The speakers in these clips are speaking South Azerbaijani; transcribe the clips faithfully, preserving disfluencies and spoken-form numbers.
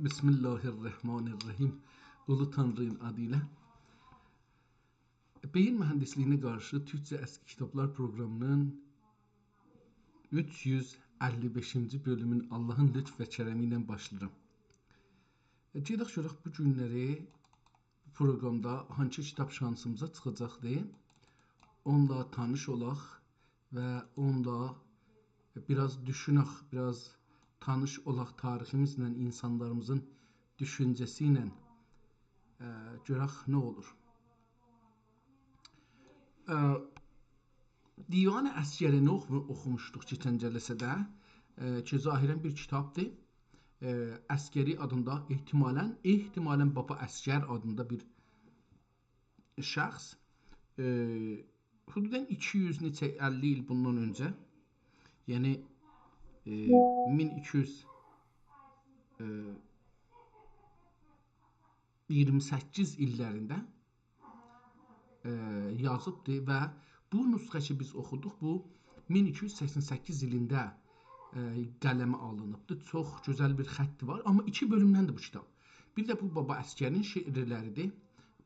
بسم الله الرحمن الرحیم. اولو تانرینین آدی ایله. بئیین موهندیسلیگینه قارشی تورکجه اسکی کیتابلار پروقرامی‌نین اوچ یوز اللی بئشینجی بؤلومون آللاهین لطف و کرمی ایله باشلاییرام. ائ، گئدک گؤرک بو گونلری بو پروقرامدا هانسی کیتاب شانسیمیزا چیخاجاقدیر. اونونلا تانیش اولاق و اونونلا بیر آز دوشونک، بیر آز تانیش اولاق تاریخیمیزله، اینسانلاریمیزین دوشونجه‌سی ایله، ائ، گؤرک نه اولور. ائ، دیوان عسگری‌نی اوخو-، اوخوموشدوق کئچن جلسه‌ده، ائ، کی، ظاهراً بیر کیتابدیر. ائ، عسگری آدیندا احتمالاً، احتمالاً بابا عسگر آدیندا بیر شخص، ائ، حدوداً ایکی یوز نئچه، اللی ایل بوندان اؤنجه، یعنی، ائ، مین ایکی یوز، ائ، ایگیرمی سککیز ایللرینده، ائ، یازیبدی و بو نسخه کی، بیز اوخودوق، بو مین ایکی یوز سکسن سککیز ایلینده، ائ، قلمه آلینیبدی. چوخ گؤزل بیر خطی وار، آمما ایکی بؤلومدندیر بو کیتاب. بیر ده بو بابا عسگری‌نین شعرلریدیر.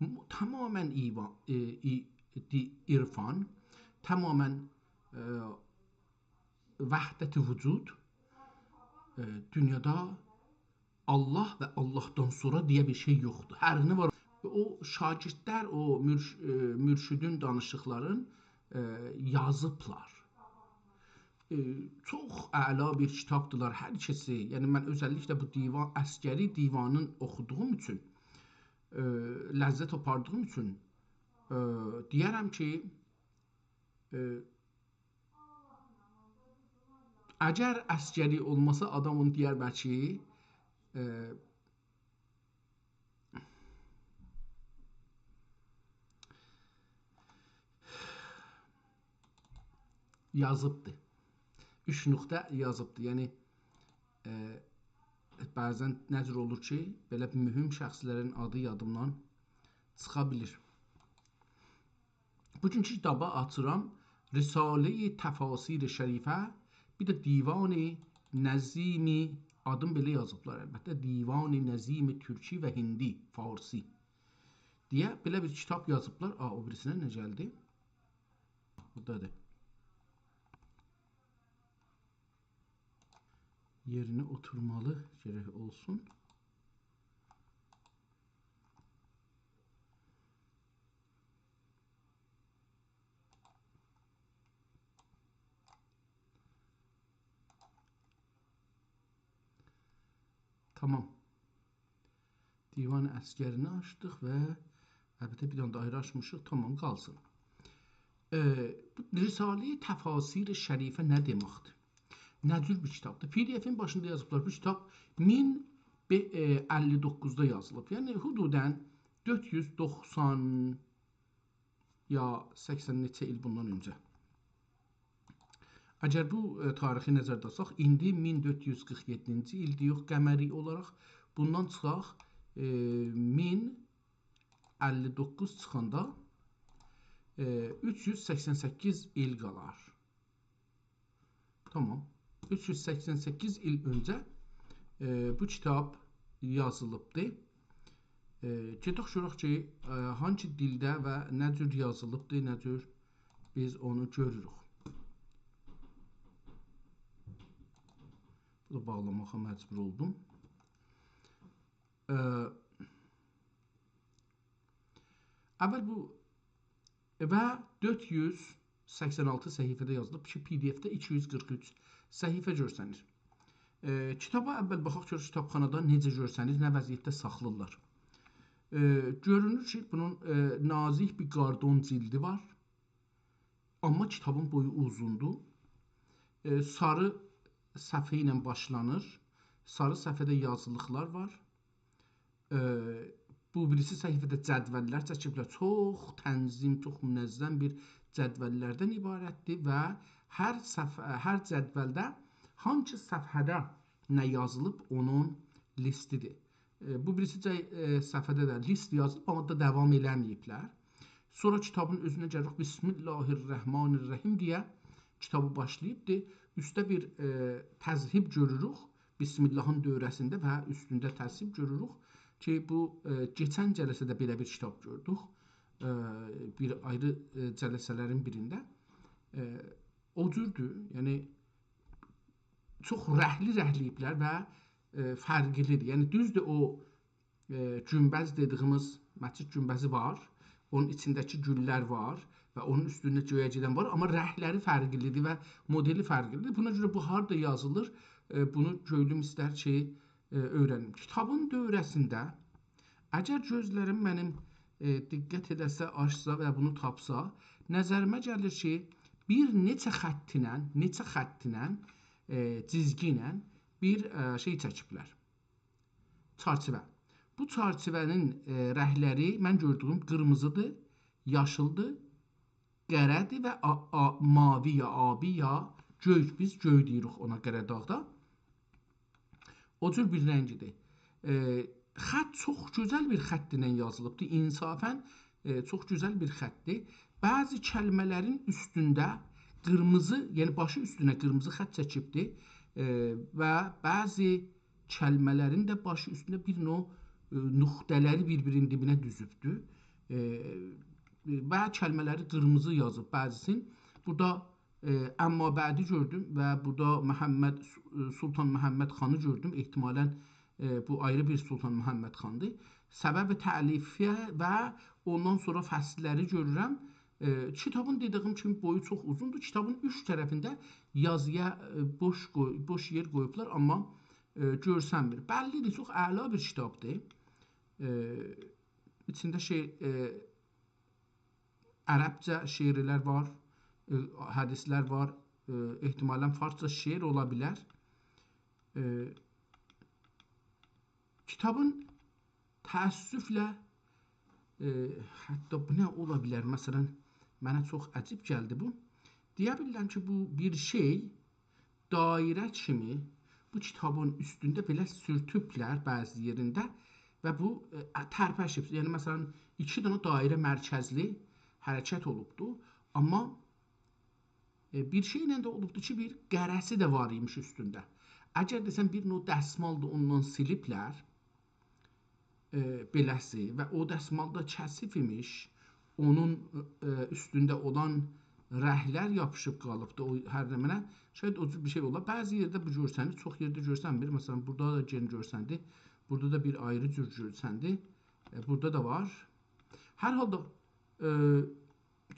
م-، تماماً ایوا-، ائ، ای-، دی-، عرفان، تماماً، ائ، وحدت وجود، ائ، دونیادا آللاه و آللاهدان سونرا دئیه بیر شئی یوخدور. هر نه وار، او شاگردلر، او مرش-، ائ، مرشدین دانیشیقلارین، ائ، یازیبلار. ائ، چوخ اعلا بیر کیتابدیلار هر ایکیسی. یعنی، من اؤزللیکله بو دیوان، عسگری دیوانین اوخودوغوم اوچون، ائ، لذت آپاردیغیم اوچون، ائ، دئیه‌رم کی، ائ، اگر عسگری اولماسا، آدام اونو دئیر بلکه، ائ، یازیبدی. اوچ نقطه یازیبدی. یعنی، ائ، بعضاً نه جور اولور کی، بئله بیر مهم شخصلرین آدی یادیمدان چیخا بیلیر. بوگونکو کیتابا آچیرام. رساله‌ی تفاسیر شریفه، بیر ده دیوان نظیم، آدین بئله یازیبلار البته، دیوان نظیم ترکی و هندی، فارسی دئیه بئله بیر کیتاب یازیبلار. آ، او بیریسینه نه گلدی؟ بورادادیر. یئرینه اوتورمالی گرک اولسون. تامام. دیوان عسگری‌نی آچدیق و البته بیر دنه ده آیری آچمیشیق. تامام، قالسین. ائ، بو رساله‌ی تفاسیر شریفه نه دئمکدیر؟ نه جور بیر کیتابدیر؟ پی دی افین باشیندا یازیبلار، بو کیتاب مین اللی دوققوزدا یازیلیب. یعنی، حدوداً دؤرد یوز دوخسان یا سکسن نئچه ایل بوندان اؤنجه. اگر بو، ائ، تاریخی نظرده آلساق، ایندی مین دؤرد یوز قیرخ یئددینجی ایلدیر، یوخ، قمری اولاراق. بوندان چیخاق، ائ، مین اللی دوققوز چیخاندا، ائ، اوچ یوز سکسن سککیز ایل قالار. تامام. اوچ یوز سکسن سککیز ایل اؤنجه، ائ، بو کیتاب یازیلیبدی. ائ، گئدک گؤرک کی، ائ، هانسی دیلده و نه جور یازیلیبدی، نه جور بیز اونو گؤروروک. بونو باغلاماغا مجبور اولدوم. ائ، اول بو و دؤرد یوز سکسن آلتی صفحه‌ده یازیلیب کی، پی دی افده ایکی یوز قیرخ اوچ صفحه گؤرسنیر. ائ، کیتابا اول باخاق، گؤرک کیتابخانادا نئجه گؤرسنیر، نه وضعیتده ساخلاییرلار. ائ، گؤرونور کی، بونون، ائ، نازیک بیر کاردون جیلدی وار. آمما کیتابین بویو اوزوندور. ائ، ساری صفحه ایله باشلانیر. ساری صفحه‌ده یازیلیقلار وار. ائ، بو بیریسی صفحه‌ده جدوللر چکیبلر. چوخ تنظیم، چوخ منظم بیر جدوللردن عبارتدیر و هر صفحه، هر جدولده هانسی صفحه‌ده نه یازیلیب، اونون لیستیدیر. ائ، بو بیریسی جای-، ائ، صفحه‌ده ده لیست یازیلیب، آمما دا داوام ائله‌مه‌ییبلر. سونرا کیتابین اؤزونه گلیریک، بسم الله الرحمن الرحیم دئیه کیتابی باشلاییبدیر. اوسته بیر، ائ، تذهیب گؤروروک. بسم اللهین دوره‌سینده و اوستونده تصویر گؤروروک کی، بو، ائ، کئچن جلسه‌ده بئله بیر کیتاب گؤردوک. ائ، بیر آیری، ائ، جلسه‌لرین بیرینده. ائ، او جوردور، یعنی چوخ رنگلی رنگله‌ییبلر و، ائ، فرقلی‌دیر. یعنی دوزدور، او، ائ، گونبذ دئدیییمیز مسجد گونبذی وار. اونون ایچینده‌کی گوللر وار و اونون اوستونده گؤیه گئدن وار، آمما رنگلری فرقلی‌دیر و مدلی فرقلی‌دیر. بونا گؤره بو هاردا یازیلیر، ائ، بونو کؤنلوم ایستر کی، ائ، اؤیرنیم. کیتابین دوره‌سینده، اگر گؤزلریم منیم، ائ، دقت ائله‌سه، آچسا و بونو تاپسا، نظریمه گلیر کی، بیر نئچه خط ایله، نئچه خط ایله، ائ، جیزگی ایله بیر، ائ، شئی چکیبلر. چرچیوه. بو چرچیوه‌نین، ائ، رنگلری من گؤردویوم قیرمیزی‌دیر، یاشیلدیر، قره‌دیر و آ-، آ-، ماوی یا آبی یا گؤی، بیز گؤی دئییریک اونا قره‌داغدا. او جور بیر رنگی‌دیر. ائ، خط چوخ گؤزل بیر خط ایله یازیلیبدیر. انصافاً، ائ، چوخ گؤزل بیر خطدیر. بعضی کلمه‌لرین اوستونده قیرمیزی، یعنی باشی اوستونه قیرمیزی خط چکیبدیر. ائ، و بعضی کلمه‌لرین ده باشی اوستونده بیر نوع، ائ، نقطه‌لری بیر-بیرینین دیبینه دوزوبدور. ائ، و کلمه‌لری قیرمیزی یازیب بعضی‌سین. بورادا، ائ، اما بعدی گؤردوم و بورادا محمد، ائ، سلطان محمد خانی گؤردوم. احتمالاً، ائ، بو آیری بیر سلطان محمد خاندیر. سبب تألیفی و اوندان سونرا فصللری گؤرورم. ائ، کیتابین دئدیییم کیمی بویو چوخ اوزوندور. کیتابین اوچ طرفینده یازییا، ائ، بوش قوی-، بوش یئر قویوبلار، آمما، ائ، گؤرسنمیر. بللی‌دیر، چوخ اعلا بیر کیتابدیر. ائ، ایچینده شئی، ائ، عربجه شعرلر وار، ائ، حدیثلر وار، ائ، احتمالاً فارسجا شعر اولا بیلر. ائ، کیتابین تأسفله، ائ، حتی بو نه اولا بیلر؟ مثلاً، منه چوخ عجیب گلدی بو. دئیه بیلیرم کی، بو بیر شئی دایره کیمی بو کیتابین اوستونده بئله سورتوبلر بعضی یئرینده و بو، ائ، ترپشیب. یعنی، مثلاً، ایکی دنه دایره مرکزلی حرکت اولوبدو. آمما، ائ، بیر شئیله ده اولوبدو کی، بیر قره‌سی ده وار ایمیش اوستونده. اگر دئسن، بیر نوع دسمالدیر، اوندان سیلیبلر، ائ، بئله‌سی و او دسمال دا کثیف ایمیش، اونون، ائ، اوستونده اولان رنگلر یاپیشیب قالیبدی او هر نمنه. شاید او جور بیر شئی اولا. بعضی یئرده بو گؤرسنیر، چوخ یئرده گؤرسنمیر. مثلاً، بورادا دا یئنه گؤرسندی، بورادا دا بیر آیری جور گؤرسندی. ائ، بورادا دا وار. هر حالدا، ائ،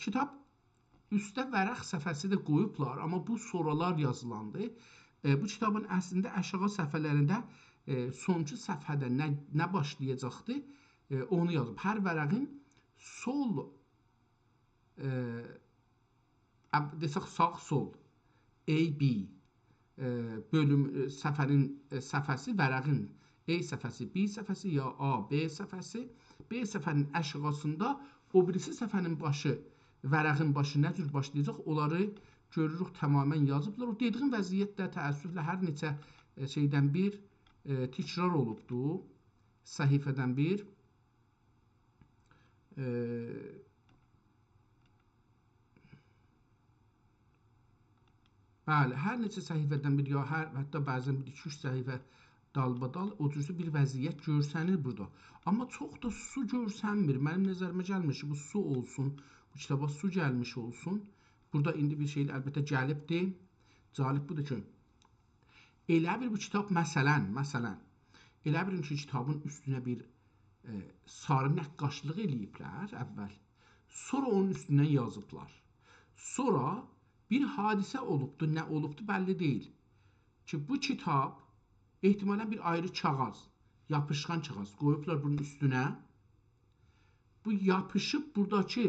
کیتاب اوسته ورق صفحه‌سی ده قویوبلار، آمما بو سونرالار یازیلاندی. ائ، بو کیتابین اصلینده آشاغی صفحه‌لرینده، ائ، سونونجو صفحه‌ده نه، نه باشلایاجاقدی، ائ، اونو یازیب. هر ورقین سول، ائ، اب-، دئسک، ساغ سول، A B، ائ، بؤلوم، ائ، صفحه‌نین، ائ، صفحه‌سی، ورقین A صفحه‌سی، B صفحه‌سی، یا A، B صفحه‌سی، B صفحه‌نین آشاغیسیندا او بیریسی صفحه‌نین باشی، ورقین باشی نه جور باشلایاجاق، اونلاری گؤروروک، تماماً یازیبلار. او دئدیییم وضعیت ده تأسفله هر نئچه، ائ، شئیدن بیر، ائ، تکرار اولوبدو، صفحه‌دن بیر. ائ، بلی، هر نئچه صفحه‌دن بیر، یا هر، حتی بعضاً بیر ایکی-اوچ صفحه دالبادال، او جورسه بیر وضعیت گؤرسنیر بورادا. آمما چوخ دا سو گؤرسنمیر. منیم نظریمه گلمیر کی، بو سو اولسون، بو کیتابا سو گلمیش اولسون. بورادا ایندی بیر شئی البته گلیبدی. جالب بودور کی، ائله بیل بو کیتاب، مثلاً، مثلاً، ائله بیل کی، کیتابین اوستونه بیر، ائ، ساری نقاشلیق ائله‌ییبلر اول. سونرا اونون اوستوندن یازیبلار. سونرا بیر حادثه اولوبدو، نه اولوبدو بللی دئییل. کی، بو کیتاب احتمالاً بیر آیری کاغیذ، یاپیشقان کاغیذ قویوبلار بونون اوستونه. بو یاپیشیب بوراداکی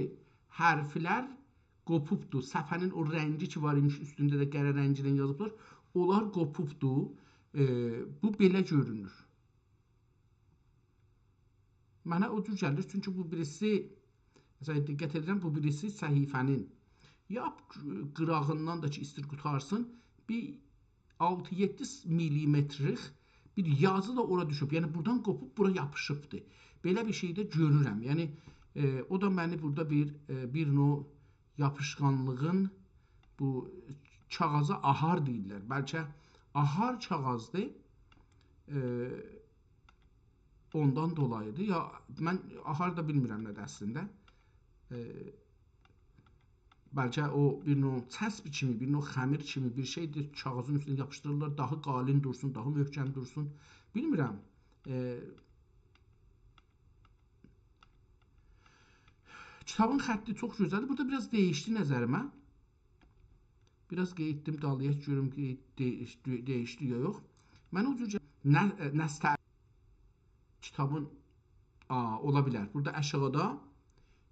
حرفلر قوپوبدو. صفحه‌نین او رنگی کی وار ایمیش، اوستونده ده قره رنگینن یازیبلار. اونلار قوپوبدو. ائ، بو بئله گؤرونور. منه او جور گلیر، چونکی بو بیریسی، مثلاً، دقت ائدیرم، بو بیریسی صفحه‌نین یا قیراغیندان دا کی، ایستیر قوتارسین، بیر آلتی-یئددی میلیمترلیک بیر یازی دا اورا دوشوب. یعنی، بورادان قوپوب بورا یاپیشیبدی. بئله بیر شئی ده گؤرورم. یعنی، ائ، او دا منی بورادا بیر، ائ، بیر نوع یاپیشقانلیغین، بو کاغیذا آهار دئییرلر. بلکه آهار کاغیذدیر. ائ، اوندان دولایی‌دیر. یا، من هاردا بیلمیرم نه‌دیر اصلینده. ائ، بلکه او بیر نوع چسب کیمی، بیر نوع خمیر کیمی بیر شئی‌دیر. کاغیذین اوستونه یاپیشدیریرلار، داها قالین دورسون، داها محکم دورسون. بیلمیرم. ائ، کیتابین خطی چوخ گؤزلدیر. بورادا بیر آز دییشدی نظریمه. بیر آز قئییتدیم دالییا کی، گؤروم کی، دییش-، دییشدی یا یوخ. من او جور گه-، نه، ائ، نسته کیتابین، آ، اولا بیلر. بورادا آشاغیدا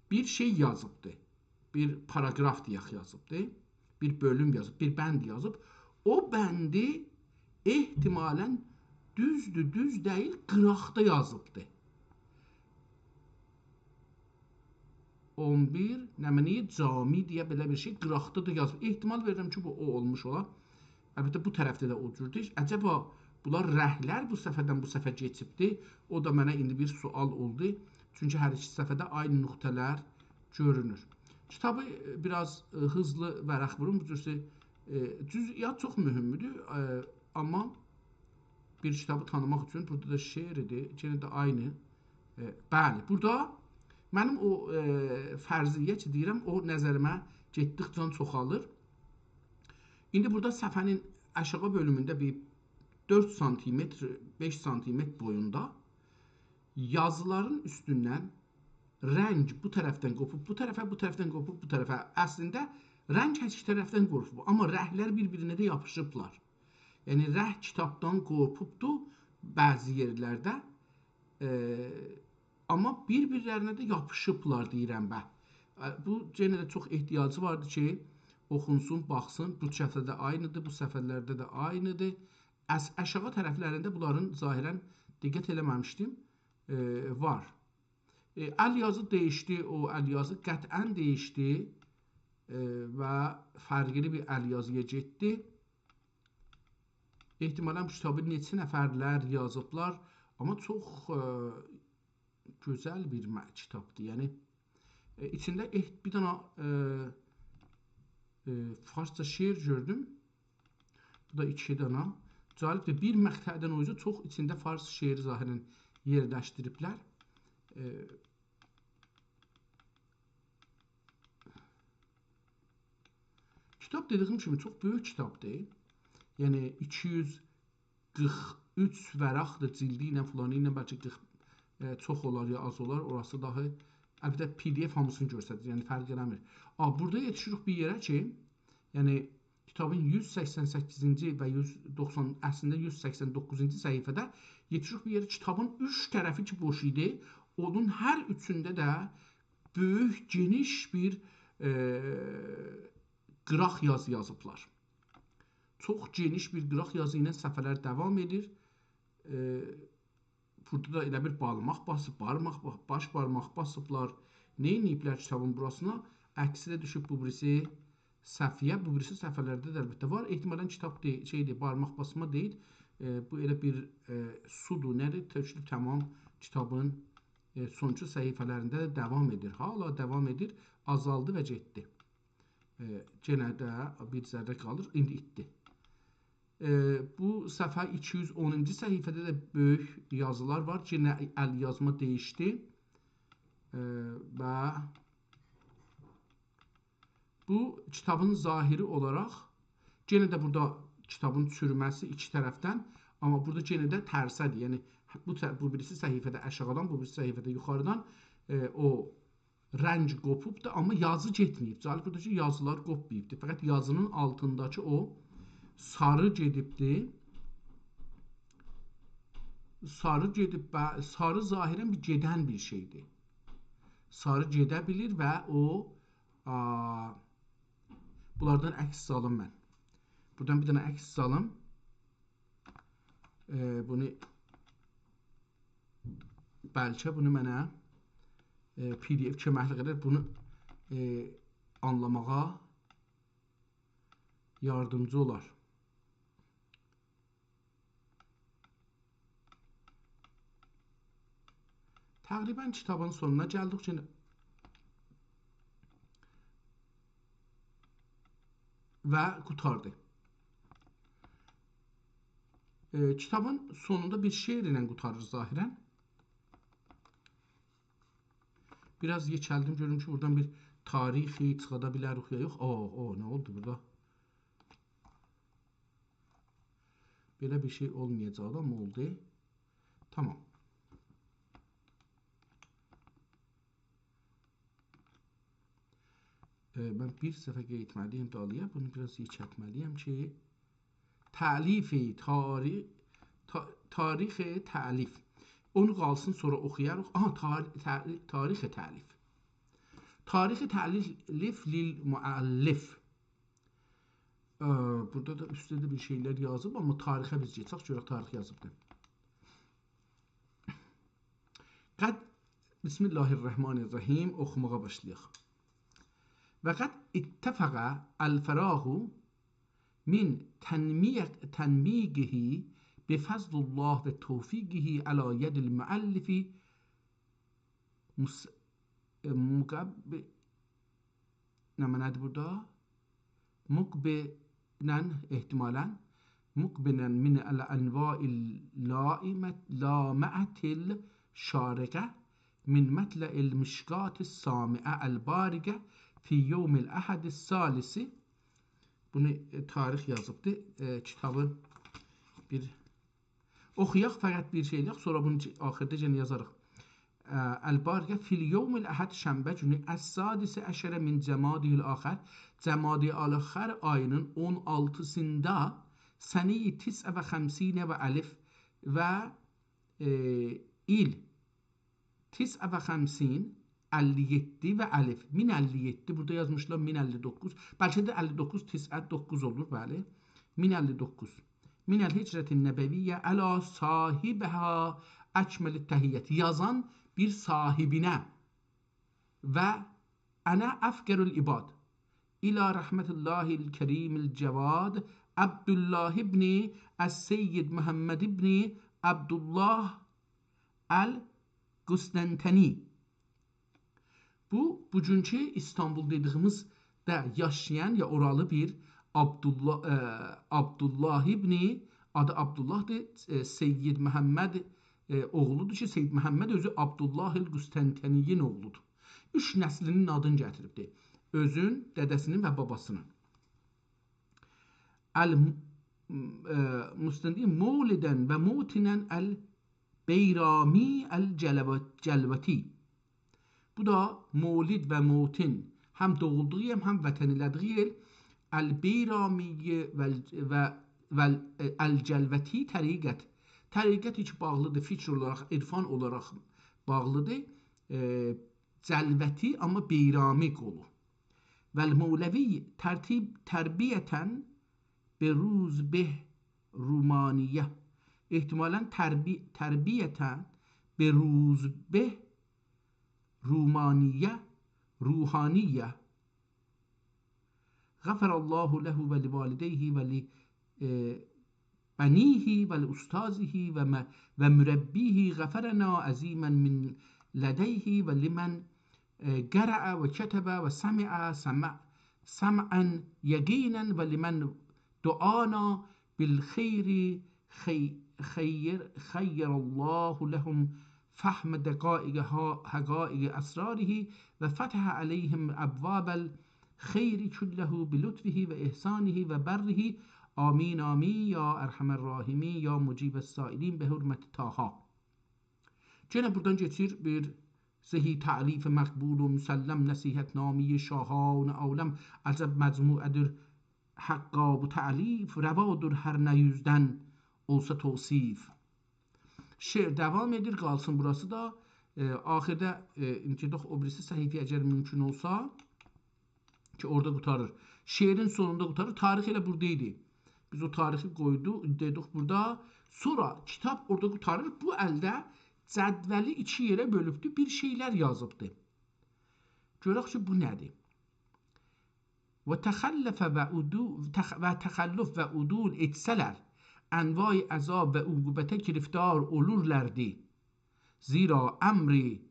بیر شئی یازیبدی. بیر پاراگراف دئیک یازیبدی. بیر بؤلوم یازیب، بیر بند یازیب. او بندی احتمالاً دوزدور، دوز دئییل، قیراقدا یازیبدی. اون بیر، نمنه‌ی جامی دئیه بئله بیر شئی قیراقدا دا یازیب. احتمال وئریرم کی، بو او اولموش اولا. البته، بو طرفده ده او جوردور. عجبا بونلار رنگلر بو صفحه‌دن بو صفحه کئچیبدی؟ او دا منه ایندی بیر سؤال اولدو. چونکی هر ایکی صفحه‌ده عینی نقطه‌لر گؤرونور. کیتابی، ائ، بیر آز، ائ، هیزلی ورق ووروم. بو جورسه، ائ، جزئیات چوخ مهمدور، ائ، آمما بیر کیتابی تانیماق اوچون بورادا دا شعر ایدی. یئنه ده عینی. ائ، بلی، بورادا منیم او، ائ، فرضیه کی دئییرم، او نظریمه گئتدیکجه چوخالیر. ایندی بورادا صفحه‌نین آشاغی بؤلومونده بیر دؤرد سانتیمتر، بئش سانتیمتر بویوندا یازیلارین اوستوندن رنگ بو طرفدن قوپوب بو طرفه، بو طرفدن قوپوب بو طرفه. اصلینده رنگ هر ایکی طرفدن قوپوب، آمما رنگلر بیر-بیرینه ده یاپیشیبلار. یعنی، رنگ کیتابدان قوپوبدو بعضی یئرلرده، ائ، آمما بیر-بیرلرینه ده یاپیشیبلار، دئییرم به. ائ، بو یئنه ده چوخ احتیاجی واردی کی، اوخونسون، باخسین. بو صفحه‌ده عینی‌دیر، بو صفحه‌لرده ده عینی‌دیر. آش-، آشاغی طرفلرینده بونلارین ظاهراً دقت ائله‌مه‌میشدیم، ائ، وار. ائ، ال یازی دییشدی، او ال یازی قطعاً دییشدی، ائ، و فرقلی بیر ال یازییا گئتدی. احتمالاً بو کیتابی نئچه نفرلر یازیبلار، آمما چوخ، ائ، گؤزل بیر مه-، کیتابدیر. یعنی، ائ، ایچینده احت-، بیر دنه، ائ، ائ، فارسجا شعر گؤردوم. بو دا ایکی دنه. جالبدیر. بیر مقطعدن او اوزه چوخ ایچینده فارس شعری ظاهراً یئرلشدیریبلر. ائ، کیتاب دئدیگیم کیمی چوخ بؤیوک کیتابدیر. یعنی ایکی یوز قیرخ اوچ ورقدیر، جیلدی ایله، فلانی ایله، بلکه قیرخ، ائ، چوخ اولار یا آز اولار، اوراسی داها. البته، پی دی اف هامیسینی گؤستریر، یعنی فرق ائله‌میر. آ، بورادا یئتیشیریک بیر یئره کی، یعنی کیتابین یوز سکسن سککیزینجی و یوز دوخسان، اصلینده یوز سکسن دوققوزونجو صفحه‌ده یئتیشیریک بیر یئره، کیتابین اوچ طرفی کی بوش ایدی، اونون هر اوچونده ده بؤیوک، گئنیش بیر، ائ، قیراق یازی یازیبلار. چوخ گئنیش بیر قیراق یازی ایله صفحه‌لر داوام ائدیر. ائ، بورادا دا ائله بیر بارماق باسیب، بارماق با-، باش بارماق باسیبلار. نه ائدیبلر کیتابین بوراسینا؟ عکسی ده دوشوب بو بیریسی صفحه‌یه، بو بیریسی صفحه‌لرده ده البته وار. احتمالاً کیتاب دئ-، شئی‌دیر، بارماق باسما دئییل. ائ، بو ائله بیر، ائ، سودور، نه‌دیر؟ تؤکولوب تمام کیتابین، ائ، سونونجو صفحه‌لرینده ده داوام ائدیر. هالا داوام ائدیر، آزالدی و گئتدی. ائ، یئنه ده بیر ذره قالیر، ایندی ایتدی. ائ، بو صفحه ایکی یوز اونونجو صفحه‌ده ده بؤیوک یازیلار وار. یئنه ال یازما دییشدی. ائ، و بو کیتابین ظاهری اولاراق، یئنه ده بورادا کیتابین چورومه‌سی ایکی طرفدن، آمما بورادا یئنه ده ترسه‌دیر. یعنی، بو ط-، بو بیریسی صفحه‌ده آشاغیدان، بو بیریسی صفحه‌ده یوخاریدان، ائ، او رنگ قوپوبدور، آمما یازی گئتمه‌ییب. جالب بودور کی، یازیلار قوپماییبدیر. فقط یازی‌نین آلتینداکی او ساری گئدیبدیر. ساری گئدیب و ساری ظاهراً بیر گئدن بیر شئی‌دیر. ساری گئده بیلیر و او، آ، بونلاردان عکس سالیم من. بورادان بیر دنه عکس سالیم. ائ، بونو، بلکه بونو منه، ائ، پی دی اف کؤمکلیک ائدر. بونو، ائ، آنلاماغا یاردیمجی اولار. تقریباً کیتابین سونونا گلدیک کی، و قوتاردی. ائ، کیتابین سونوندا بیر شعر ایله قوتاریر ظاهراً. بیر آز یئکلدیم، گؤروم کی، بورادان بیر تاریخی چیخادا بیلریک یا یوخ. او، او، نه اولدو بورادا؟ بئله بیر شئی اولمایاجاقدی، آمما اولدو. تامام. ائ، من بیر صفحه قئییتمه‌لی‌یم دالییا. بونو بیر آز یئکلتمه‌لی‌یم کی، تألیف تاری-، تا-، تاریخ تألیف. اونو قالسین، سونرا اوخویاریق. آها، تار-، تأ-، تاریخ تألیف. تاریخ تألیف للمؤلف. ائ، بورادا دا اوستده ده بیر شئیلر یازیب، آمما تاریخه بیز گئچک، گؤرک تاریخ یازیبدیر. قد، بسم الله الرحمن الرحیم، اوخوماغا باشلایاق. و قد اتفق الفراغ من تنمیق-، تنمیقه بفضل الله و توفیقه علی ید المؤلف مس-، ائ، مقب-، نمنه‌دیر بورادا؟ مقبلا، احتمالاً، مقبلا من الانواع اللامعة، لامعة الشارقة من مطلع المشکاة السامعة البارقة في يوم الأحد الثالث. بونو، ائ، تاریخ یازیبدی. ائ، کیتابی بیر اوخویاق، فقط بیر شئی ائله‌یک، سونرا بونو چی-، آخیردا یئنه یازاریق. اه، البارقة في اليوم الأحد، شنبه گونو، السادس عشر من جمادی الآخر، جمادی الآخر آیی‌نین اون آلتیسیندا، سنه‌ی تسع و خمسین و الف و، ائ، ایل تسع و خمسین، اللی یئددی و الف. مین اللی یئددی، بورادا یازمیشلار مین اللی دوققوز. بلکه ده اللی دوققوز تسعه دوققوز اولور، بلی. مین اللی دوققوز. من الهجرة النبوية على صاحبها أكمل التحية. یازان بیر صاحبینه. و أنا أفقر العباد إلى رحمة الله الكريم الجواد عبد الله بن السيد محمد بن عبد الله القسطنطيني. بو، بوگونکو ایستانبول دئدیگیمیزده یاشایان یا اورالی بیر عبدالله، ائ، عبدالله ابن، آدی عبدالله‌دیر، ائ، سید محمد، ائ، اوغلودور کی، سید محمد اؤزو عبدالله القسطنطینی‌نین اوغلودور. اوچ نسلینین آدینی گتیریبدیر. اؤزون، دده‌سینین و باباسینین. ال-، ائ، مستندی مولداً و موطناً البیرامی الجلوتی. بو دا مولد و موطن، هم دوغولدوغو یئر، هم وطن ائله‌دیگی یئر. البیرامی و، و، و الجلوتی طریقت. طریقت کی باغلیدیر، فکر اولاراق، عرفان اولاراق باغلیدیر. ائ، جلوتی، آمما بیرامی قولو. والمولوی ترتیب، تربیةً به روزبه رومانیه. احتمالاً تربی-، تربیةً به روزبه رومانیه، روحانیه. غفر الله له ولوالديه ول، ائ، بنيه ولأستاذه وم-، ومربيه غفراً عظيماً من لديه ولمن، ائ، قرأ وكتب وسمع سمع-، سمعاً يقيناً ولمن دعانا بالخير خي-، خير، خير الله لهم فهم دقائق ها-، حقائق أسراره وفتح عليهم أبواب الخير كله بلطفه وإحسانه وبره. آمين، آمين، يا أرحم الراحمين، يا مجيب السائلين، به حرمة طه. گئنه بورادان کئچیر بیر زهی تألیف مقبول و مسلم نصیحت‌نامهٔ شاهان عالم، عجب مجموعه‌دیر حقا بو تألیف، رواdır هر نه yüzden olsa توصیف. شعر داوام ائدیر، قالسین بوراسی دا. ائ، آخیردا، ائ، گئدک او بیریسی صفحه‌یه، اگر ممکن اولسا، کی اورادا قوتاریر. شعرین سونوندا قوتاریر. تاریخ ائله بورادا ایدی. بیز او تاریخی قویدوق، دئدیک بورادا. سونرا کیتاب اورادا قوتاریر. بو الده جدولی ایکی یئره بؤلوبدو، بیر شئیلر یازیبدی. گؤرک کی، بو نه‌دیر؟ و تخلف و عدو-، تخ-، و تخلف و عدول ائتسه‌لر، انواع عذاب و عقوبته گرفتار اولورلاردی. زیرا امری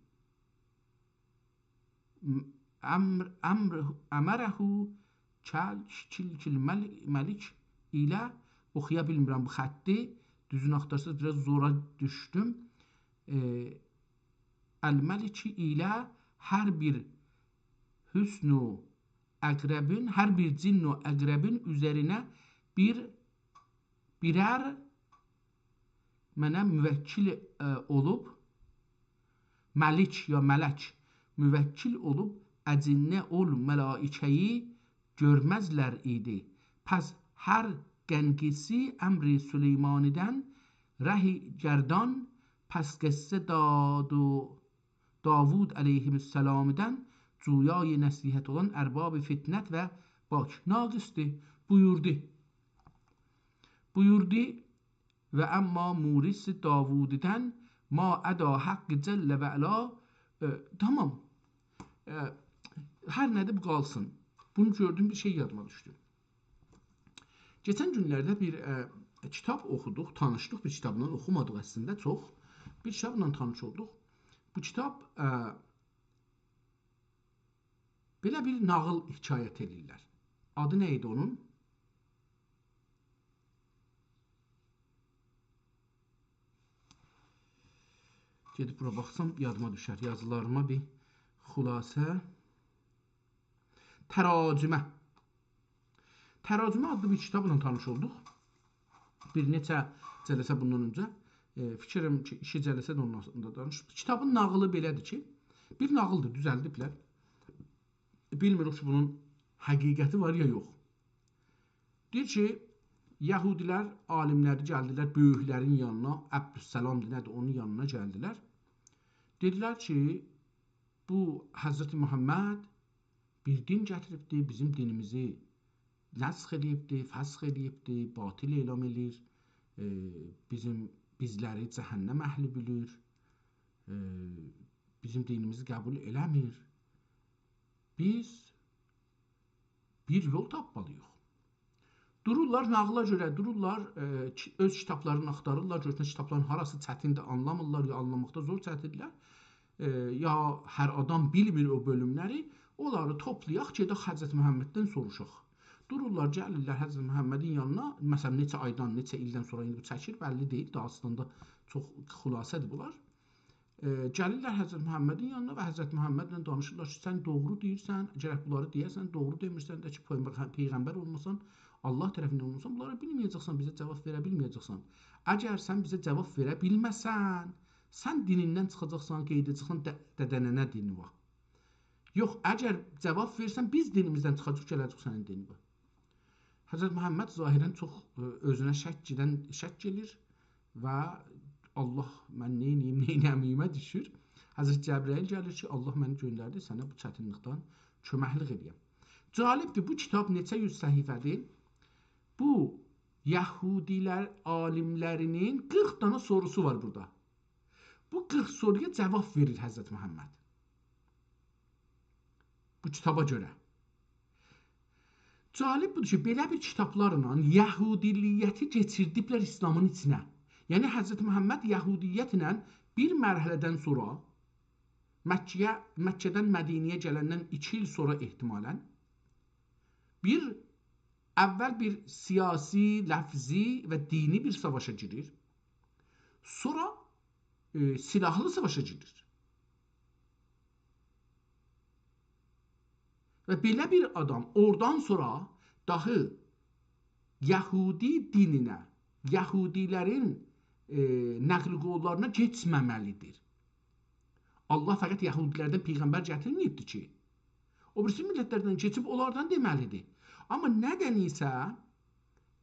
امر، امر، امره کل-، کلک المل-، ملک ایله، اوخویا بیلمیرم بو خطی، دوزونو آختارساز، بیر آز زورا دوشدوم. ائ، الملک ایله هر بیر حصن و عقربین، هر بیر جن و عقربین اوزرینه بیر، بیرر منه موکل، ائ، اولوب، ملک یا ملک، موکل اولوب، اجنه اول ملائکه‌یی گؤرمزلر ایدی. پس هر قنقیسی امر سلیمانی‌دن رهی گردان، پس قصه داد و داوود علیه‌السلامدن جویای نصیحت اولان ارباب فتنت و باک ناقصدی. بویوردو. بویوردو: و اما مورث داووددن ما ادا حق جل و علا. ائ، تامام. ائ، هر نه‌دیر، بو قالسین. بونو گؤردوم، بیر شئی یادیما دوشدو. کئچن گونلرده بیر، ائ، کیتاب اوخودوق، تانیشدیق بیر کیتابلا، اوخومادیق اصلینده چوخ. بیر کیتابلا تانیش اولدوق. بو کیتاب، ائ، بئله بیر ناغیل حکایت ائله‌ییرلر. آدی نه ایدی اونون؟ گئدیب بورا باخسام، یادیما دوشر. یازیلاریما بیر خلاصه. تراجمه. تراجمه آدلی بیر کیتابلا تانیش اولدوق. بیر نئچه جلسه بوندان اؤنجه، ائ، فیکریم کی، ایکی جلسه ده اونون هاقیندا دانیشدیق. کیتابین ناغیلی بئله‌دیر کی، بیر ناغیلدیر، دوزلدیبلر. بیلمیریک کی، بونون حقیقتی وار یا یوخ. دئییر کی، یهودی‌لر، عالیم‌لری گلدیلر بؤیوکلرین یانینا، عبدالسلامدیر، نه‌دیر، اونون یانینا گلدیلر. دئدیلر کی، بو حضرت محمد بیر دین گتیریبدی، بیزیم دینیمیزی نسخ ائله‌ییبدی، فسخ ائله‌ییبدی، باطل اعلان ائله‌ییر، ائ، بیزیم، بیزلری جهنم اهلی بیلیر، ائ، بیزیم دینیمیزی قبول ائله‌میر. بیز بیر یول تاپمالی‌ییق. دورورلار، ناغیلا گؤره دورورلار، ائ، کی-، اؤز کیتابلارینی آختاریرلار، گؤرسن کیتابلارین هاراسی چتیندیر، آنلامیرلار، یا آنلاماقدا زور چکیرلر، ائ، یا هر آدام بیلمیر او بؤلوملری، اونلاری توپلایاق، گئدک حضرت محمددن سوروشاق. دورورلار، گلیرلر حضرت محمدین یانینا، مثلا، نئچه آیدان، نئچه ایلدن سونرا ایندی بو چکیر، بللی دئییل، داها اصلینده چوخ خلاصه‌دیر بونلار. ائ، گلیرلر حضرت محمدین یانینا و حضرت محمدله دانیشیرلار کی، سن دوغرو دئییرسن، گرک بونلاری دئیه‌سن، دوغرو دئمیرسن ده کی، پیغمبر، پیغمبر اولماسان، الله طرفیندن اولماسان، بونلارا بیلمه‌یه‌جکسن، بیزه جاواب وئره بیلمه‌یه‌جکسن. اگر سن بیزه جاواب وئره بیلمه‌سن، سن دینیندن چیخاجاقسان، قئییده‌جکسن، ده-، دده‌ننه دینی وار. یوخ، اگر جاواب وئرسن، بیز دینیمیزدن چیخاجاغیق، گله‌جه‌ییک سنین دینینه. حضرت محمد ظاهرا چوخ، ائ، اؤزونه شک گئدن، شک گلیر و «الله، من نئینیییم، نئینه‌مه‌ییمه» دوشور. حضرت جبرئیل گلیر کی، «الله منی گؤندردی سنه بو چتینلیکدن کؤمکلیک ائله‌یم.» جالبدیر، بو کیتاب نئچه یوز صفحه‌دیر. بو یهودی‌لر عالیملری‌نین قیرخ دانا سوروسو وار بورادا. بو قیرخ سورویا جاواب وئریر حضرت محمد. بو کیتابا گؤره. جالب بودور کی، بئله بیر کیتابلارلا یهودیلیتی کئچیردیبلر ایسلامین ایچینه. یعنی، حضرت محمد یهودیتله بیر مرحله‌دن سونرا، مکه‌یه، مکه‌دن مدینه‌یه گلندن ایکی ایل سونرا احتمالا، بیر، اول بیر سیاسی، لفظی و دینی بیر ساواشا گیریر. سونرا، ائ، سلاحلی ساواشا گیریر. و بئله بیر آدام اورادان سونرا داهی یهودی دینینه، یهودی‌لرین، ائ، نقل قوللارینا کئچمه‌مه‌لیدیر. الله فقط یهودی‌لردن پیغمبر گتیرمه‌ییبدی کی. او بیریسی میللتلردن کئچیب اونلاردان دئمه‌لیدیر. آمما ندنسه،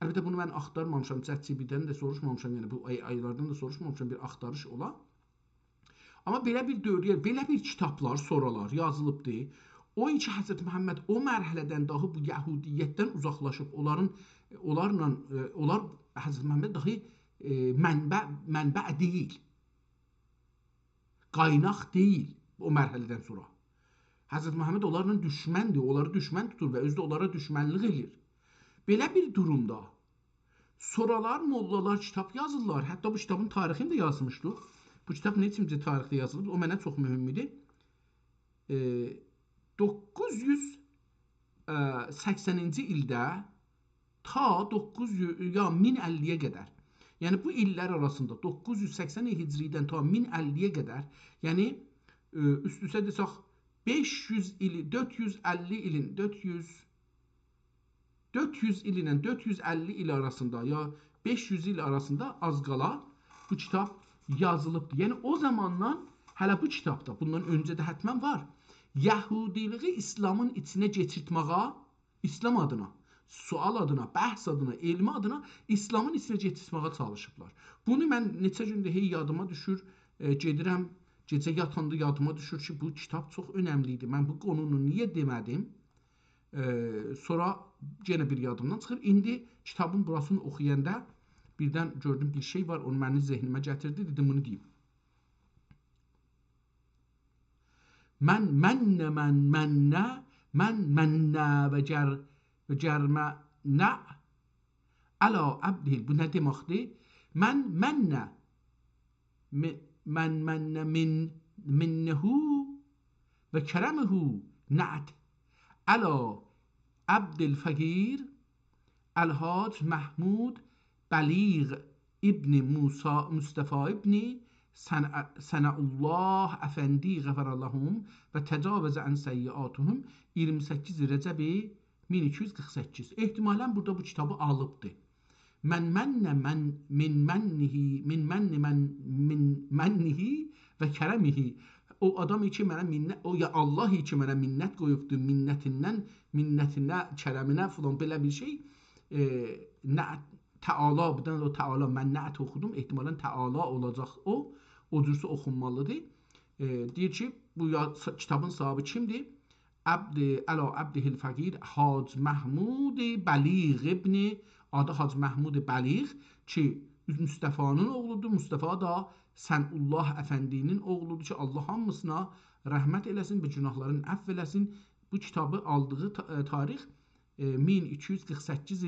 البته بونو من آختارمامیشام، ChatGPT-دن ده سوروشمامیشام، یعنی بو AI-لاردان دا سوروشمامیشام، بیر آختاریش اولا. آمما بئله بیر دؤوره‌یه، بئله بیر کیتابلار، سورالار یازیلیبدی. او کی حضرت محمد او مرحله‌دن داهی بو یهودیتدن اوزاقلاشیب، اونلارین، اونلارلا، ائ، اونلار حضرت محمد داهی، ائ، منبع، منبع دئییل. قایناق دئییل او مرحله‌دن سونرا. حضرت محمد اونلارلا دوشمندیر، اونلاری دوشمن توتور و اؤزو ده اونلارا دوشمنلیک ائله‌ییر. بئله بیر دورومدا سورالار موللالار کیتاب یازیرلار. حتی بو کیتابین تاریخینی ده یازمیشدیق. بو کیتاب نئچینجی تاریخده یازیلیب؟ او منه چوخ مهم ایدی. ائ، دوققوز یوز سکسنینجی ایلده تا دوققوز یوز، یا مین اللی‌یه قدر. یعنی بو ایللر آراسیندا، دوققوز یوز سکسن هجری‌دن تا مین اللی‌یه قدر، یعنی، ائ، اوست-اوسته دئسک، بئش یوز ایلی، دؤرد یوز اللی ایلین، دؤرد یوز، دؤرد یوز ایل ایله دؤرد یوز اللی ایل آراسیندا، یا بئش یوز ایل آراسیندا آز قالا بو کیتاب یازیلیبدیر. یعنی او زاماندان هله بو کیتابدا، بوندان اؤنجه ده حتماً وار، یهودیلیگی ایسلامین ایچینه کئچیرتمه‌یه، ایسلام آدینا، سؤال آدینا، بحث آدینا، علمی آدینا ایسلامین ایچینه کئچیرتمه‌یه چالیشیبلار. بونو من نئچه گوندور هئی یادیما دوشور، ائ، گئدیرم، گئجه یاتاندا یادیما دوشور کی، بو کیتاب چوخ اؤنملی ایدی. من بو قونونو نییه دئمه‌دیم؟ ائ، سونرا یئنه بیر یادیمدان چیخیر. ایندی کیتابین بوراسینی اوخویاندا بیردن گؤردوم بیر شئی وار، اونو منیم ذهنیمه گتیردی، دئدیم بونو دئییم. من من من من من من و جر و جرمنع علی عبده. بو نه دئمکدیر؟ من من م-، من من من منه و کرمه نعت علی عبد الفقیر الحاج محمود بلیغ ابن موسی مصطفی ابن صنع-، صنع‌الله افندی غفر لهم و تجاوز عن سیئاتهم، ایگیرمی سککیز رجب مین ایکی یوز قیرخ سککیز. احتمالاً بورادا بو کیتابی آلیبدی. من من من من منه، من من من من منه و کرمه. او آدام کی منه منت، او یا الله کی منه منت قویوبدو، منتیندن، منتینه، کرمینه فلان، بئله بیر شئی. ائ، نعت تعالی، بیر دنه ده او تعالی، من نعت اوخودوم، احتمالاً تعالی اولاجاق او، او جورسه اوخونمالیدیر. ائ، دئییر کی، بو یا-، کیتابین صاحیبی کیمدیر؟ عبد، علی عبده الفقیر حاج محمود بلیغ ابن، آدی حاج محمود بلیغ کی، مصطفی‌نین اوغلودور. مصطفی دا صنع‌الله افندی‌نین اوغلودور کی، الله هامیسینا رحمت ائله‌سین و گوناهلارینی عفو ائله‌سین. بو کیتابی آلدیغی تا-، ائ، تاریخ، ائ، مین ایکی یوز قیرخ سککیز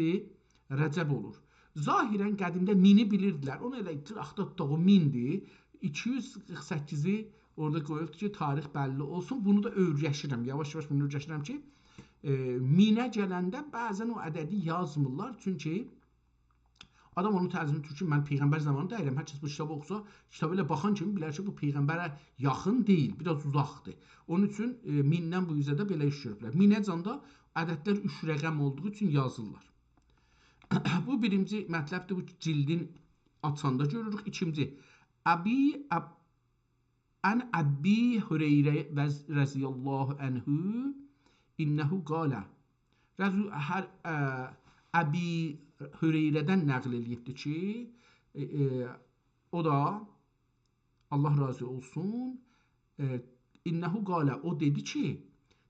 رجب اولور. ظاهراً قدیمده مینی بیلیردیلر. اونو ائله قیراق دا توتاق، او میندیر. ایکی یوز قیرخ سککیزی اورادا قویوبدور کی، تاریخ بللی اولسون. بونو دا اؤیرشیرم. یاواش-یاواش بونو اؤیرشیرم کی، ائ، مینه گلنده بعضاً او عددی یازمیرلار. چونکی آدام اونو ترجمه تورکی، من پیغمبر زامانی دئییرم. هر کس بو کیتابی اوخوسا، کیتابی ائله باخان کیمی بیلر کی، بو پیغمبره یاخین دئییل، بیر آز اوزاقدیر. اونون اوچون، ائ، میندن بو اوزه ده بئله ایش گؤروبلر. مینه‌جان دا عددلر اوچ رقم اولدوغو اوچون یازیرلار. بو بیرینجی مطلبدیر، بو جلدین آچاندا گؤروروک. ایکینجی، ابی اب-، عن ابی هریره وز-، رضی الله عنه انه قال. رضو-، هر، اه، ابی هریره‌دن نقل ائله‌ییبدیر کی، ائ، ائ، او دا، الله راضی اولسون، ائ، انه قال، او دئدی کی،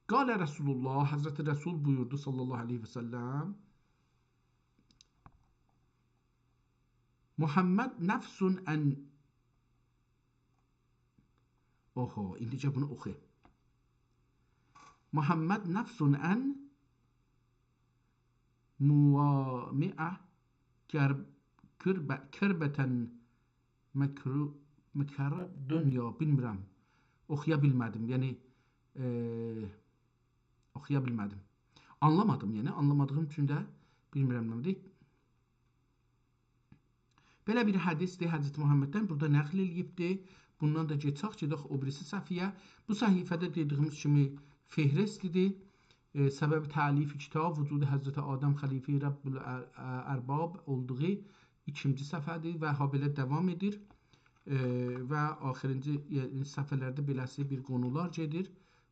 قال رسول الله، حضرت رسول بویوردو صلی الله علیه و سلم، محمد نفس عن، اوهو، ایندیجه بونو اوخو. محمد نفس عن موامع کرب-، کرب-، کربة مکرو-، مکر دنیا، بیلمیرم. اوخویا بیلمه‌دیم. یعنی، ائ، اوخویا بیلمه‌دیم. آنلامادیم، یعنی آنلامادیغیم اوچون ده بیلمیرم نه دئییم. بئله بیر حدیثدیر حضرت محمددن، بورادا نقل ائله‌ییبدیر. بوندان دا گئچک، گئدک او بیریسی صفحه‌یه. بو صفحه‌ده دئدیگیمیز کیمی فهرستیدیر. ائ، سبب تألیف کتاب وجود حضرت آدم خلیفهٔ رب الار-، ارباب اولدوغو ایکینجی صفحه‌دیر و هابئله داوام ائدیر. ائ، و آخیرینجی، یعنی، صفحه‌لرده بئله‌سی بیر قونولار گئدیر.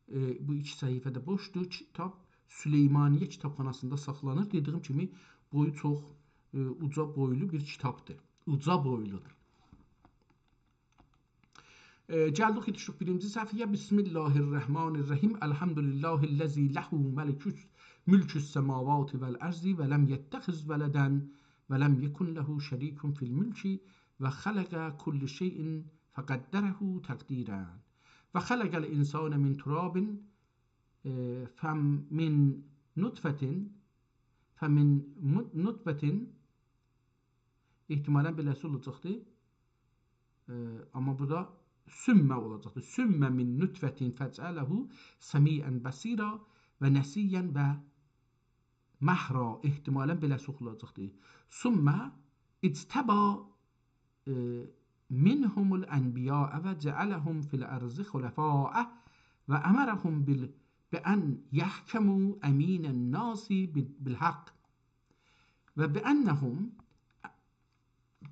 ائ، بو ایکی صفحه ده بوشدور. کیتاب سلیمانیه کیتابخاناسیندا ساخلانیر. دئدیگیم کیمی، بویو چوخ، ائ، اوجا بویلو بیر کیتابدیر. اوجا بویلودور. ائ، گلدیک، یئتیشدیک بیرینجی صفحه‌یه. بسم الله الرحمن الرحیم. الحمد لله الذی له ملک، ملک السماوات والارض ولم یتخذ ولدا ولم یکن له شریک فی الملک وخلق کل شیء فقدره تقدیرا. وخلق الانسان من تراب، ائ، فمن نطفة، فمن مط-، نطفة، احتمالاً بئله‌سی اولاجاقدی. ائ، آمما بورادا ثم اولاجاقدی. ثم من نطفة فجعله سمیعا بصیرا و نسیا و مهرا، احتمالاً بئله‌سی اوخولاجاقدی. ثم اجتبی، منهم الأنبياء وجعلهم في الأرض خلفاء وأمرهم بال-، بأن يحكموا أمين الناس بال-، بالحق وبأنهم،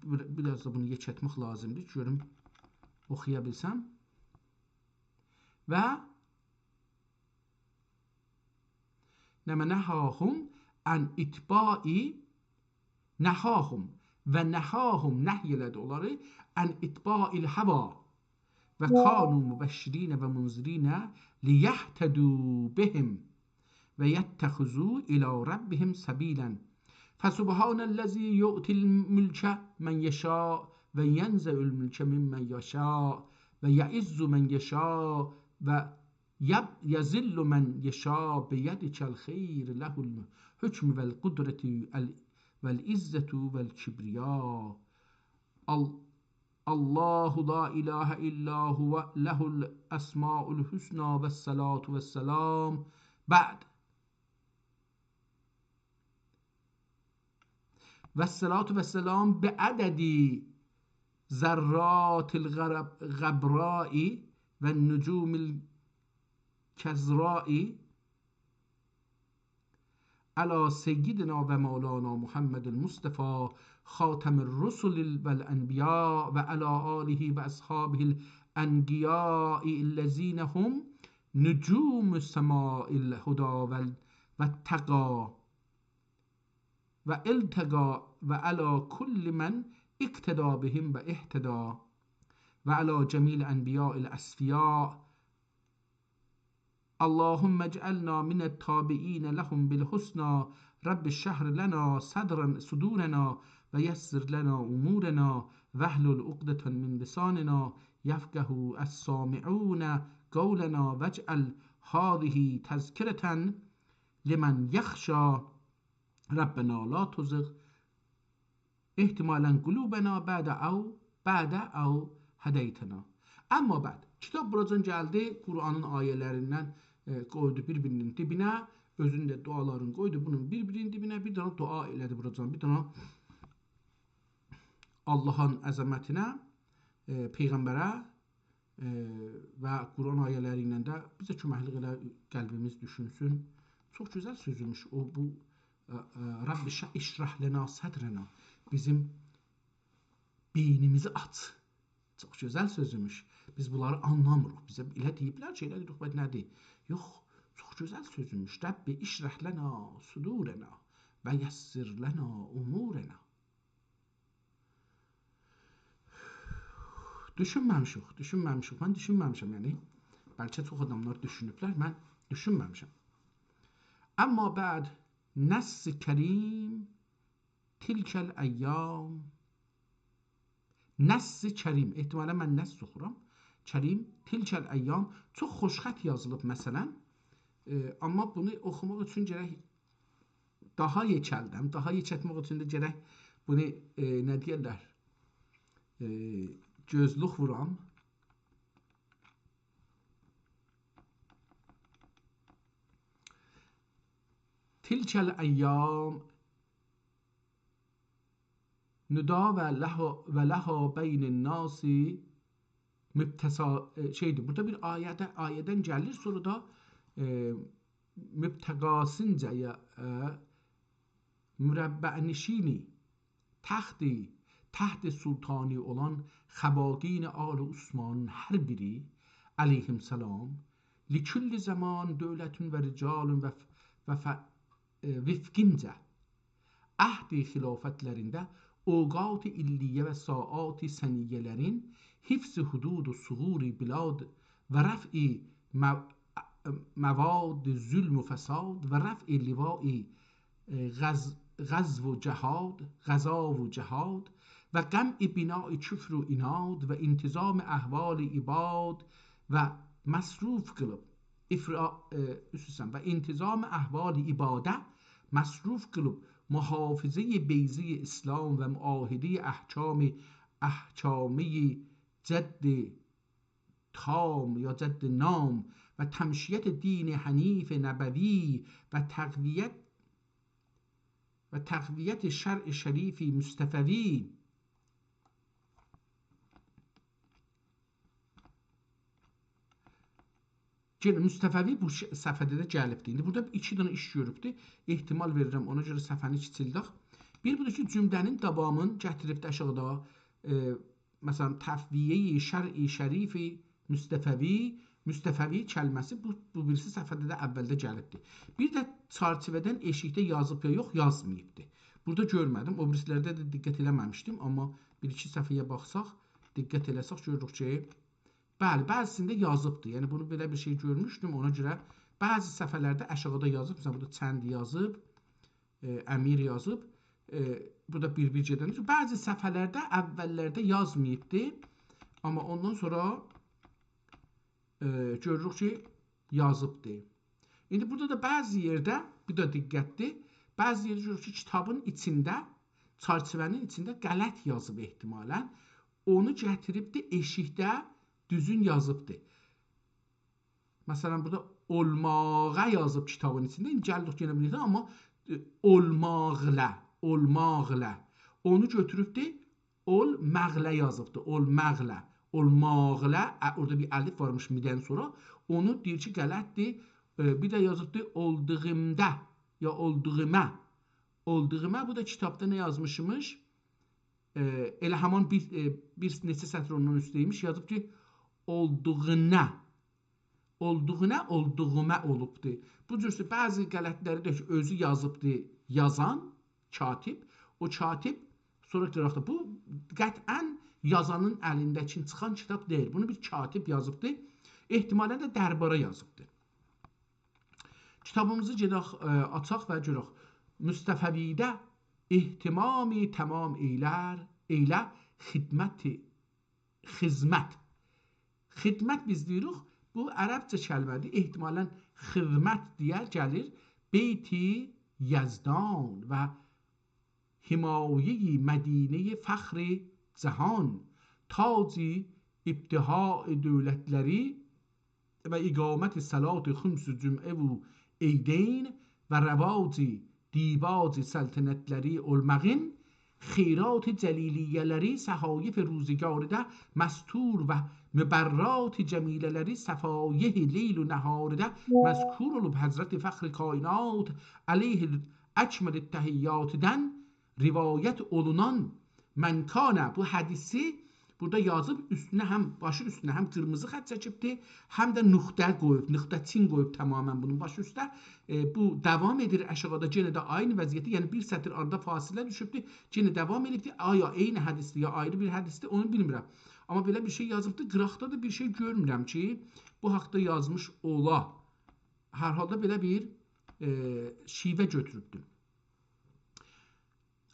بیر آز دا بونو یئکلتمک لازیمدیر، گؤروم اوخویا بیلسم. و نهاهم عن اتباع، نهاهم، و نهاهم، نهی ائله‌دی اونلاری، عن اتباع الهوی وكانوا مبشرين ومنذرين ليهتدوا بهم ويتخذوا إلى ربهم سبيلا. فسبحان الذي يؤتي الملك من يشاء وينزع الملك ممن يشاء ويعز من يشاء ويذل من يشاء بيدك الخير له الحكم والقدرة وال-، والعزة والكبرياء. ال-، الله لا إله إلا هو له الأسماء الحسنى والصلاة والسلام بعد. والصلاة والسلام بعدد ذرات الغرب-، الغبراء والنجوم الكزراء على سيدنا ومولانا محمد المصطفى خاتم الرسل والأنبياء وعلى آله وأصحابه الأنقياء الذين هم نجوم سماء الهدى وال-، والتقى والتقى وعلى كل من اقتدى بهم واهتدى وعلى جميع الأنبياء الأصفياء. اللهم اجعلنا من التابعين لهم بالحسنى. رب اشرح لنا صدرا-، صدورنا ويسر لنا أمورنا واحلل عقدة من لساننا يفقهوا السامعون قولنا واجعل هذه تذكرة لمن يخشى ربنا لا تزغ احتمالاً قلوبنا بعد أو، بعد أو هديتنا. اما بعد، کیتاب بوراجان گلدی، قرآنین آیه‌لریندن، ائ، قویدو بیر-بیرینین دیبینه، اؤزونون ده دعالارینی قویدو بونون بیر-بیرینین دیبینه، بیر دنه دعا ائله‌دی بوراجان، بیر دنه آللاهین عظمتینه، ائ، پیغمبره، ائ، و قرآن آیه‌لری ایله ده بیزه کؤمکلیک ائله، قلبیمیز دوشونسون. چوخ گؤزل سؤزوموش او، بو، ائ، ائ، رب اش-، اشرح لنا صدرنا. بیزیم بئینیمیزی آچ. چوخ گؤزل سؤزوموش. بیز بونلاری آنلامیریق. بیزه ائله دئییبلر کی، ائله دئدیک، بس نه‌دیر؟ یوخ، چوخ گؤزل سؤزوموش. رب اشرح لنا صدورنا ويسر لنا أمورنا. دوشونمه‌میشیک، دوشونمه‌میشیک. من دوشونمه‌میشم، یعنی. بلکه چوخ آداملار دوشونوبلر، من دوشونمه‌میشم. اما بعد، نص کریم، تلك الأيام. نص کریم، احتمالاً من نص اوخورام. کریم، تلك الأيام، چوخ خوشخط یازیلیب، مثلاً. ائ، اما بونو اوخوماق اوچون گرک داها یئکلدم، داها یئکلتمک اوچون ده گرک بونو، ائ، نه دئیرلر؟ ائ، گؤزلوک وورام. تلك الأيام نداولها، ولها بين الناس مبتسا-، ائ، شئیدیر، بورادا بیر آیه‌ده، آیه‌دن گلیر، سونرا دا، ائ، مبتغاسینجه یا، ائ، مربع‌نشینی، تختی، تخت سلطانی اولان خواقین آل عثمانین هر بیری، علیهم سلام، لکل زمان دولة و رجال و ف-، و ف-، ائ، وفقینجه، عهد خلافتلرینده اوقات علیه و ساعات ثنیه‌لرین حفظ حدود و ثغور بلاد و رفع م-، مواد ظلم و فساد و رفع لواء، ائ، غز-، غزو و جهاد، غزا و جهاد و قمع بناء کفر و عناد و انتظام احوال عباد و مصروف قیلیب، افرا-، ائ، عذر ایسته‌ییرم، و انتظام احوال عباده مصروف قیلیب، محافظهٔ بیضهٔ اسلام و معاهدهٔ احکام، احکام جد تام یا جد نام و تمشیت دین حنیف نبوی و تقویت، و تقویت شرع شریف مصطفوی. یئنه مستفوی بو ش-، صفحه‌ده ده گلیبدی. ایندی بورادا ایکی دنه ایش گؤروبدو. احتمال وئریرم، اونا گؤره صفحه‌نی کیچیلدک. بیر بودور کی، جمله‌نین داوامین گتیریبدی آشاغیدا، ائ، مثلا، تفویه‌ی شرع شریف مستفوی، مستفوی کلمه‌سی بو، بو بیریسی صفحه‌ده ده اولده گلیبدی. بیر ده چرچیوه‌دن ائشیکده یازیب یا یوخ، یازماییبدی. بورادا گؤرمه‌دیم، او بیریسی‌لرده ده دقت ائله‌مه‌میشدیم، آمما بیر-ایکی صفحه‌یه باخساق، دقت ائله‌سک گؤروروک کی، بلی، بعضی‌سینده یازیبدی. یعنی بونو بئله بیر شئی گؤرموشدوم، اونا گؤره بعضی صفحه‌لرده آشاغیدا یازیب، مثلا، بورادا چند یازیب، ائ، امیر یازیب، ائ، بورادا بیر-بیر گئدنده. بعضی صفحه‌لرده اوللرده یازماییبدی، آمما اوندان سونرا، ائ، گؤروروک کی، یازیبدی. ایندی بورادا دا بعضی یئرده، بیر ده دقتلی، بعضی یئرده گؤروروک کی، کیتابین ایچینده، چرچیوه‌نین ایچینده غلط یازیب احتمالا. اونو گتیریبدی ائشیکده، دوزون یازیبدی. مثلا، بورادا اولماغا یازیب کیتابین ایچینده. ایندی گلدیک یئنه بیر یئره، آمما، ائ، اولماغلا، اولماغلا. اونو گؤتوروبدو، اولماغلا یازیبدی، اولماغلا. اولماغلا، ا، اورادا بیر الیف وارمیش می‌دن سونرا. اونو دئییر کی، غلطدیر. ائ، بیر ده یازیبدی اولدوغومدا، یا اولدوغوما. اولدوغوما، بو دا کیتابدا نه یازمیشمیش؟ ائ، ائله همان بیر، ائ، بیر نئچه سطر اوندان اوستده‌یمیش، یازیب کی، اولدوغونا. اولدوغونا، اولدوغوما اولوبدو. بو جور بعضی غلطلری ده کی، اؤزو یازیبدی، یازان، کاتب. او کاتب، سونرا قیراقدا. بو قطعا یازانین الینده‌کین چیخان کیتاب دئییل. بونو بیر کاتب یازیبدی. احتمالا ده دربارا یازیبدی. کیتابیمیزی گئدک، ائ، آچاق و گؤرک. مستفویده اهتمامی تمام ائیلر، ائیله خدمتی، خدمت. خدمت بیز دئییریک، بو عربجه کلمه‌دیر. احتمالا خدمت دئیه گلیر. بیت یزدان و حمایه‌ی مدینه‌ی فخر جهان، تاج ابتهاع دولتلری و اقامت صلات خمس جمعه و عیدین و رواج دیباج سلطنتلری اولماغین، خیرات جلیلیه‌لری صحایف روزگارده مستور و مبرات جمیله‌لری صفایح لیل و نهارده مذکور اولوب حضرت فخر کائنات علیه اکمل تحیاتدن روایت اولونان من کان، بو حدیثی بورادا یازیب، اوستونه هم، باشین اوستونه هم قیرمیزی خط چکیبدی، هم ده نقطه قویوب، نقطه چین قویوب تماما بونون باشی اوسته. ائ، بو داوام ائدیر آشاغیدا، یئنه ده عینی وضعیتده، یعنی بیر سطر آرادا فاصله دوشوبدو، یئنه داوام ائدیبدی. آیا عینی حدیثدیر، یا آیری بیر حدیثدیر، اونو بیلمیرم. آمما بئله بیر شئی یازیبدی، قیراقدا دا بیر شئی گؤرمورم کی، بو حاقدا یازمیش اولا. هر حالدا بئله بیر، ائ، شیوه گؤتوروبدو.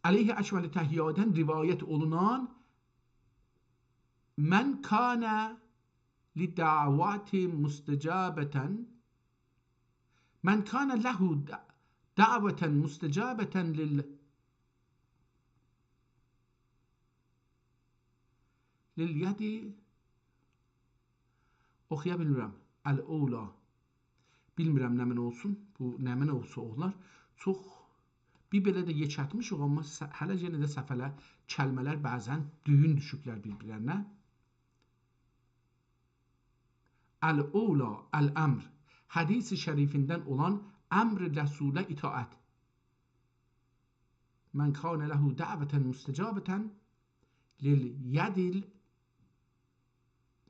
علیه اکمل تحیاتدن روایت اولونان من کان لدعوة مستجابة، من کان له د-، دعوة مستجابة لل-، للید، اوخویا بیلمیرم. الاولی. بیلمیرم نمنه اولسون، بو نمنه اولسا اولار. چوخ بیر بئله ده یئکلتمیشیک، آمما س-، هله یئنه ده صفحه‌لر، کلمه‌لر بعضا دویون دوشوبلر بیر-بیرلرینه. الاولی، الامر. حدیث شریفیندن اولان امر رسوله اطاعت. من کان له دعوة مستجابة للید ال-،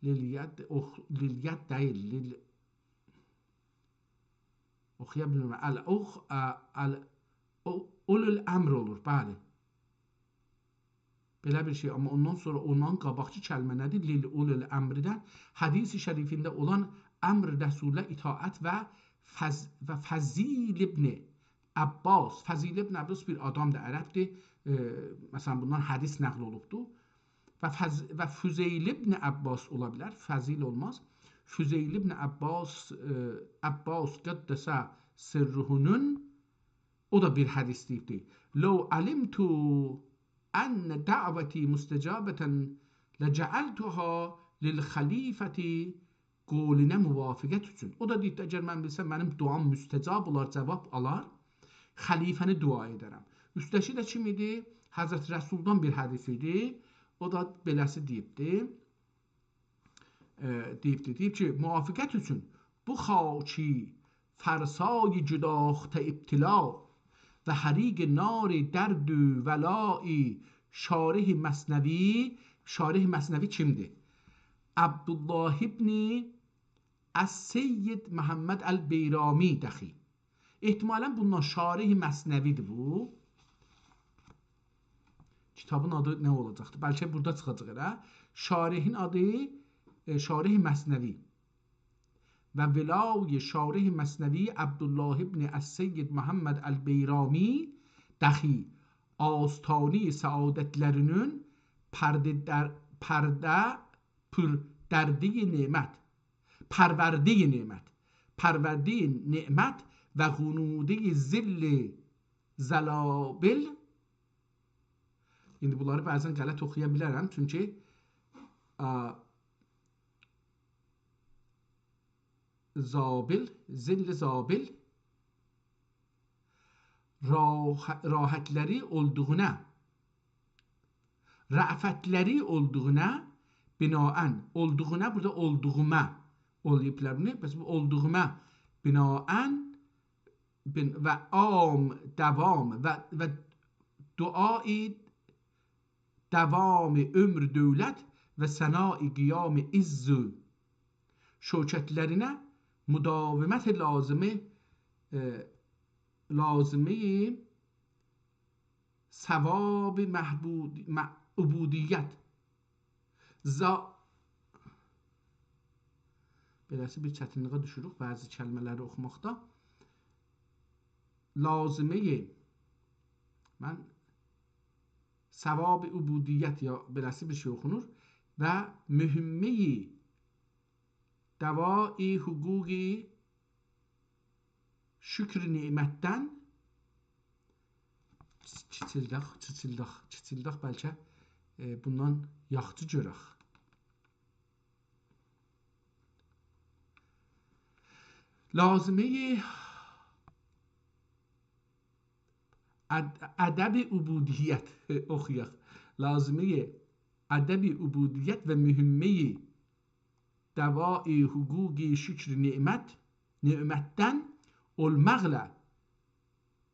للید، اوخ-، للید دئییل، لیل-، اوخویا بیلمیرم. ال-، اوخ-، ا-، ال-، او-، اولو الامر اولور، بلی. بئله بیر شئی، آمما اوندان سونرا اوندان قاباقکی کلمه نه‌دیر؟ لیل اولو الامردن. حدیث شریفینده اولان امر رسوله اطاعت و فض-، و فضیل ابن عباس. فضیل ابن عباس بیر آدامدیر، عربدیر. ائ، مثلا، بوندان حدیث نقل اولوبدور. و فض-، و فضیل ابن عباس اولا بیلر، فضیل اولماز. فضیل ابن عباس، ائ، عباس قدس سره‌نین، او دا بیر حدیث دئییبدی. «لو علمت أن دعوتي مستجابة لجعلتها للخليفة» قولونه موافقت اوچون. او دا دئییب، اگر من بیلسم، منیم دعام مستجاب اولار، جواب آلار، خلیفه‌نی دعا ائدرم. اوسته‌کی ده کیم ایدی؟ حضرت رسولدان بیر حدیث ایدی. او دا بئله‌سی دئییبدی. ائ، دئییبدی، دئییب کی، موافقت اوچون بو خاکی فرسای گداخته ابتلا و حریق نار درد و ولایی. شارح مثنوی، شارح مثنوی کیمدیر؟ عبدالله ابن السید محمد البیرامی دخی. احتمالاً بوندان شارح مثنوی‌دیر بو. کیتابین آدی نه اولاجاقدی؟ بلکه بورادا چیخاجاق ائله. شارحین آدی، ائ، شارح مثنوی. و ولای شارح مثنوی عبدالله ابن السید محمد البیرامی دخی آستانه‌ی سعادتلرینین پرده در، پرده پر درده‌ی نعمت، پرورده‌ی نعمت، پرورده‌ی نعمت و غنوده‌ی ظل زلابل. ایندی بونلاری بعضاً غلط اوخویا بیلرم، چونکی، آ، زابل، ظل زابل، راح-، راحتلری اولدوغونا، رأفتلری اولدوغونا بناءً، اولدوغونا، بورادا اولدوغوما اولیبلار بونو، پس بو اولدوغوما بناءً، بن-، و عام دوام و، و دعای دوام عمر دولت و ثنای قیام عز و شوکتلرینه مداومت لازمه، ائ، لازمه ثواب محبود-، مع-، عبودیت. زا-، بئله‌سی بیر چتینلیگه دوشوروک بعضی کلمه‌لری اوخوماقدا. لازمه، من ثواب عبودیت یا بئله‌سی بیر شئی اوخونور و مهمه دوای حقوق شکر نعمتدن. کیچیلداق، کیچیلداق، کیچیلداق، بلکه، ائ، بوندان یاخشی گؤرک. لازمه اد-، ادب عبودیت اوخویاق. لازمه ادب عبودیت و مهمه دوای حقوق شکر نعمت، نعمتدن اولماقلا،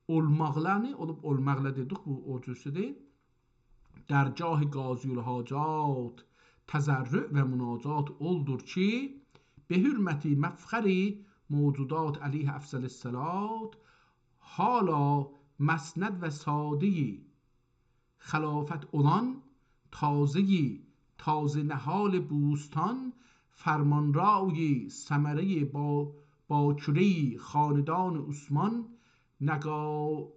اولماقلا، نه اولوب اولماقلا دئدیک، بو او جورسودور. درگاه قاضی الحاجات، تضرع و مناجات اولدور کی، به حرمت مفخر موجودات علیه افضل الصلات، حالا مسند و ساده‌ی خلافت اولان، تازه‌ی تازه نهال بوستان، فرمانرای ثمره‌ی با-، باکره‌ی خاندان عثمان، نقا-،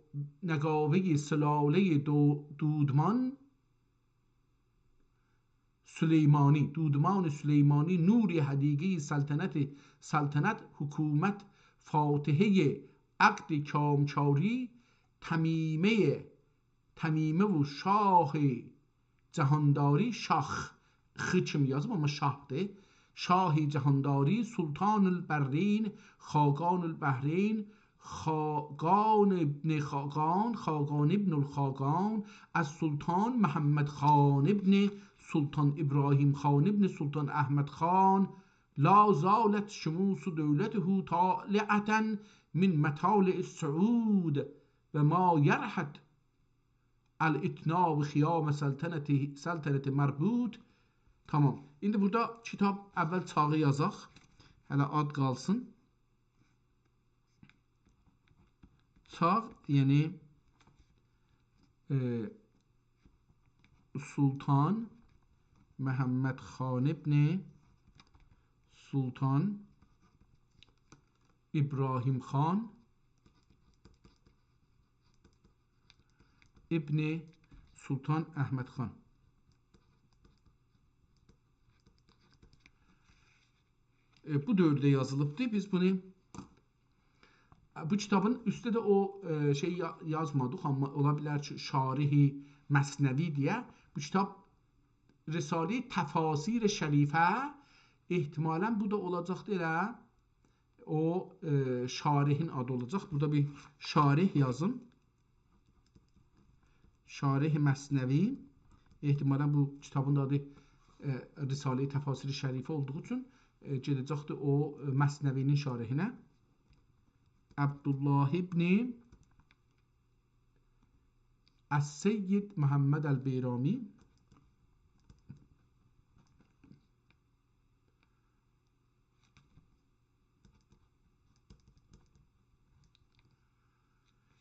نقاوه‌ی سلاله‌ی دو-، دودمان، سلیمانی، دودمان سلیمانی، نور حدیقه‌ی سلطنت، سلطنت حکومت، فاتحه‌ی عقد کامکاری، تمیمه، تمیمه و شاه جهانداری، شاخ، خ کیمی یازیب، آمما شاهدیر. شاه جهانداری، سلطان البرین، خاقان البحرین، خاقان ابن خاقان، خاقان ابن الخاقان، السلطان محمد خان ابن سلطان ابراهیم خان ابن سلطان احمد خان، لا زالت شموس دولته طالعة من مطالع السعود و ما یرحت الاتناب خیام سلطنت، سلطنت مربود. تمام. ایندی بورادا کیتاب اول چاغی یازاق. هله آد قالسین. چاغ، یعنی، ائ، سلطان محمد خان ابن سلطان ابراهیم خان ابن سلطان احمد خان. ائ، بو دؤورده یازیلیبدی. بیز بونو، بو کیتابین اوسته ده او، ائ، شئی یا-، یازمادیق، آمما اولا بیلر کی، شارح مثنوی دئیه. بو کیتاب رساله‌ی تفاسیر شریفه، احتمالاً بو دا اولاجاقدی ائله. او، ائ، شارحین آدی اولاجاق. بورادا بیر شارح یازیم. شارح مثنوی. احتمالاً بو کیتابین دا آدی، ائ، رساله‌ی تفاسیر شریفه اولدوغو اوچون ائ، گئده‌جکدیر او، ائ، مثنوی‌نین شرحینه. عبدالله ابن السید محمد البیرامی.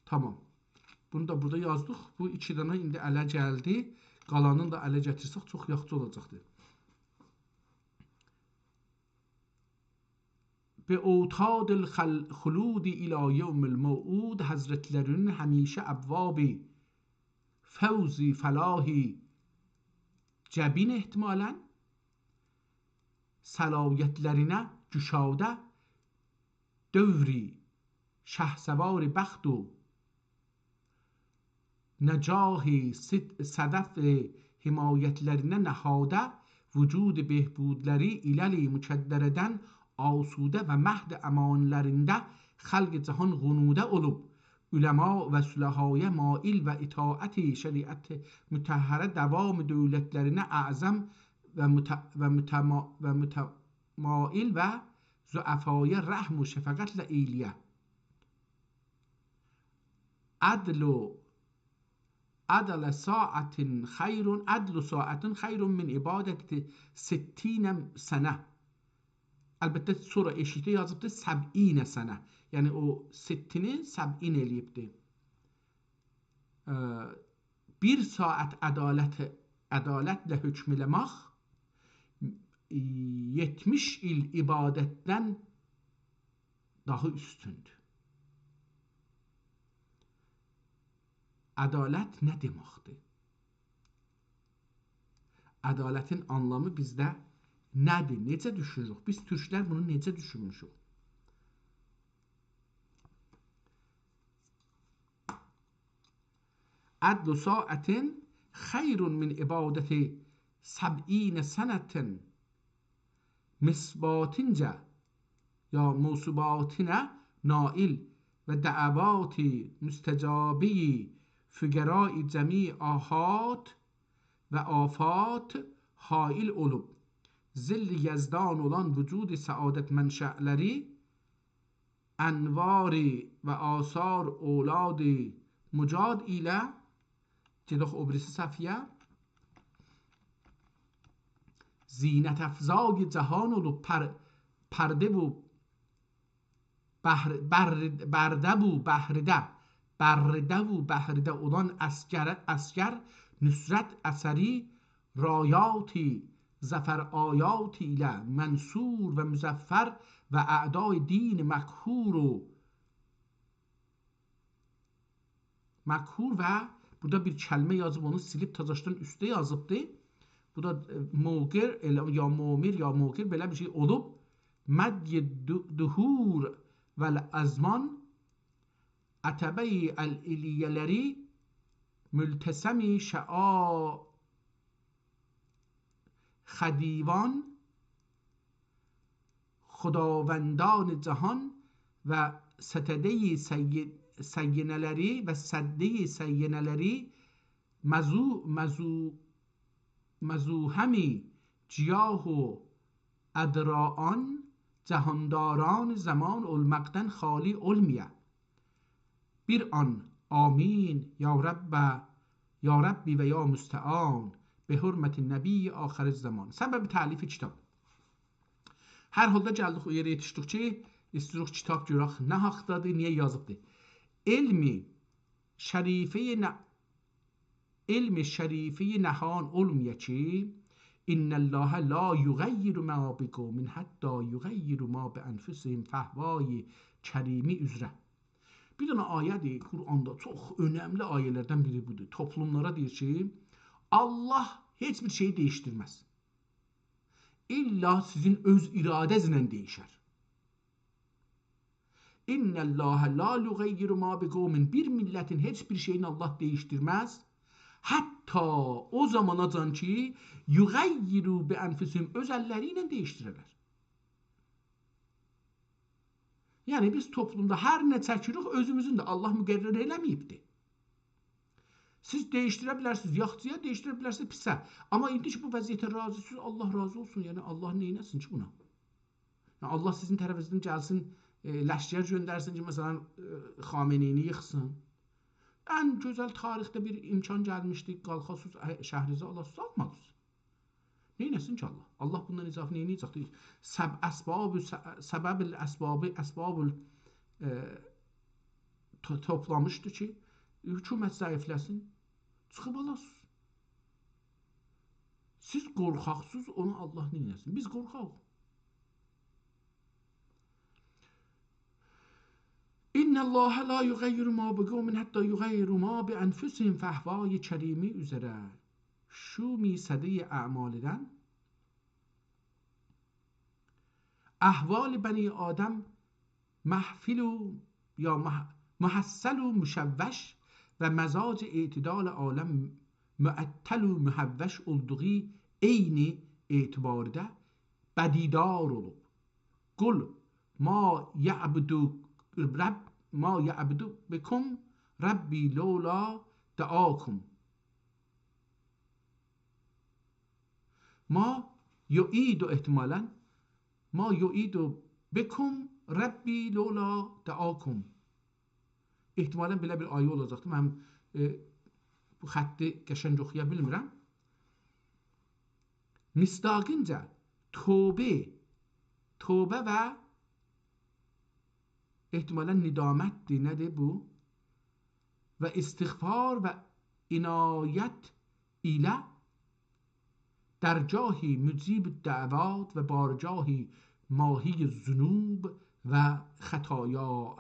تامام. بونو دا بورادا یازدیق. بو ایکی دنه ایندی اله گلدی. قالانینی دا اله گتیرسک چوخ یاخشی اولاجاقدیر. «به اوتاد الخل-، خلود الی یوم الموعود»، حضرتلری‌نین همیشه ابواب فوز، فلاح جبین احتمالاً، صلایتلرینه گشاده، دور شهسوار بخت و نجاح صد-، صدف حمایتلرینه نهاده، وجود بهبودلری ایللی مکدره‌دن آسوده و مهد امانلرینده خلق جهان غنوده اولوب، علما و صلحایا مایل و اطاعت شریعت مطهره دوام دولتلرینه اعظم و مت-، و متما-، و متمایل و ضعفایا رحم و شفقتله ائیله‌یه. «عدل، عدل ساعة خیر، عدل ساعة خیر من عبادة ستین سنة». البته، سونرا ائشیکده یازیبدی «سبعین سنة». یعنی او ستینی سبعین ائله‌ییبدی. ائ، بیر ساعت عدالت، عدالتله حکم ائله‌مک، ائ، یئتمیش ایل عبادتدن داها اوستوندور. عدالت نه دئمکدیر؟ عدالتین آنلامی بیزده نه‌دیر؟ نئجه دوشونوروک؟ بیز تورکلر بونو نئجه دوشونموشوک؟ «عدل ساعة خیر من عبادة سبعین سنة». مثباتینجه یا مثباتینه نائل و دعوات مستجابهٔ فقراء جمیع آحاد و آفات حائل اولوب، ظل یزدان اولان وجود سعادت منشألری، انوار و آثار اولاد مجاد ایله، گئدک او بیریسی صفحه‌یه. زینت‌افزای جهان اولوب پر-، پرده و بحر-، بر-، برده و بحرده، برده و بحرده اولان عسگر، عسگر نصرت اثری، رایات ظفر آیات ایله منصور و مظفر و اعدای دین مقهور و مقهور و بورادا بیر کلمه یازیب، اونو سیلیب تازاشدان اوسته یازیبدی. بو دا، ائ، موقر، ائله یا مومر، یا موقر، بئله بیر شئی اولوب. مدی دو-، دهور و الازمان، عتبه العلیه‌لری، ملتثم شعا-، خدیوان، خداوندان جهان و ستدهٔ سیه-، سینه‌لری و سدهٔ سینه‌لری، مزو-، مزو-، مزوحم جیاه و ادراعان، جهانداران زمان اولماقدان خالی اولمایا. بیر آن آمین، یا رب، یا ربی و یا مستعان، به حرمت نبی آخر الزمان. سبب تألیف کیتاب. هر حالدا گلدیک او یئره یئتیشدیک کی، ایستیروخ کیتاب گؤرک نه حاقدادیر، نییه یازیبدیر. علم شریفهٔ ن-، علم شریفهٔ نهان اولمایا کی، «ان الله لا یغیر ما بقوم حتی یغیروا ما بانفسهم»، فهوای کریمی اوزره. بیر دنه آیه‌دیر قرآندا، چوخ اؤنملی آیه‌لردن بیری بودور. توپلوملارا دئییر کی، الله هئچ بیر شئیی دییشدیرمز. الا سیزین اؤز اراده‌زله دییشر. «ان الله لا یغیر ما بقوم»، بیر میللتین هئچ بیر شئیینی الله دییشدیرمز. حتی او زاماناجان کی، «یغیروا بانفسهم»، اؤز اللری ایله دییشدیررلر. یعنی بیز توپلومدا هر نه چکیریک، اؤزوموزون ده، الله مقرر ائله‌مه‌ییبدی. سیز دییشدیره بیلرسینیز یاخشییا، دییشدیره بیلرسینیز پیسه. آمما ایندی کی بو وضعیته راضی‌سینیز، الله راضی اولسون. یعنی الله نئینه‌سین کی بونا؟ یعنی، الله سیزین طرفینیزدن گلسین، ائ، لشکر گؤندرسین کی، مثلا، ائ، خامنه‌ای‌نی ییخسین. ان گؤزل تاریخده بیر امکان گلمیشدی، قالخاسینیز، ائ، شهرینیزی آلاسینیز، آلمادینیز. نئینه‌سین کی الله؟ الله بوندان اضافه نئینیه‌جکدیر؟ سب-، اسباب، س-، سبب الاسباب، اسباب ال-، ائ، تو-، توپلامیشدی کی، حکومت ضعیفله‌سین، چیخیب آلاسینیز. سیز قورخاقسینیز، اونو الله نئینه‌سین؟ بیز قورخاق. «إن الله لا يغير ما بقوم حتى يغيروا ما بأنفسهم» فهوای کریمی اوزره شومی صدی اعمالیدن احوال بنی آدم محفل و یا مح-، محصل و مشوش و مزاج اعتدال عالم معطل و مهوش اولدوغو عینی اعتبارده بدیدار اولوب. «قل ما يعبأ رب، ما يعبأ بكم ربي لولا دعاؤكم». «ما يعيد» احتمالا، «ما يعيد بكم ربي لولا دعاؤكم». احتمالا بئله بیر آیه اولاجاقدی. من، ائ، بو خطی قشنگ اوخویا بیلمیرم. مصداقینجا توبه، توبه و احتمالا ندامتدیر، نه‌دیر بو؟ «و استغفار و عنایت ایله درگاه مجیب الدعوات و بارگاه ماحی الذنوب و خطایا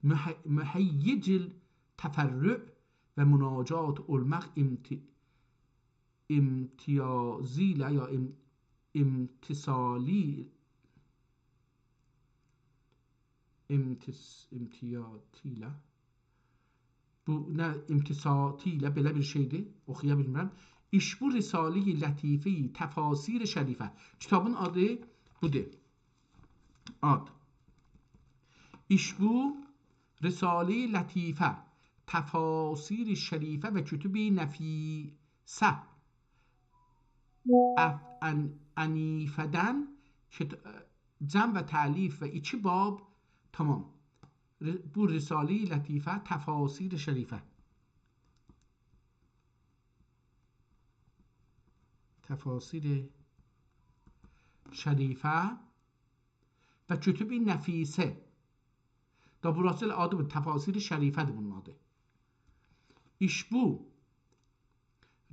مه-، مهیج التفرع و مناجات اولماق امت-، امتیازیله» یا ام-، امتثالی، امتث-، امتیاتیله. بو نه، امتثاتیله، بئله بیر شئیدیر، اوخویا بیلمیرم. «ایشبو رساله‌ی لطیفه‌ی تفاسیر شریفه». کیتابین آدی بودور. آد. «ایشبو رساله‌ی لطیفه، تفاسیر شریفه و کتب نفیسه، اف-، ان-، انیفه‌دن کت-، جمع و تألیف و ایکی باب»، تمام. ر-، بو رساله‌ی لطیفه، تفاسیر شریفه. تفاسیر شریفه و کتب نفیسه. دا بوراسی ائله آدی بو، تفاسیر شریفه‌دیر بونون آدی. «ایشبو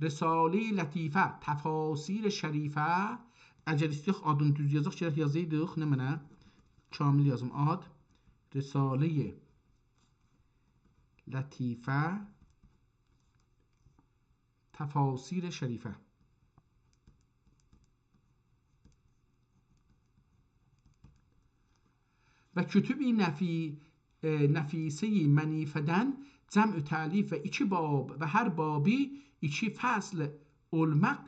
رساله‌ی لطیفه، تفاسیر شریفه»، اگر ایسته‌یک آدینی دوز یازاق، گرک یازایدیق، نمنه؟ کامل یازیم، آد. «رساله‌ی لطیفه، تفاسیر شریفه و کتب نفی-، ائ، نفیسه‌ی منیفه‌دن جمع و تألیف و ایکی باب و هر بابی ایکی فصل اولماق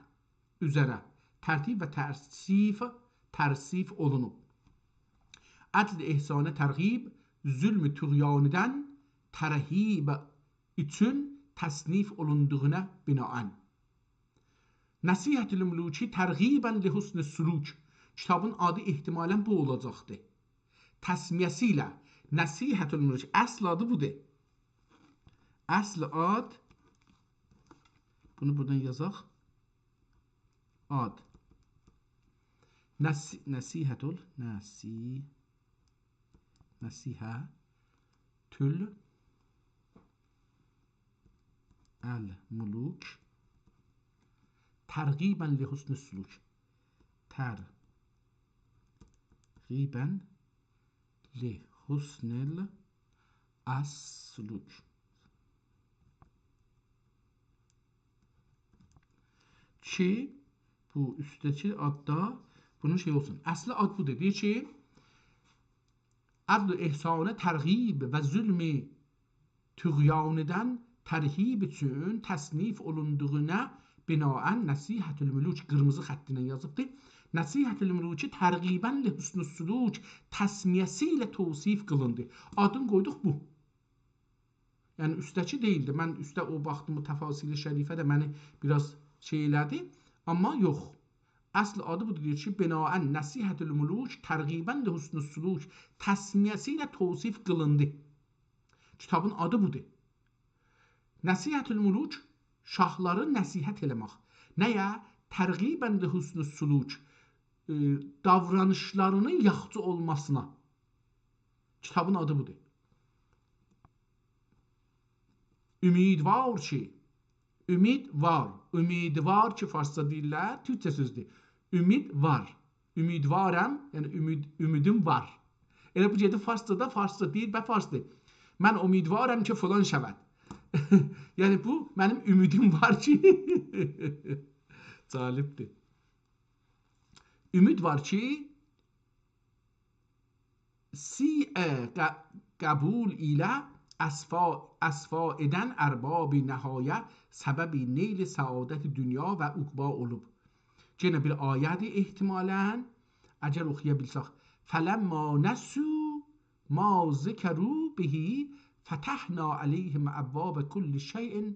اوزره ترتیب و تصنیف، تصنیف اولونوب. عدل احسانه ترغیب، ظلم طغیانیدن ترهیب اوچون تصنیف اولوندوغونا بناءً. نصیحة الملوک ترغیباً لحسن السلوک. کیتابین آدی احتمالاً بو اولاجاقدی. تسمیه‌سی ایله نصیحة الملوک. اصل آدی بودور. اصل آد. بونو بورادان یازاق. آد. نص-، نصیحة ال-، نصی-، نصیحة الملوک ترغیباً لحسن السلوک. ترغیباً لحسن السلوک. کی، بو اوستده‌کی آددا بونون شئی اولسون. اصلی آد بودور. دئییر کی، عدل و احسانه ترغیب و ظلم طغیانیدن ترهیب اوچون تصنیف اولوندوغونا بناءً نصیحة الملوک، قیرمیزی خط ایله یازیبدی. نصیحة الملوک ترغیباً لحسن السلوک، تسمیه‌سی ایله توصیف قیلیندی. آدین قویدوق بو. یعنی اوستده‌کی دئییلدی. من اوسته او باخدیم، بو تفاسیر شریفه ده منی بیر آز شئی ائله‌دی. آمما یوخ. اصل آدی بودور، دئییر کی، «بناءً نصیحة الملوک ترغیباً لحسن السلوک» تسمیه‌سی ایله توصیف قیلیندی. کیتابین آدی بودور. نصیحة الملوک، شاهلاری نصیحت ائله‌مک. نه‌یه؟ «ترغیباً لحسن السلوک»، ائ، داورانیشلارینین یاخشی اولماسینا. کیتابین آدی بودور. امیدوار کی، امید وار، امیدوار کی، فارسجا دئییرلر، تورکجه سؤزدور. امید وار. امیدوارم، یعنی امید، امیدیم وار. ائله بو گئدیب فارسجادا، فارسجا دئییر، به فارسدیر. «من امیدوارم که فلان شود.» یعنی بو، منیم امیدیم وار کی، جالبدیر. امید وار کی، سیغهٔ ق-، قبول ایله اصفا، اصفا ائدن ارباب نهایت سبب نیل سعادت دنیا و عقبی اولوب. یئنه بیر آیه‌دیر احتمالاً، اگر اوخویا بیلسک. «فلما نسوا ما ذکروا به فتحنا علیهم ابواب کل شیء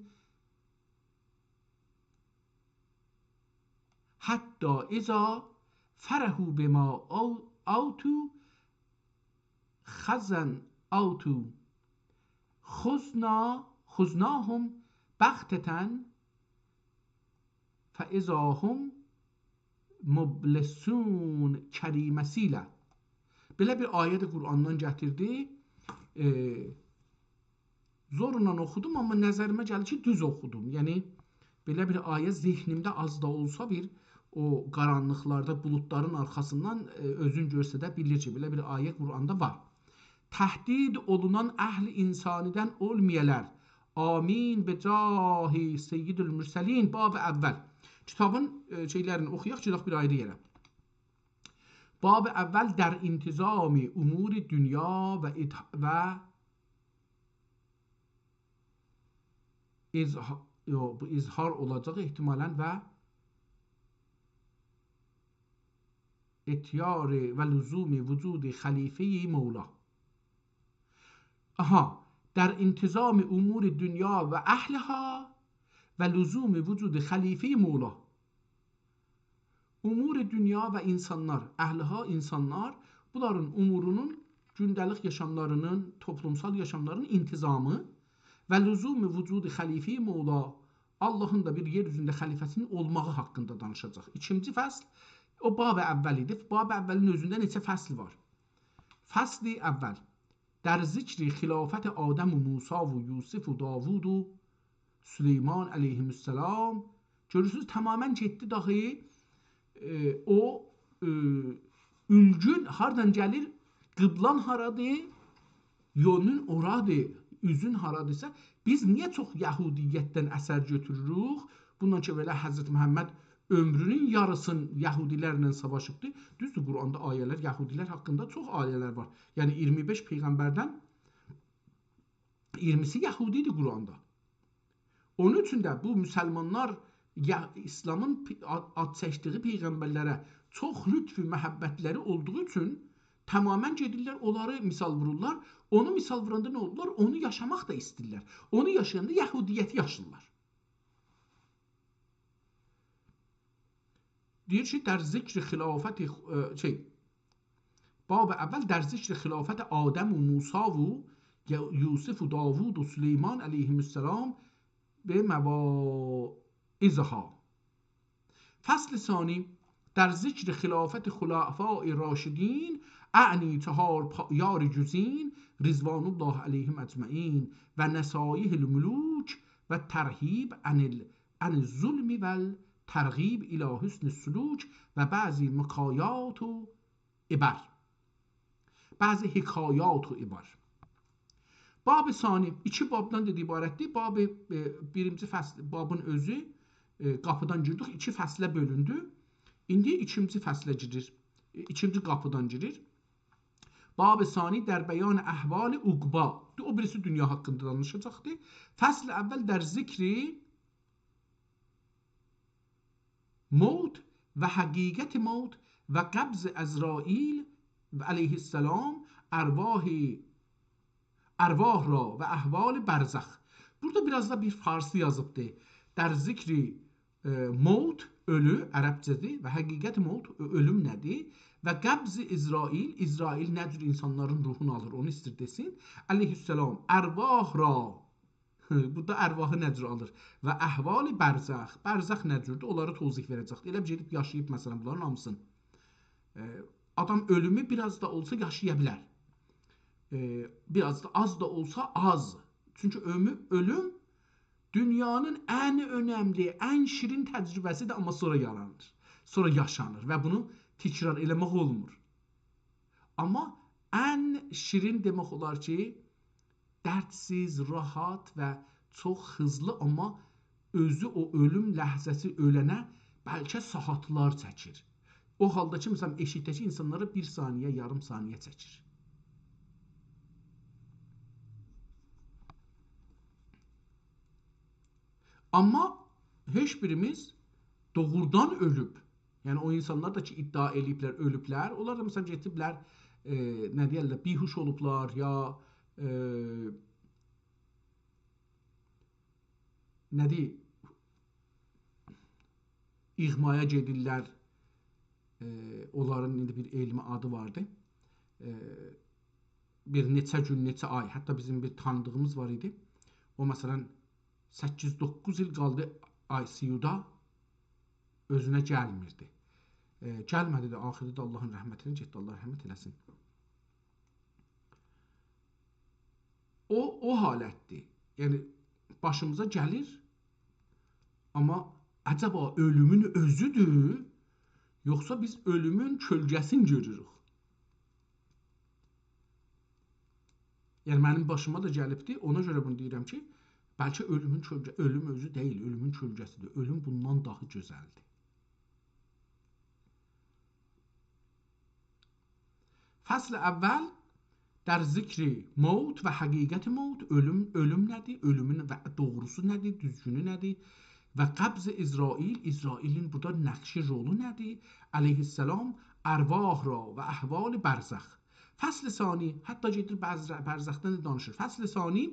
حتی اذا فرحوا بما او-، اوتوا خزن اوتوا خزنا-، خزناهم بغتة فاذا هم مبلسون» کریمه‌سی ایله. بئله بیر آیه ده قرآندان گتیردی. ائ، زورلا اوخودوم، آمما نظریمه گلیر کی، دوز اوخودوم. یعنی، بئله بیر آیه ذهنیمده آز دا اولسا بیر، او قارانلیقلاردا، بولودلارین آرخاسیندان، ائ، اؤزون گؤرسده بیلیر کی، بئله بیر آیه قرآندا وار. «تهدید اولونان اهل انسانی‌دن اولمایالار. آمین به جاه سید المرسلین.» باب اول. کیتابین، ائ، شئیلرینی اوخویاق، گئدک بیر آیری یئره. باب اول در انتظام امور دنیا و ات-، و اظها-، یو، بو اظهار اولاجاق احتمالاً و اتیار و لزوم وجود خلیفهٔ مولا. آها، در انتظام امور دنیا و اهلها و لزوم وجود خلیفهٔ مولا. امور دنیا و انسانلار، اهلها، انسانلار، بونلارین امورونون، گونده‌لیک یاشاملارینین، توپلومسال یاشاملارینین انتظامی و لزوم وجود خلیفهٔ مولا، آللاهین دا بیر یئر اوزونده خلیفه‌سینین اولماغی حاقیندا دانیشاجاق. ایکینجی فصل، او باب اول ایدی. باب اولین اؤزونده نئچه فصل وار؟ فصل اول، در ذکر خلافت آدم و موسی و یوسف و داوود و سلیمان علیهم السلام. گؤرورسونوز، تماماً گئتدی داخی، ائ، او، ائ، اولگون هاردان گلیر، قبله‌ن هارادیر، یؤنون اورادیر، اوزون هارادیرسا. بیز نییه چوخ یهودیتدن اثر گؤتوروروک؟ بوندان کی، بئله حضرت محمد عؤمرونون یاریسینی یهودیلرله ساواشیبدی. دوزدور، قرآندا آیه‌لر، یهودیلر حاقیندا چوخ آیه‌لر وار. یعنی، اییرمی بئش پیغمبردن اییرمیسی یهودی ایدی قرآندا. اونون اوچون ده بو مسلمانلار یا-، ایسلامین پی-، آد، آد چکدیگی پیغمبرلره چوخ لطف و محبتلری اولدوغو اوچون تماماً گئدیرلر، اونلاری مثال وورورلار. اونو مثال ووراندا نه اولورلار؟ اونو یاشاماق دا ایسته‌ییرلر. اونو یاشایاندا یهودیتی یاشیرلار. دئییر کی، در ذکر خلافت، ائ، شئی، باب اول در ذکر خلافت آدم و موسی و ی-، یوسف و داوود و سلیمان علیهم السلام به مواعظها. فصل ثانی، در ذکر خلافت خلفاء راشدین، اعنی چهار پا-، یار گزین، رضوان الله علیهم اجمعین، و نصایح الملوک و ترهیب عن ال-، عن الظلم و الترغیب الی حسن السلوک و بعضی مکایات و عبر. بعضی حکایات و عبر. باب ثانی، ایکی بابدان دا عبارتدیر. باب، ائ، بیرینجی فصل، بابین اؤزو، ائ، قاپیدان گیردیک، ایکی فصله بؤلوندو. ایندی ایکینجی فصله گیریر. ائ، ایکینجی قاپیدان گیریر. باب ثانی در بیان احوال عقبی. او بیریسی دونیا حاقیندا دانیشاجاقدیر. فصل اول در ذکر موت و حقیقت موت و قبض عزرائیل علیه السلام ارواح، ارواح را و احوال برزخ. بورادا بیر آز دا بیر فارسی یازیبدی. در ذکر، ائ، موت اؤلو، عربجه‌دیر، و حقیقت موت، اؤ-، اؤلوم نه‌دیر؟ و قبض عزرائیل، عزرائیل نه جور اینسانلارین روحونو آلیر، اونو ایستیر دئسین. علیه السلام، ارواح را، بورادا ارواحی نه جور آلیر؟ و احوال برزخ، برزخ نه جوردور؟ اونلاری توضیح وئره‌جکدیر. ائله بیر گئدیب یاشاییب، مثلا، بونلارین هامیسینی. ائ، آدام اؤلومو بیر آز دا اولسا یاشایا بیلر. ائ، بیر آز دا، آز دا اولسا آز. چونکی اؤمور، اؤلوم دونیانین ان اؤنملی، ان شیرین تجربه‌سی‌دیر، آمما سونرا یارانیر، سونرا یاشانیر و بونو تکرار ائله‌مک اولمور. آمما ان شیرین دئمک اولار کی، دردسیز، راحت و چوخ هیزلی، آمما اؤزو او اؤلوم لحظه‌سی اؤلنه بلکه ساعاتلار چکیر. او حالدا کی، مثلا، ائشیکده‌کی اینسانلارا بیر ثانیه، یاریم ثانیه چکیر. آمما هئچ بیریمیز دوغرودان اؤلوب، یعنی او اینسانلار دا کی، ادعا ائله‌ییبلر، اؤلوبلر، اونلار دا، مثلا، گئدیبلر، ائ، نه دئیرلر، بیهوش اولوبلار، یا، ائ، نه‌دیر، اغمایا گئدیرلر. ائ، اونلارین ایندی بیر علمی آدی واردی. ائ، بیر نئچه گون، نئچه آی، حتی بیزیم بیر تانیدیغیمیز وار ایدی. او، مثلا، سککیز-دوققوز ایل قالدی آی سی یودا، اؤزونه گلمیردی. ائ، گلمه‌دی ده، آخیردا دا آللاهین رحمتینه گئتدی، آللاه رحمت ائله‌سین. او، او حالتدیر. یعنی، باشیمیزا گلیر، آمما عجبا اؤلومون اؤزودور، یوخسا بیز اؤلومون کؤلگه‌سینی گؤروروک؟ یعنی، منیم باشیما دا گلیبدی، اونا گؤره بونو دئییرم کی، بلکه اؤلومون کؤلگه-، اؤلوم اؤزو دئییل، اؤلومون کؤلگه‌سیدیر. اؤلوم بوندان داها گؤزلدیر. فصل اول در ذکر موت و حقیقت موت، اؤلوم، اؤلوم نه‌دیر، اؤلومون و دوغروسو نه‌دیر، دوزگونو نه‌دیر و قبض عزرائیل، عزرائیلین بورادا نقشی، رولو نه‌دیر؟ علیه السلام، ارواح را و احوال برزخ. فصل ثانی، حتی گئدیر برز-، برزخدن ده دانیشیر. فصل ثانی،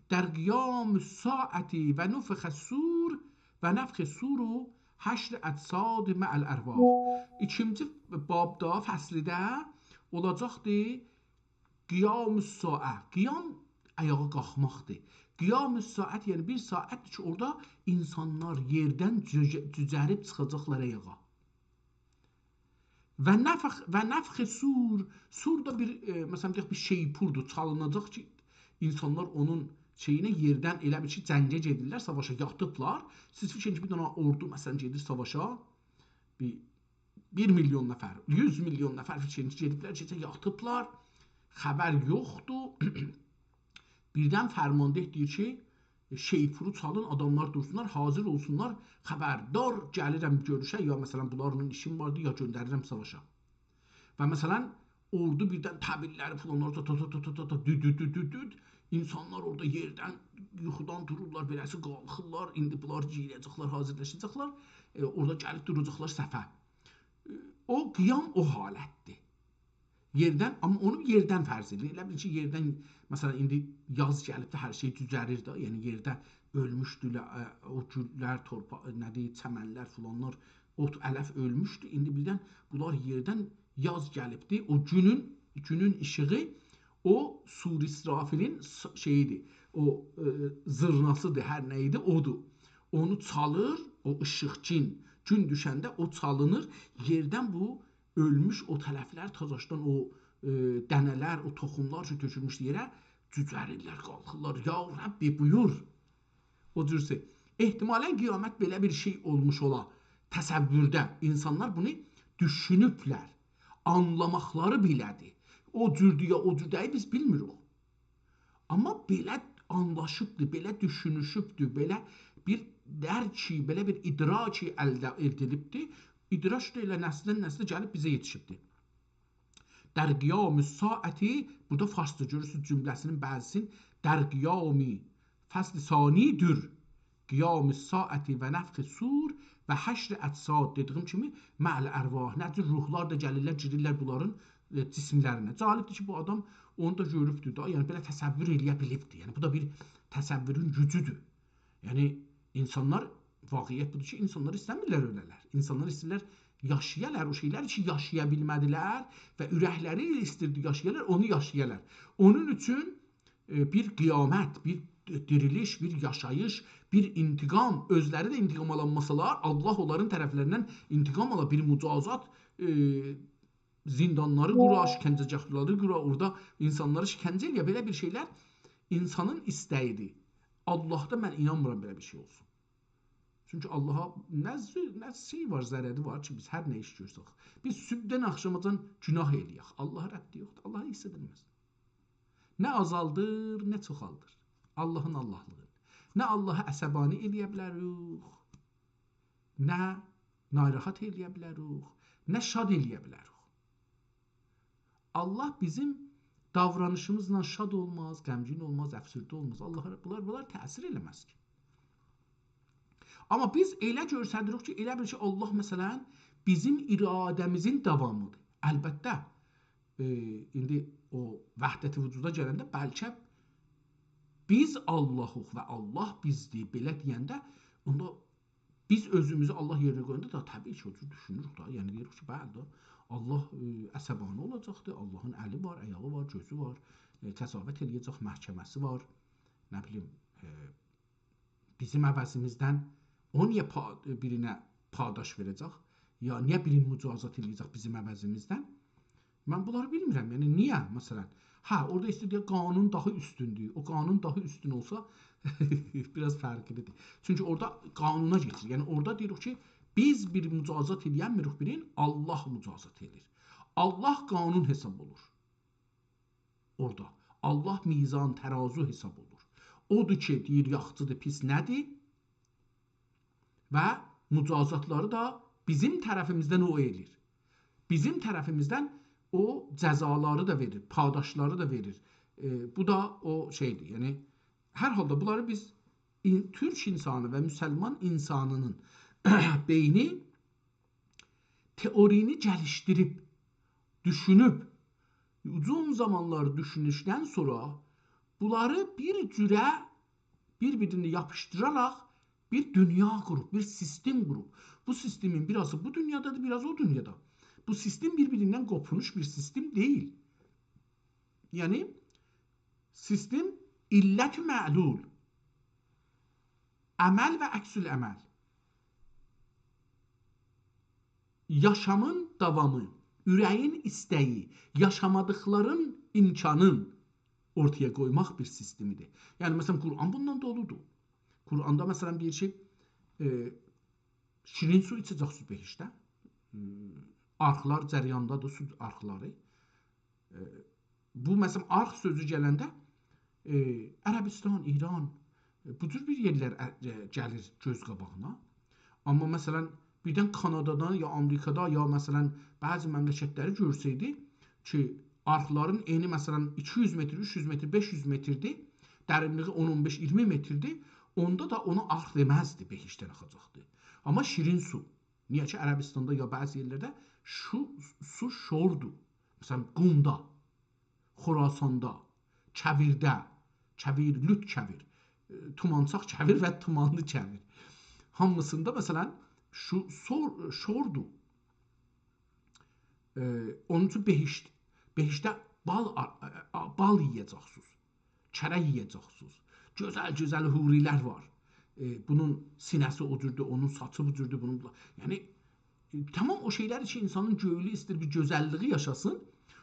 در قیام الساعة و نفخ الصور و نفخ صور و حشر اجساد مع الارواح. ایکینجی بابدا، فصلده اولاجاقدیر قیام الساعة. قیام آیاغا قالخماقدیر. قیام الساعة، یعنی بیر ساعتدیر کی، اورادا اینسانلار یئردن جوجه-، جوجه‌ریب چیخاجاقلار آیاغا. و نفخ، و نفخ صور، صور دا بیر، ائ، مثلا، دئیک، بیر شیپوردور، چالیناجاق کی، اینسانلار اونون شئیینه، یئردن، ائله بیل کی، جنگه گئدیرلر، ساواشا یاتیبلار. سیز فیکر ائدین کی، بیر دنه اوردو، مثلا، گئدیر ساواشا، بیر، بیر میلیون نفر، یوز میلیون نفر فیکر ائدین کی، گئدیبلر، گئجه یاتیبلار، خبر یوخدور. بیردن فرمانده دئییر کی، شیپورو چالین، آداملار دورسونلار، حاضر اولسونلار، خبردار، گلیرم گؤروشه، یا، مثلا، بونلارلا ایشیم واردی، یا گؤندریرم ساواشا. و، مثلا، اوردو بیردن طبیللری، فلانلاری تا، تا، تا، دود، دود، دود، دود، دود. اینسانلار اورادا یئردن، یوخودان دورورلار، بئله‌سی قالخیرلار، ایندی بونلار گیره‌جکلر، حاضرلاشاجاقلار. ائ، اورادا گلیب دوراجاقلار صفه. ائ، او قیام او حالتدیر. یئردن، آمما اونو یئردن فرض ائدین. ائله بیل کی، یئردن، مثلا، ایندی یاز گلیب ده هر شئی دوزه‌لیر ده. یعنی، یئرده اؤلموشدولر، ائ، او گوللر، تورپا-، نه‌دیر، چمنلر، فلانلار، اوت، علف اؤلموشدو. ایندی بیردن بونلار یئردن، یاز گلیبدی. او گونون، گونون ایشیغی، او صور اسرافیلین س-، شئییدیر، او، ائ، زیرناسیدیر، هر نه ایدی، اودور. اونو چالیر، او ایشیقگین، گون دوشنده او چالینیر، یئردن بو اؤلموش او تلفلر، تازاشدان او، ائ، دنه‌لر، او توخوملار کی، تؤکولموشدو یئره، جوجه‌ریرلر، قالخیرلار. یا ربی، بویور. او جورسه، احتمالا قیامت بئله بیر شئی اولموش اولا. تصورده اینسانلار بونو دوشونوبلر. آنلاماقلاری بئله‌دیر. او جوردور یا او جور دئییل، بیز بیلمیریک. آمما بئله آنلاشیبدیر، بئله دوشونوشوبدور، بئله بیر درکی، بئله بیر ادراکی الده ائدیلیبدیر. ادراک دا ائله نسلدن نسله گلیب بیزه یئتیشیبدیر. در قیام الساعة، بورادا فارسجا گؤرورسونوز جمله‌سینین بعضی‌سین، در قیام، فصل ثانی‌دیر. قیام الساعة و نفخ صور و حشر اجساد، دئدیگیم کیمی، مع الارواح. نه جور روحلار دا گلیرلر، گیریرلر بونلارین، ائ، جسملرینه. جالبدیر کی، بو آدام اونو دا گؤروبدور دا، یعنی بئله تصور ائله‌یه بیلیبدیر. یعنی بو دا بیر تصورون گوجودور. یعنی اینسانلار واقعیت بودور کی، اینسانلار ایسته‌میرلر اؤله‌لر. اینسانلار ایسته‌ییرلر یاشایالار، او شئیلر کی، یاشایا بیلمه‌دیلر و اورکلری ایستیردی یاشایالار، اونو یاشایالار. اونون اوچون، ائ، بیر قیامت، بیر دیریلیش، بیر یاشاییش، بیر انتقام، اؤزلری ده انتقام آلانماسالار، الله اونلارین طرفلریندن انتقام آلا، بیر مجازات، ائ، زیندانلاری قورا، شکنجه‌گاهلاری قورا، اورادا اینسانلاری شکنجه ائله‌یه، بئله بیر شئیلر اینسانین ایسته‌ییدیر. اللهدا من اینانمیرام بئله بیر شئی اولسون. چونکی اللها نه زو-، نه شئی وار، ضرری وار کی، بیز هر نه ایش گؤرسک، بیز صبحدن آخشاماجان گناه ائله‌یک. اللهی ربّی یوخدور. اللهی هئچ ائدیلمز. نه آزالدیر، نه چوخالدیر. اللهین اللهلیغینی. نه اللهی عصبانی ائله‌یه بیلریک، نه ناراحت ائله‌یه بیلریک، نه شاد ائله‌یه بیلریک. الله بیزیم داورانیشیمیزلا شاد اولماز، غمگین اولماز، افسرده اولماز. الله، بونلار، بونلار تأثیر ائله‌مز کی. آمما بیز ائله گؤرسدیریک کی، ائله بیل کی، الله، مثلا، بیزیم اراده‌میزین داوامیدیر. البته، ائ، ایندی او وحدت وجودا گلنده بلکه بیز اللهیق و الله بیزدیر، بئله دئینده، اوندا بیز اؤزوموزو الله یئرینه قویاندا دا طبیعی کی، او جور دوشونوروک دا. یعنی دئییریک کی، بلی ده، الله، ائ، عصبانی اولاجاقدیر، اللهین الی وار، آیاغی وار، گؤزو وار، ائ، قضاوت ائله‌یه‌جک، محکمه‌سی وار، نه بیلیم، ائ، بیزیم عوضیمیزدن او نییه پا-، بیرینه پاداش وئره‌جک؟ یا نییه بیرینی مجازات ائله‌یه‌جک بیزیم عوضیمیزدن؟ من بونلاری بیلمیرم. یعنی نییه، مثلا؟ هه، اورادا ایسته‌ییر دئیه، قانون داها اوستوندور. او قانون داها اوستون اولسا، بیر آز فرقلیدیر. چونکی اورادا قانونا کئچیر. یعنی اورادا دئییریک کی، بیز بیر مجازات ائله‌ینمیریک بیرین، الله مجازات ائله‌ییر. الله قانون حساب اولور اورادا. الله میزان، ترازو حساب اولور. اودور کی، دئییر، یاخشیدیر، پیس نه‌دیر؟ و مجازاتلاری دا بیزیم طرفیمیزدن او ائله‌ییر. بیزیم طرفیمیزدن او جزالاری دا وئریر، پاداشلاری دا وئریر. ائ، بو دا او شئیدیر. یعنی، هر حالدا بونلاری بیز این-، تورک اینسانی و مسلمان اینسانی‌نین بئینی تئورینی گلیشدیریب، دوشونوب، اوزون زامانلار دوشونوشدن سونرا بونلاری بیر جوره بیر-بیرینه یاپیشدیراراق بیر دونیا قوروب، بیر سیستم قوروب. بو سیستمین بیر آزی بو دونیادادیر، بیر آزی او دونیادا. بو سیستم بیر-بیریندن قوپولموش بیر سیستم دئییل. یعنی، سیستم علت معلول، عمل و عکس‌العمل. یاشامین داوامی، اوره‌یین ایسته‌یی، یاشامادیقلارین امکانین اورتایا قویماق بیر سیستمیدیر. یعنی، مثلا، قرآن بوندان دولودور. قرآندا، مثلا، دئییر کی، ائ، شیرین سو ایچه‌جکسینیز بهشتده. م، آرخلار جریاندادیر، سو آرخلاری. ائ، بو، مثلا، آرخ سؤزو گلنده، ائ، عربستان، ایران، ائ، بو جور بیر یئرلر، ائ، ائ، گلیر گؤز قاباغینا. آمما، مثلا، بیردن کانادادا یا آمریکادا، یا، مثلا، بعضی مملکتلری گؤرسه‌یدی کی، آرخلارین انی، مثلا، ایکی یوز متر، اوچ یوز متر، بئش یوز متردیر، درینلیگی اون، اون بئش، اییرمی متردیر، اوندا دا اونا آرخ دئمزدی، بهشتدن آخاجاقدی. آمما شیرین سو. نییه کی، عربستاندا یا بعضی یئرلرده شو-، سو شوردور. مثلا، قومدا، خراساندا، کویرده، کویر، لوت کویر، ائ، تومانچاق کویر و تومانلی کویر. هامیسیندا، مثلا، شو-، سور-، شوردور. ائ، اونون اوچون بهشت، بهشتده بال آ-، آ-، بال یئیه‌جکسینیز. کره یئیه‌جکسینیز. گؤزل-گؤزل حوری‌لر وار. ائ، بونون سینه‌سی او جوردور، اونون ساچی بو جوردور، بونون بو-، یعنی، ائ، تمام او شئیلر کی، اینسانین گؤیلو ایسته‌ییر بیر گؤزللیگی یاشاسین،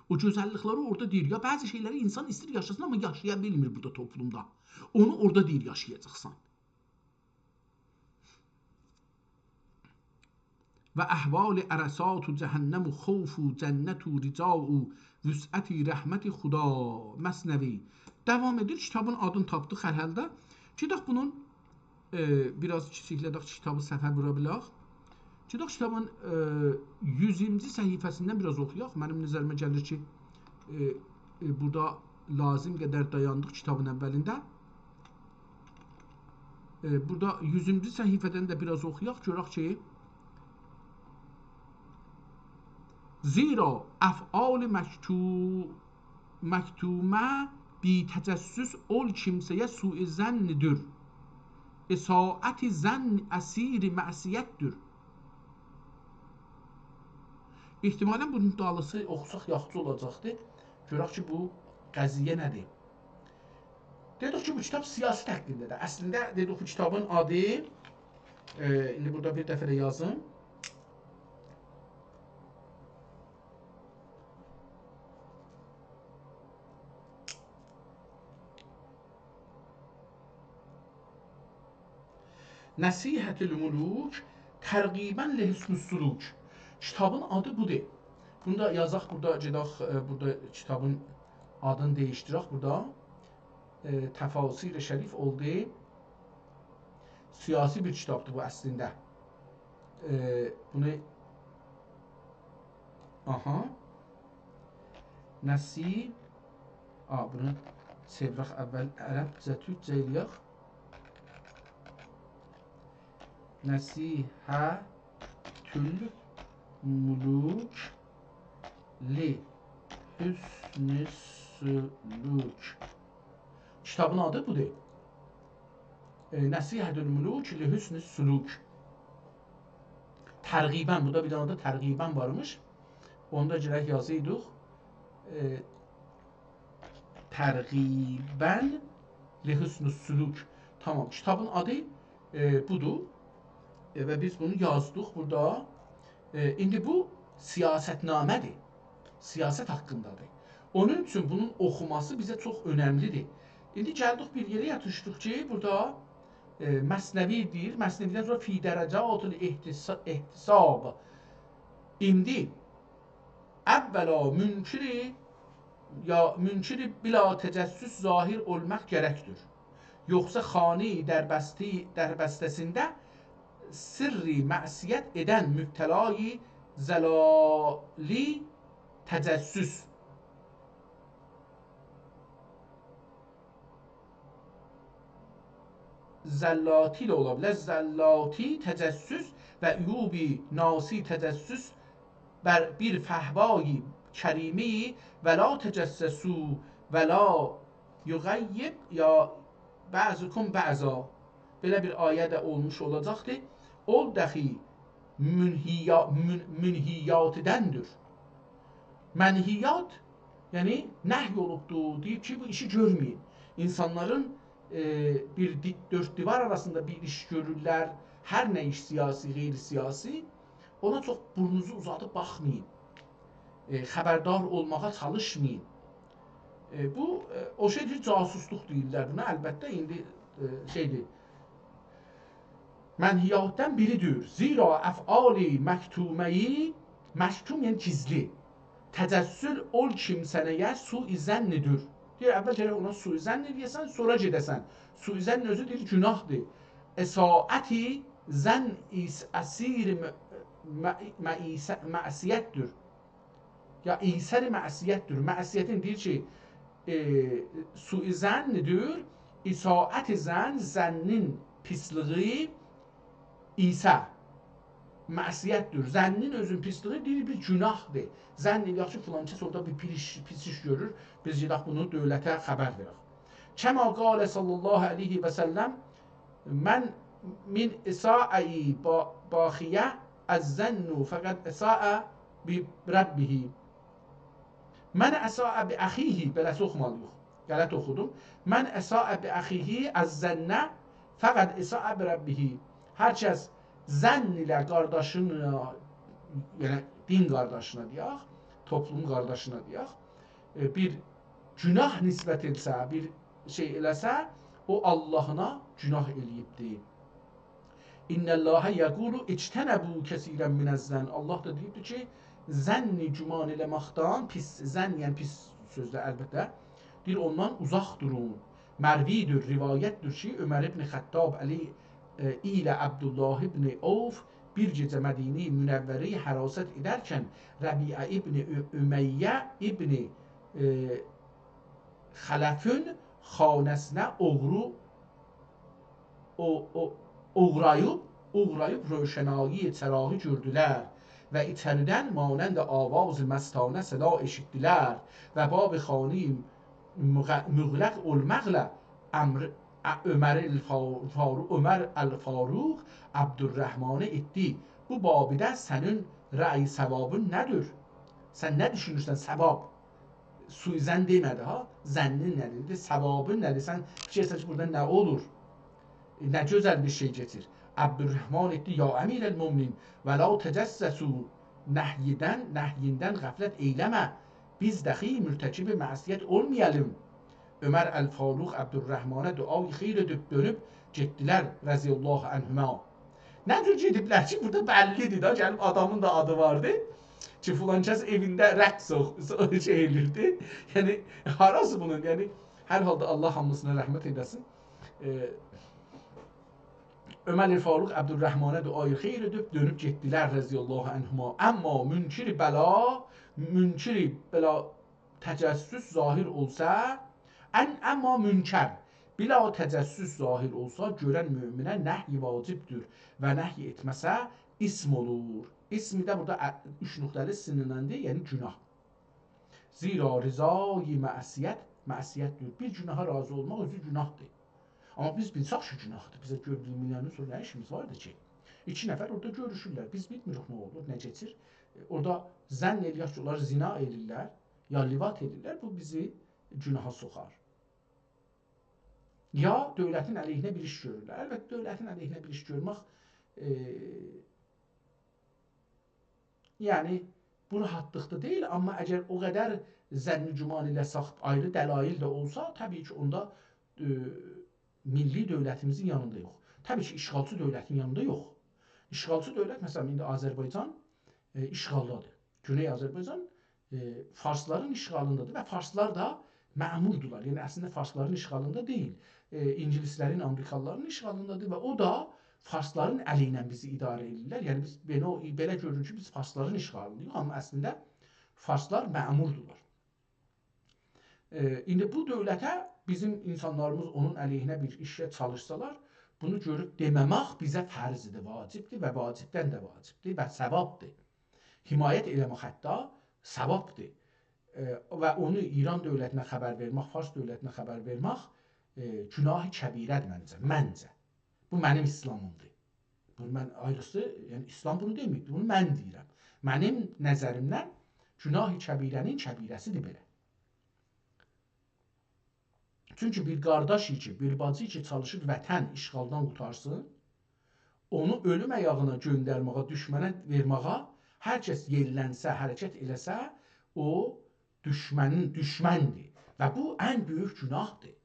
او گؤزللیکلری اورادا دئییر. یا، بعضی شئیلری اینسان ایسته‌ییر یاشاسین، آمما یاشایا بیلمیر بورادا توپلومدا. اونو اورادا دئییر یاشایاجاقسان. و اهوال عرصات جهنم و خوف و جنت و رجا و وسعت رحمت خدا. مثنوی. داوام ائدیر، کیتابین آدینی تاپدیق هر حالدا. گئدک بونون، ائ، بیر آز کیچیکله‌دک، کیتابی صفحه وورا بیلک. گئدک کیتابین، ائ، یوزونجو صفحه‌سیندن بیر آز اوخویاق. منیم نظریمه گلیر کی، ائ، ائ، بورادا لازیم قدر دایاندیق کیتابین اولینده. ائ، بورادا یوزونجو صفحه‌دن ده بیر آز اوخویاق، گؤرک کی، «زیرا افعال مکتو-، مکتومه بی‌تجسس اول کیمسه‌یه سوءظن‌دیر.» اطاعت ظن اسیر معصیت‌دور. احتمالاً بونون دالیسی اوخوساق یاخشی اولاجاقدی. گؤرک کی، بو قضیه نه‌دیر؟ دئدیک کی، بو کیتاب سیاست حاققیندادیر. اصلینده، دئدیک، بو کیتابین آدی، ائ، ایندی بورادا بیر دفعه ده یازیم. نصیحة الملوک ترغیباً لحسن السلوک. کیتابین آدی بودور. بونو دا یازاق بورادا، گئدک، ائ، بورادا کیتابین آدینی دییشدیرک بورادا. ائ، تفاسیر شریف اولدو. سیاسی بیر کیتابدیر بو اصلینده. ائ، بونو، آها. نصی-، آ، بونو چئویرک اول عربجه، تورکجه ائله‌یک. نصیحة الملوک لحسن السلوک. کیتابین آدی بودور. ائ، نصیحة الملوک لحسن السلوک. ترغیباً، بورادا بیر دنه ده ترغیباً وارمیش. اونو دا گرک یازایدیق. ائ، ترغیباً لحسن السلوک. تامام، کیتابین آدی، ائ، بودور. ائ، و بیز بونو یازدیق بورادا. ائ، ایندی بو سیاستنامه‌دیر. سیاست حاققیندادیر. اونون اوچون بونون اوخوماسی بیزه چوخ اؤنملی‌دیر. ایندی گلدیک بیر یئره یاتیشدیق کی، بورادا، ائ، مثنوی دئییر، مثنوی‌دن سونرا فی درجات الاحتسا-، احتساب. ایندی اولا منکر یا منکر بلا تجسس ظاهر اولماق گرکدیر. یوخسا خانه‌ی دربسته-، دربسته‌سینده سرّ معصیت ائدن مبتلای ضلالی تجسس. ضلاتی ده اولا بیلر. ضلاتی تجسس و عیوب ناسی تجسس بر بیر فحوای کریمی ولا تجسسوا ولا یغیب یا بعضکم بعضا. بئله بیر آیه ده اولموش اولاجاقدی. او داخی منهیا-، من-، منهیاتدندیر. منهیات، یعنی نهی اولوبدو، دئییب کی، بو ایشی گؤرمه‌یین. اینسانلارین، ائ، بیر دی-، دؤرد دیوار آراسیندا بیر ایش گؤرورلر، هر نه ایش، سیاسی، غیر سیاسی، اونا چوخ بورنونوزو اوزادیب باخمایین. ائ، خبردار اولماغا چالیشمایین. ائ، بو، ائ، او شئیدیر، جاسوسلوق دئییرلر بونا. البته، ایندی، ائ، شئیدیر، منهیاتدان بیریدیر. زیرا افعال مکتومه‌ی، مکتوم یعنی گیزلی، تجسس اول کیمسه‌نه‌یه سوء ظن‌دیر. دئییر، اول گرک اونا سوء ظن ائله‌یه‌سن، سونرا گئده‌سن. سوء ظن اؤزو دئییر، گوناهدیر. اساءت ظن ایس-، اسیر م-، م-، معیس-، معصیت‌دیر. یا ایسر معصیت‌دیر. معصیتین دئییر کی، ائ، سوء ظن‌دیر، اساءت ظن، ظنین پیسلیگی، ایسر معصیت‌دیر. ظنین اؤزون پیسلیگی دئییر، بیر گوناهدیر. ظن ائله‌یک کی، فلان کس اورادا بیر پیس ایش، پیس ایش گؤرور، بیز گئدک بونو دؤولته خبر وئرک. کما قال صلی الله علیه و سلم، من، من اساء با-، باخیه الظن فقد اساء بربه. من اساء باخیه، بئله‌سی اوخومالی‌ییق. غلط اوخودوم. من اساء باخیه الظن فقد اساء بربه. هر کس ظن ایله قارداشینا، یعنی دین قارداشینا دئیک، توپلوم قارداشینا دئیک، ائ، بیر گوناه نسبت ائتسه، بیر شئی ائله‌سه، او آللاهینا گوناه ائله‌ییبدیر. ان الله یقول اجتنبوا کثیرا من الظن. آللاه دا دئییبدیر کی، ظنی گمان ائله‌مکدن، پیس، ظن، یعنی پیس سؤزلر البته، دئییر، اوندان اوزاق دورون. مروی‌دیر، روایت‌دیر کی، عمر ابن خطاب علی، ائ، ایله عبدالله ابن عوف بیر گئجه مدینه منوره‌یی حراست ائدرکن ربیعه ابن ا-، امیه ابن، ائ، خلفین خانه‌سینه اوغرو، او-، او-، اوغراییب، اوغراییب روشنایی چراغی گؤردولر و ایچریدن مانند آواز مستانه صدا ائشیتدیلر و باب خانه مغ-، مغلق اولماقلا امر-، ا-، عمر الفا-، فارو-، عمر الفاروق عبدالرحمنه ایتدی. بو بابیده سنین رأی صوابین نه‌دیر؟ سن نه دوشونورسن، صواب؟ سوءظن دئمه‌دی ها. ظنین نه‌دیر؟ دئدی، صوابین نه‌دیر؟ سن فیکیر ائتسن کی، بورادا نه اولور؟ ائ، نه گؤزل بیر شئی کئچیر. عبدالرحمن ایتدی، یا امیرالمؤمنین، ولا تجسسوا، نهیدن، نهییندن غفلت ائیله‌مه. بیز داخی مرتکب معصیت اولمایالیم. عمر الفاروق عبدالرحمنه دعای خیر ائدیب دؤنوب گئتدیلر، رضی الله عنهما. نه جور گئدیبلر کی، بورادا بللی‌دیر ده، گلیب آدامین دا آدی واردی کی، فلان کس ائوینده رقص اوخ-، شئی ائلیردی. یعنی، هاراسی بونون؟ یعنی، هر حالدا الله هامیسینا رحمت ائله‌سین. ائ، عمر فاروق عبدالرحمنه دعای خیر ائدیب دؤنوب گئتدیلر، رضی الله عنهما. اما منکر بلا، منکر بلا تجسس ظاهر اولسا، ان-، اما منکر بلا تجسس ظاهر اولسا، گؤرن مؤمنه نهی واجبدیر و نهی ائتمه‌سه، اثم اولور. اثم ده بورادا ا-، اوچ نقطه‌لی سین‌ینندی، یعنی گناه. زیرا رضای معصیت، معصیتدیر. بیر گناها راضی اولماق اؤزو گناهدیر. آمما بیز بیلسک کی، گناهدیر، بیزه گؤرونمه‌یندن سونرا نه ایشیمیز واردی کی؟ ایکی نفر اورادا گؤروشورلر، بیز بیلمیریک نه اولور، نه کئچیر. ائ، اورادا ظن ائله‌یک کی، اونلار زنا ائله‌ییرلر، یا لواط ائله‌ییرلر، بو بیزی گناها سوخار. یا دؤولتین علیهینه بیر ایش گؤرورلر. البته، دؤولتین علیهینه بیر ایش گؤرمک، ائ، یعنی، بو راحاتلیقدا دئییل، آمما اگر او قدر ظن و گمان ائله‌سک، آیری دلایل ده اولسا، طبیعی کی، اوندا، ائ، میللی دؤولتیمیزین یانیندا یوخ. طبیعی کی، اشغالچی دؤولتین یانیندا یوخ. اشغالچی دؤولت، مثلا، ایندی آذربایجان، ائ، اشغالدادیر. گونئی آذربایجان، ائ، فارسلارین اشغالیندادیر و فارسلار دا مأموردولار. یعنی، اصلینده فارسلارین اشغالیندا دئییل. ائ، اینگیلیسلرین، آمریکالیلارین اشغالیندادیر و او دا فارسلارین الی ایله بیزی اداره ائدیرلر. یعنی، بیز بئله، بئله گؤرونور کی، بیز فارسلارین اشغالینداییق، آمما اصلینده فارسلار مأموردولار. ائ، ایندی بو دؤولته بیزیم اینسانلاریمیز اونون علیهینه بیر ایشه چالیشسالار، بونو گؤروب دئمه‌مک بیزه فرضدیر، واجبدیر و واجبدن ده واجبدیر و ثوابدیر. حمایت ائله‌مک حتی ثوابدیر. ائ، و اونو ایران دؤولتینه خبر وئرمک، فارس دؤولتینه خبر وئرمک، ائ، گناه کبیره‌دیر منجه، منجه. بو منیم اسلامیمدیر. بونو من آیریسی، یعنی اسلام بونو دئمه‌ییبدیر، بونو من دئییرم. منیم نظریمدن گناه کبیره‌نین کبیره‌سیدیر بئله. چونکی بیر قارداش کی، بیر باجی کی، چالیشیر وطن اشغالدان قوتارسین، اونو اؤلوم آیاغینا گؤندرمه‌یه، دوشمنه وئرمه‌یه هر کس یئللنسه، حرکت ائله‌سه، او دوشمنین، دوشمندیر. و بو ان بؤیوک گناهدیر.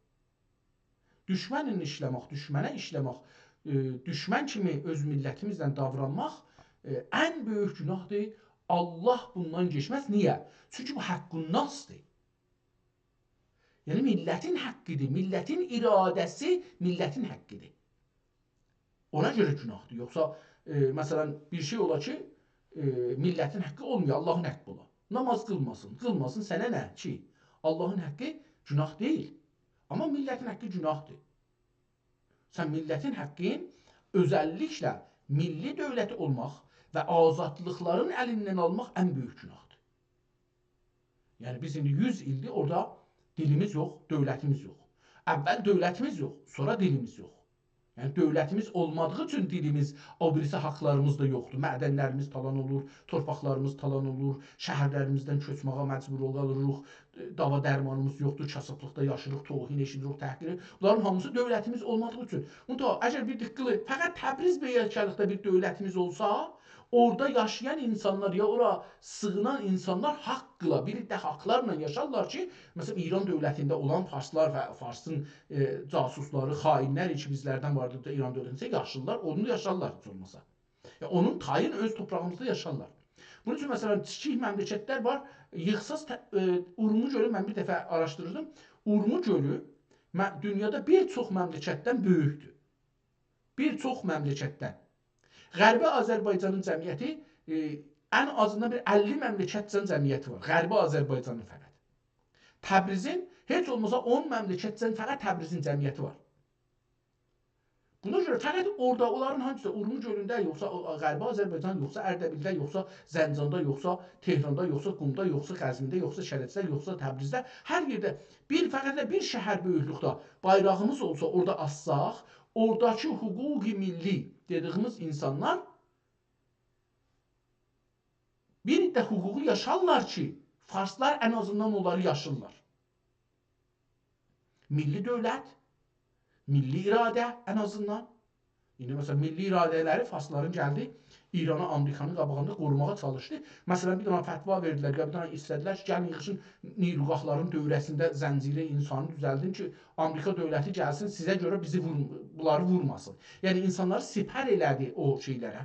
دوشمنله ایشله‌مک، دوشمنه ایشله‌مک، ائ، دوشمن کیمی اؤز میللتیمیزله داورانماق، ائ، ان بؤیوک گناهدیر. الله بوندان کئچمز. نییه؟ چونکی بو حق‌الناسدیر. یعنی، میللتین حقیدیر. میللتین اراده‌سی میللتین حقیدیر. اونا گؤره گناهدیر. یوخسا، ائ، مثلا، بیر شئی اولا کی، ائ، میللتین حقی اولمویا، اللهین حقی اولا. نماز قیلماسین، قیلماسین، سنه نه کی؟ اللهین حقی گناه دئییل. آمما میللتین حقی گناهدیر. سن میللتین حقین، اؤزللیکله میللی دؤولتی اولماق و آزادلیقلارین الیندن آلماق ان بؤیوک گناهدیر. یعنی، بیز ایندی یوز ایلدیر اورادا دیلیمیز یوخ، دؤولتیمیز یوخ. اول دؤولتیمیز یوخ، سونرا دیلیمیز یوخ. یعنی، دؤولتیمیز اولمادیغی اوچون دیلیمیز، او بیریسی حاقلاریمیز دا یوخدور. معدنلریمیز تالان اولور، تورپاقلاریمیز تالان اولور، شهرلریمیزدن کؤچمه‌یه مجبور قالیریق، داوا درمانیمیز یوخدور، کاسیبلیقدا یاشاییریق، توهین ائشیدیریک، تحقیر. بونلارین هامیسی دؤولتیمیز اولمادیغی اوچون. منتها، اگر بیر دقت ائله‌یین، فقط تبریز و یکه‌لیکده بیر دؤولتیمیز اولسا، اورادا یاشایان اینسانلار، یا اورا سیغینان اینسانلار حاقلا، بیر عده حاقلارلا یاشارلار کی، مثلا، ایران دؤولتینده اولان فارسلار و فارسین، ائ، جاسوسلاری، خائنلر کی، بیزلردن واردی ایران دؤولتینده، یاشیرلار، اونو یاشارلار هئچ اولماسا. یا، اونون تایین اؤز تورپاغیمیزدا یاشارلار. بونون اوچون، مثلا، کیچیک مملکتلر وار، ییغساز ته-، ائ، اورمو گؤلو، من بیر دفعه آراشدیریردیم. اورمو گؤلو مه-، دونیادا بیر چوخ مملکتدن بؤیوکدور. بیر چوخ مملکتدن. غربی آذربایجانین جمعیتی، ائ، ان آزیندان بیر اللی مملکتجن جمعیتی وار. غربی آذربایجانین فقط. تبریزین هئچ اولماسا اون مملکتجن فقط تبریزین جمعیتی وار. اونا گؤره فقط اورادا اونلارین هامیسی دا اورمو گؤلونده، یوخسا او-، غربی آذربایجان، یوخسا اردبیلده، یوخسا زنجاندا، یوخسا تهراندا، یوخسا قمدا، یوخسا قزوینده، یوخسا کرجده، یوخسا تبریزده، هر یئرده بیر، فقط ده بیر شهر بؤیوکلوکده بایراغیمیز اولسا، اورادا آسساق، اوراداکی حقوق ملی دئدیگیمیز اینسانلار بیر ده حقوقو یاشارلار کی، فارسلار ان آزیندان اونلاری یاشیرلار. ملی دؤولت، ملی اراده ان آزیندان. ایندی، مثلا، ملی اراده‌لری فارسلارین گلدی، ایرانی آمریکانین قاباغیندا قوروماغا چالیشدی. مثلا، بیر دنه فتوا وئردیلر، یا بیر دنه ایسته‌دیلر کی، گلین ییغیشین نیروگاهلارین دؤوره‌سینده زنجیره اینسانی دوزلدین کی، آمریکا دؤولتی گلسین، سیزه گؤره بیزی وور-، بونلاری وورماسین. یعنی، اینسانلاری سپر ائله‌دی او شئیلره.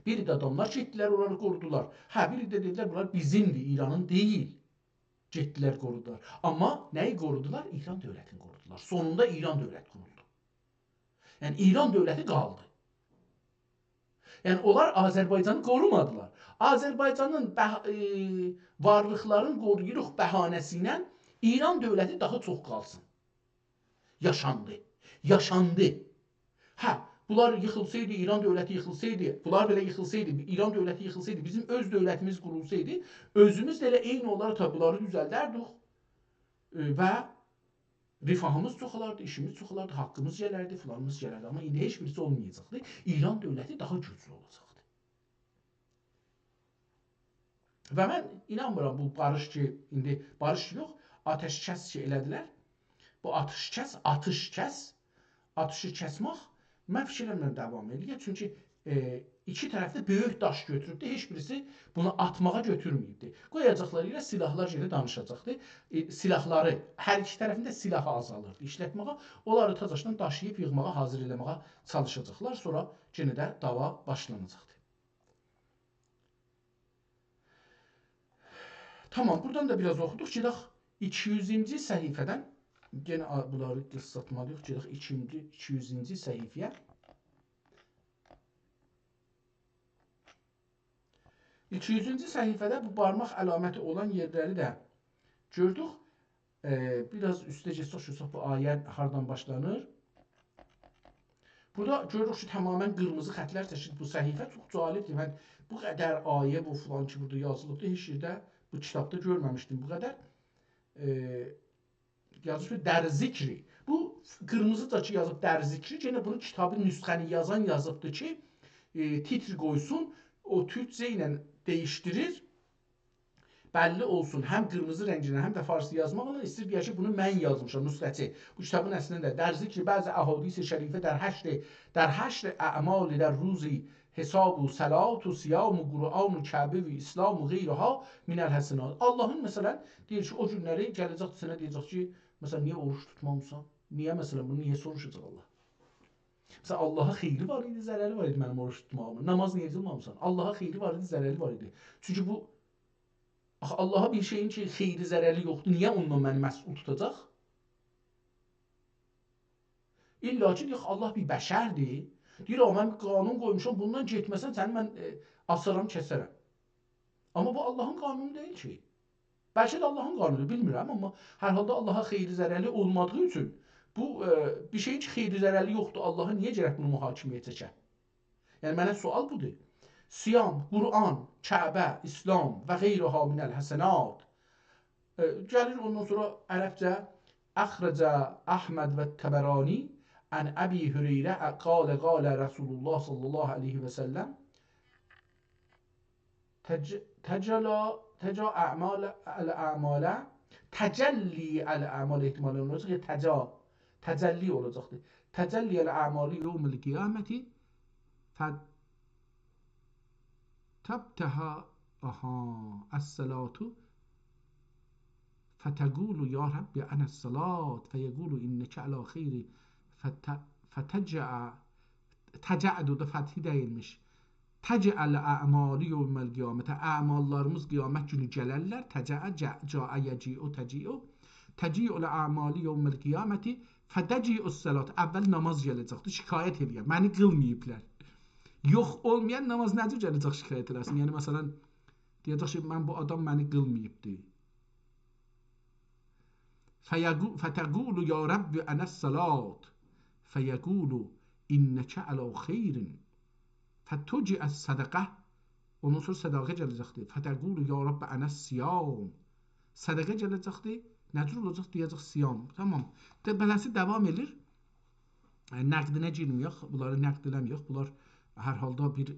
بیر ده آداملار گئتدیلر، اونلاری قورودولار. هه، بیر ده دئدیلر، بونلار بیزیمدیر، ایرانین دئییل. گئتدیلر، قورودولار. آمما نه‌یی قورودولار؟ ایران دؤولتینی قورودولار. سونوندا ایران دؤولتی قورولدو. یعنی، ایران دؤولتی قالدی. یعنی، اونلار آذربایجانی قورومادیلار. آذربایجانین به-، ائ، وارلیقلارینی قورویوروق بهانه‌سی ایله ایران دؤولتی داها چوخ قالسین. یاشاندی. یاشاندی. هه، بونلار ییخیلسایدی، ایران دؤولتی ییخیلسایدی، بونلار بئله ییخیلسایدی، ایران دؤولتی ییخیلسایدی، بیزیم اؤز دؤولتیمیز قورولسایدی، اؤزوموز ده ائله عینی اولاراق دا بونلاری دوزلدردیک، ائ، و رفاهیمیز چوخالاردی، ایشیمیز چوخالاردی، حاققیمیز گلردی، فلانیمیز گلردی. آمما ایندی هئچ بیریسی اولمایاجاقدی. ایران دؤولتی داها گوجلو اولاجاقدی. و من اینانمیرام بو باریش کی، ایندی باریش یوخ، آتش‌کس کی ائله‌دیلر. بو آتش‌کس، آتش‌کس، آتشی کسمک، من فیکیر ائله‌میرم داوام ائله‌یه. چونکی، ائ، ایکی طرف ده بؤیوک داش گؤتوروبدو، هئچ بیریسی بونو آتماغا گؤتورمه‌ییبدی. قویاجاقلار یئره، سیلاحلار یئره دانیشاجاقدی. ائ، سیلاحلاری، هر ایکی طرفین ده سیلاحی آزالیردی ایشلتمه‌یه. اونلاری تازاشدان داشیییب ییغماغا حاضر ائله‌مه‌یه چالیشاجاقلار. سونرا یئنه ده دعوا باشلاناجاقدی. تامام، بورادان دا بیر آز اوخودوق. گئدک ایکی یوزونجو صفحه‌دن. یئنه آ-، بونلاری قیسالتمالی‌ییق. گئدک ایکینجی، ایکی یوزونجو صفحه‌یه. ایکی یوزونجو صفحه‌ده بو بارماق علامتی اولان یئرلری ده گؤردوک. ائ، بیر آز اوسته گئتسک، گؤرسک بو آیه هاردان باشلانیر. بورادا گؤروروک کی، تمامیله قیرمیزی خطلر چکیلیر بو صفحه. چوخ جالبدیر. من بو قدر آیه، بو فلان کی، بورادا یازیلیبدیر. هئچ یئرده بو کیتابدا گؤرمه‌میشدیم بو قدر. ائ، یازیب کی، «در ذکری». بو قیرمیزیجا کی یازیب «در ذکری»، یئنه بونو کیتابین نسخه‌نی یازان یازیبدی کی، ائ، تیتر قویسون، او تورکجه ایله دییشدیریر. بللی اولسون، هم قیرمیزی رنگینن، هم ده فارسی یازماقلا ایسته‌ییر دئیه کی، بونو من یازمیشام، نسخه‌چی. بو کیتابین اصلینده «در ذکر بعض احادیث شریفه در حشر، در حشر اعمال در روزی حساب و صلات و صیام و قرآن و کعبه و اسلام و غیرها من الحسنات». آللاهین، مثلا، دئییر کی، او گونلری گله‌جک سنه دئیه‌جک کی، مثلا، نییه اوروج توتمامیسان؟ نییه، مثلا، بونو نییه سوروشاجاق آللاه؟ مثلا، آللاها خیری وار ایدی، ضرری وار ایدی منیم اوروج توتماغیمین؟ نماز نییه قیلمامیسان؟ آللاها خیری وار ایدی، ضرری وار ایدی. چونکی بو، آخی آللاها بیر شئیین کی، خیری، ضرری یوخدور، نییه اوندان منی مسئول توتاجاق؟ الا کی، یوخ، آللاه بیر بشردیر. دئییر، «آ، من بیر قانون قویموشام، بوندان گئتمه‌سن، سنی من، ائ، آسارام، کسرم.» آمما بو آللاهین قانونو دئییل کی. بلکه ده آللاهین قانونودور، بیلمیرم، آمما هر حالدا آللاها خیری، ضرری اولمادیغی اوچون بو، ائ، بیر شئیین کی، خیری، ضرری یوخدور، آللاها نییه گرک بونو محاکمه‌یه چکه؟ یعنی، منه سؤال بودور. صیام، قرآن، کعبه، اسلام و غیرها من الحسنات. ائ، گلیر اوندان سونرا عربجه: «أخرج أحمد والطبراني عن أبي هريرة قال قال رسول الله صلى الله عليه وسلم: تج-، تجلى، تجا أعمال، الأعمال، تجلی الأعمال» احتمالا اولاجاق، یا تجا، تجلی اولاجاقدیر. «تجلی الأعمال يوم القيامة ف-، تبتهى، آها، الصلاة فتقول يا رب أنا الصلاة، فيقول إنك على خير، فت-، فتجع، تجع ده فتحی دئییلمیش. تجع الأعمال يوم القيامة. اعماللاریمیز قیامت گونو گلرلر. تجع، جع-، جاء يجيء، تجيء. تجيء الأعمال يوم القيامة فتجيء الصلاة. اول نماز گله‌جکدیر، شکایت ائله‌یر. منی قیلماییبلار. یوخ اولمایان نماز نه جور گله‌جک شکایت ائله‌سین؟ یعنی، مثلا، دئیه‌جک کی، من، بو آدام منی قیلماییبدی. فیقو-، فتقول يا رب أنا الصلاة. فیقول «إنک علی خیر.» «فتجیء الصدقة.» اوندان سونرا صدقه گله‌جکدی. «فتقول یا رب أنا الصیام.» صدقه گله‌جکدی. نه جور اولاجاق؟ دئیه‌جک: «صیام.» تامام. ده، بئله‌سی داوام ائله‌ییر. ائ، نقدینه گیرمه‌یک، بونلاری نقد ائله‌مه‌یک. بونلار هر حالدا بیر، ائ،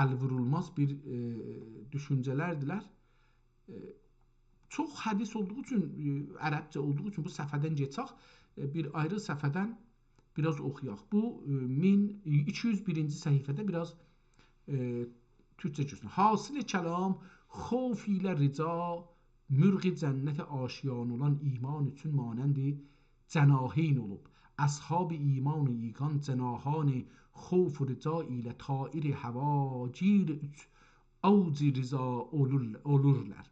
ال وورولماز بیر، ائ، دوشونجه‌لردیلر. ائ، چوخ حدیث اولدوغو اوچون، ائ، عربجه اولدوغو اوچون بو صفحه‌دن کئچک، ائ، بیر آیری صفحه‌دن بیر آز اوخویاق. بو، ائ، مین، ایکی یوز بیرینجی صفحه‌ده بیر آز، ائ، تورکجه گؤرسون. «حاصل کلام، خوف ایله رجا، مرغ جنته آشیان اولان، ایمان اوچون مانند جناحین اولوب. اصحاب ایمان و ایقان، جناحان خوف و رجا ایله طایر هواگیر اوچ اوج رضا اولور، اولورلار.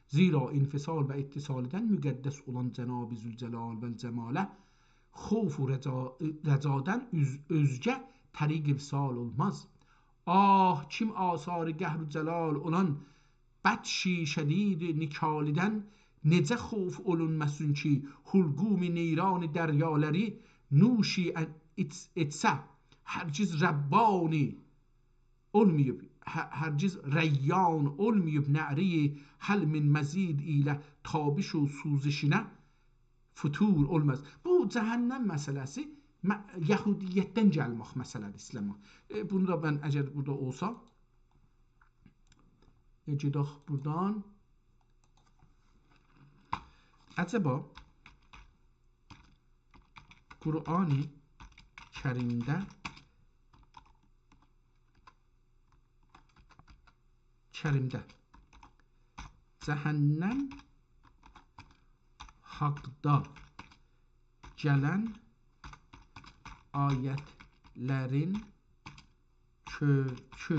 زیرا انفصال و اتصالدن مقدس اولان جناب ذوالجلال و الجماله خوف و رجا، رجادن اوز، اؤزگه طریق وصال اولماز. آه، کیم آثار قهر و جلال اولان بطش شدید نکالیدن نئجه خوف اولونماسین کی، حلقوم نیران دریالاری نوش ائ، ائت، ائتسه، هرگز ربانی اولماییب، هه، هرگز ریان اولماییب، نعره‌ی هل من مزید ایله تابش و سوزشینه فتور اولماز.» بو جهنم مسئله‌سی مه، یهودیتدن گلمک مسئله‌دیر ایسلاما. ائ، بونو دا من، اگر بورادا اولسا، ائ، گئدک بورادان. عجبا قرآن کریمده، کریمده جهنم حاقدا گلن آیتلرین کؤکو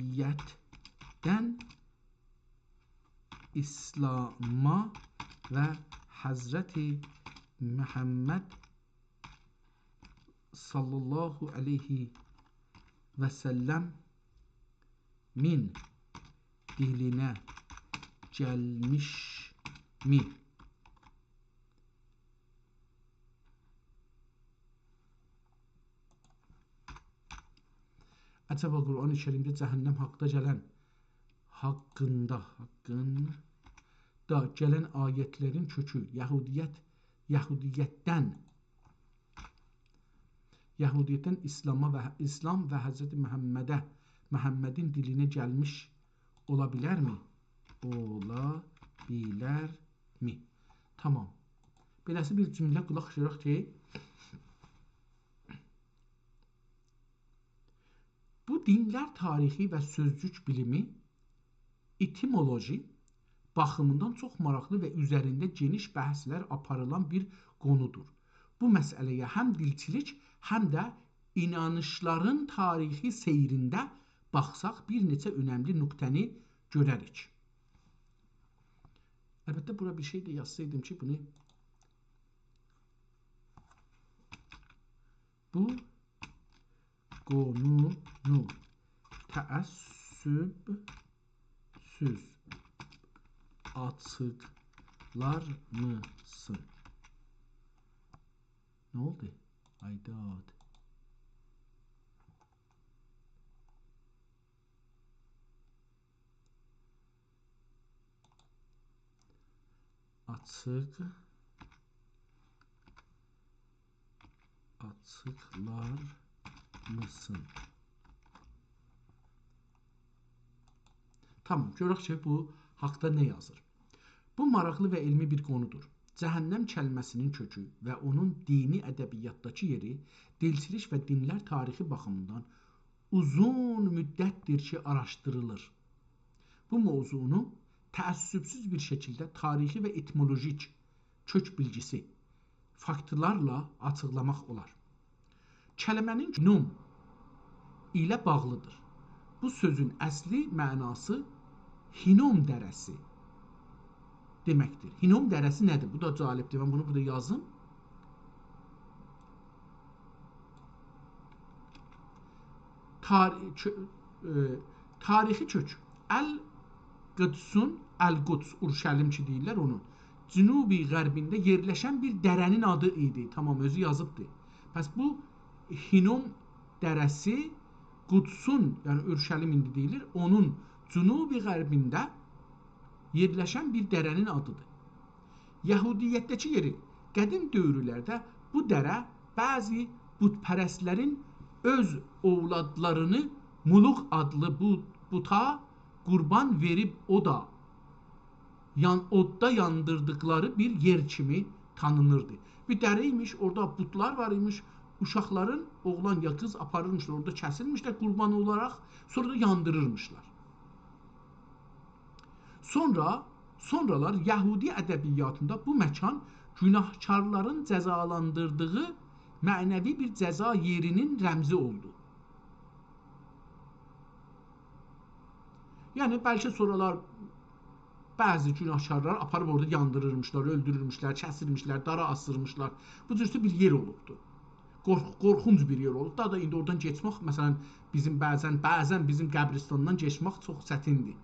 یهودیتدن ایسلاما و حضرت محمد صلی الله علیه و سلمین دیلینه گلمیشمی؟ عجبا قرآن کریمده جهنم حاقدا گلن، حاقیندا، حاقیندا گلن آیتلرین کؤکو، یهودیت، یهودیتدن، یهودیتدن ایسلاما و، ایسلام و حضرت محمده، محمدین دیلینه گلمیش اولا بیلرمی؟ اولا بیلرمی؟ تامام. بئله‌سی بیر جمله قولاق آسیراق کی، بو دینلر تاریخی و سؤزجوک بیلیمی ائتیمولوژی باخیمیندان چوخ ماراقلی و اوزرینده گئنیش بحثلر آپاریلان بیر قونودور. بو مسئله‌یه هم دیلچیلیک، هم ده اینانیشلارین تاریخی سیرینده باخساق، بیر نئچه اؤنملی نقطه‌نی گؤرریک. البته، بورا بیر شئی ده یازسایدیم کی، بونو، بو قونونو تعصب‌سوز آچیقلارمیسین؟ نه اولدو؟ آی داد. آچیق، آچیقلارمیسین؟ تامام، گؤرک کی، بو حاقدا نه یازیر. بو ماراقلی و علمی بیر قونودور. جهنم کلمه‌سینین کؤکو و اونون دینی ادبیاتداکی یئری، دیلچیلیک و دینلر تاریخی باخیمیندان اوزون مدتدیر کی، آراشدیریلیر. بو موضوعنو تعصب‌سوز بیر شکیلده تاریخی و ائتیمولوژیک کؤک بیلگیسی، فاکتلارلا آچیقلاماق اولار. کلمه‌نین هینوم ایله باغلیدیر. بو سؤزون اصلی معناسی هینوم دره‌سی دئمکدیر. هینوم دره‌سی نه‌دیر؟ بو دا جالبدیر. من بونو بورادا یازیم. تار، کؤ، ائ، تاریخی کؤک. القدسون، القدس، اورشلیم کی دئییرلر اونون. جنوب غربینده یئرلشن بیر دره‌نین آدی ایدی. تامام، اؤزو یازیبدی. پس بو هینوم دره‌سی قدسون، یعنی اورشلیم ایندی دئییلیر، اونون جنوب غربینده یئرلشن بیر دره‌نین آدیدیر. یهودیتده‌کی یئری. قدیم دؤورلرده بو دره بعضی بت‌پرستلرین اؤز اولادلارینی مولوک آدلی بو بوتا قوربان وئریب اودا یان-، اوددا یاندیردیقلاری بیر یئر کیمی تانینیردی. بیر دره ایمیش، اورادا بوتلار وار ایمیش، اوشاقلارین، اوغلان یا قیز آپاریرمیشلار، اورادا کسیرمیشلر قوربان اولاراق، سونرا دا یاندیریرمیشلار. سونرا، سونرالار یهودی ادبیاتیندا بو مکان گوناهکارلارین جزالاندیردیغی معنوی بیر جزا یئرینین رمزی اولدو. یعنی، بلکه سونرالار بعضی گوناهکارلاری آپاریب اورادا یاندیریرمیشلار، اؤلدورورموشلر، کسیرمیشلر، دارا آسیرمیشلار. بو جورسه بیر یئر اولوبدو. قورخ-، قورخونج بیر یئر اولوب. داها دا ایندی اورادان کئچمک، مثلا، بیزیم بعضا، بعضا بیزیم قبرستاندان کئچمک چوخ چتیندیر.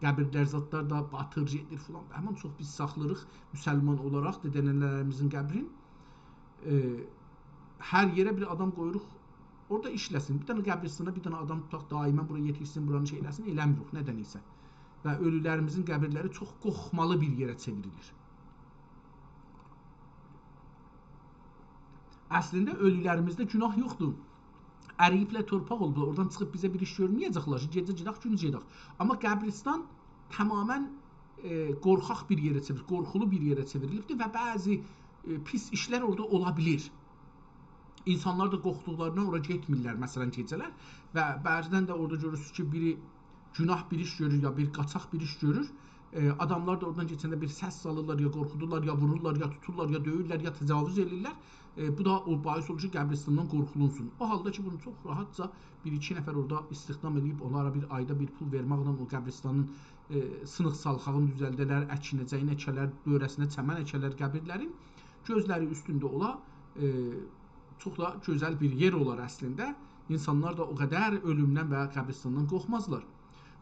قبیرلر، زادلار دا باتیر، گئدیر فلان. همین چوخ بیز ساخلیریق مسلمان اولاراق دده‌ننه‌لریمیزین قبرین. ائ، هر یئره بیر آدام قویوروق، اورادا ایشله‌سین. بیر دنه قبرستانا بیر دنه آدام توتاق، دائما بورا یئتیشسین، بورانی شئی ائله‌سین، ائله‌میریک، ندن ایسه. و اؤلولریمیزین قبیرلری چوخ قورخمالی بیر یئره چئوریلیر. اصلینده اؤلولریمیزده گوناه یوخدور. اریییبلر، تورپاق اولوبلار، اورادان چیخیب بیزه بیر ایش گؤرمه‌یه‌جکلر کی، گئجه گئدک، گوندوز گئدک. آمما قبرستان تماما، ائ، قورخاق بیر یئره چئویر-، قورخولو بیر یئره چئوریلیبدیر و بعضی، ائ، پیس ایشلر اورادا اولا بیلیر. اینسانلار دا قورخدوقلاریندان اورا گئتمیرلر، مثلا، گئجه‌لر. و بعضا ده اورادا گؤرورسونوز کی، بیری گوناه بیر ایش گؤرور، یا بیر قاچاق بیر ایش گؤرور. ائ، آداملار دا اورادان کئچنده بیر سس سالیرلار، یا قورخودورلار، یا وورورلار، یا توتورلار، یا دؤیورلر، یا تجاوز ائدیرلر. ائ، بو دا او باعث اولور کی، قبرستاندان قورخولونسون. او حالدا کی، بونو چوخ راحتجا بیر-ایکی نفر اورادا استخدام ائدیب، اونلارا بیر آیدا بیر پول وئرمکله او قبرستانین، ائ، سینیق سالخاغینی دوزلده‌لر، اکینه‌جه‌یینی اکه‌لر، دؤوره‌سینه چمن اکه‌لر قبیرلرین. گؤزلری اوستونده اولا، ائ، چوخ دا گؤزل بیر یئر اولار اصلینده. اینسانلار دا او قدر اؤلومدن و قبرستاندان قورخمازلار.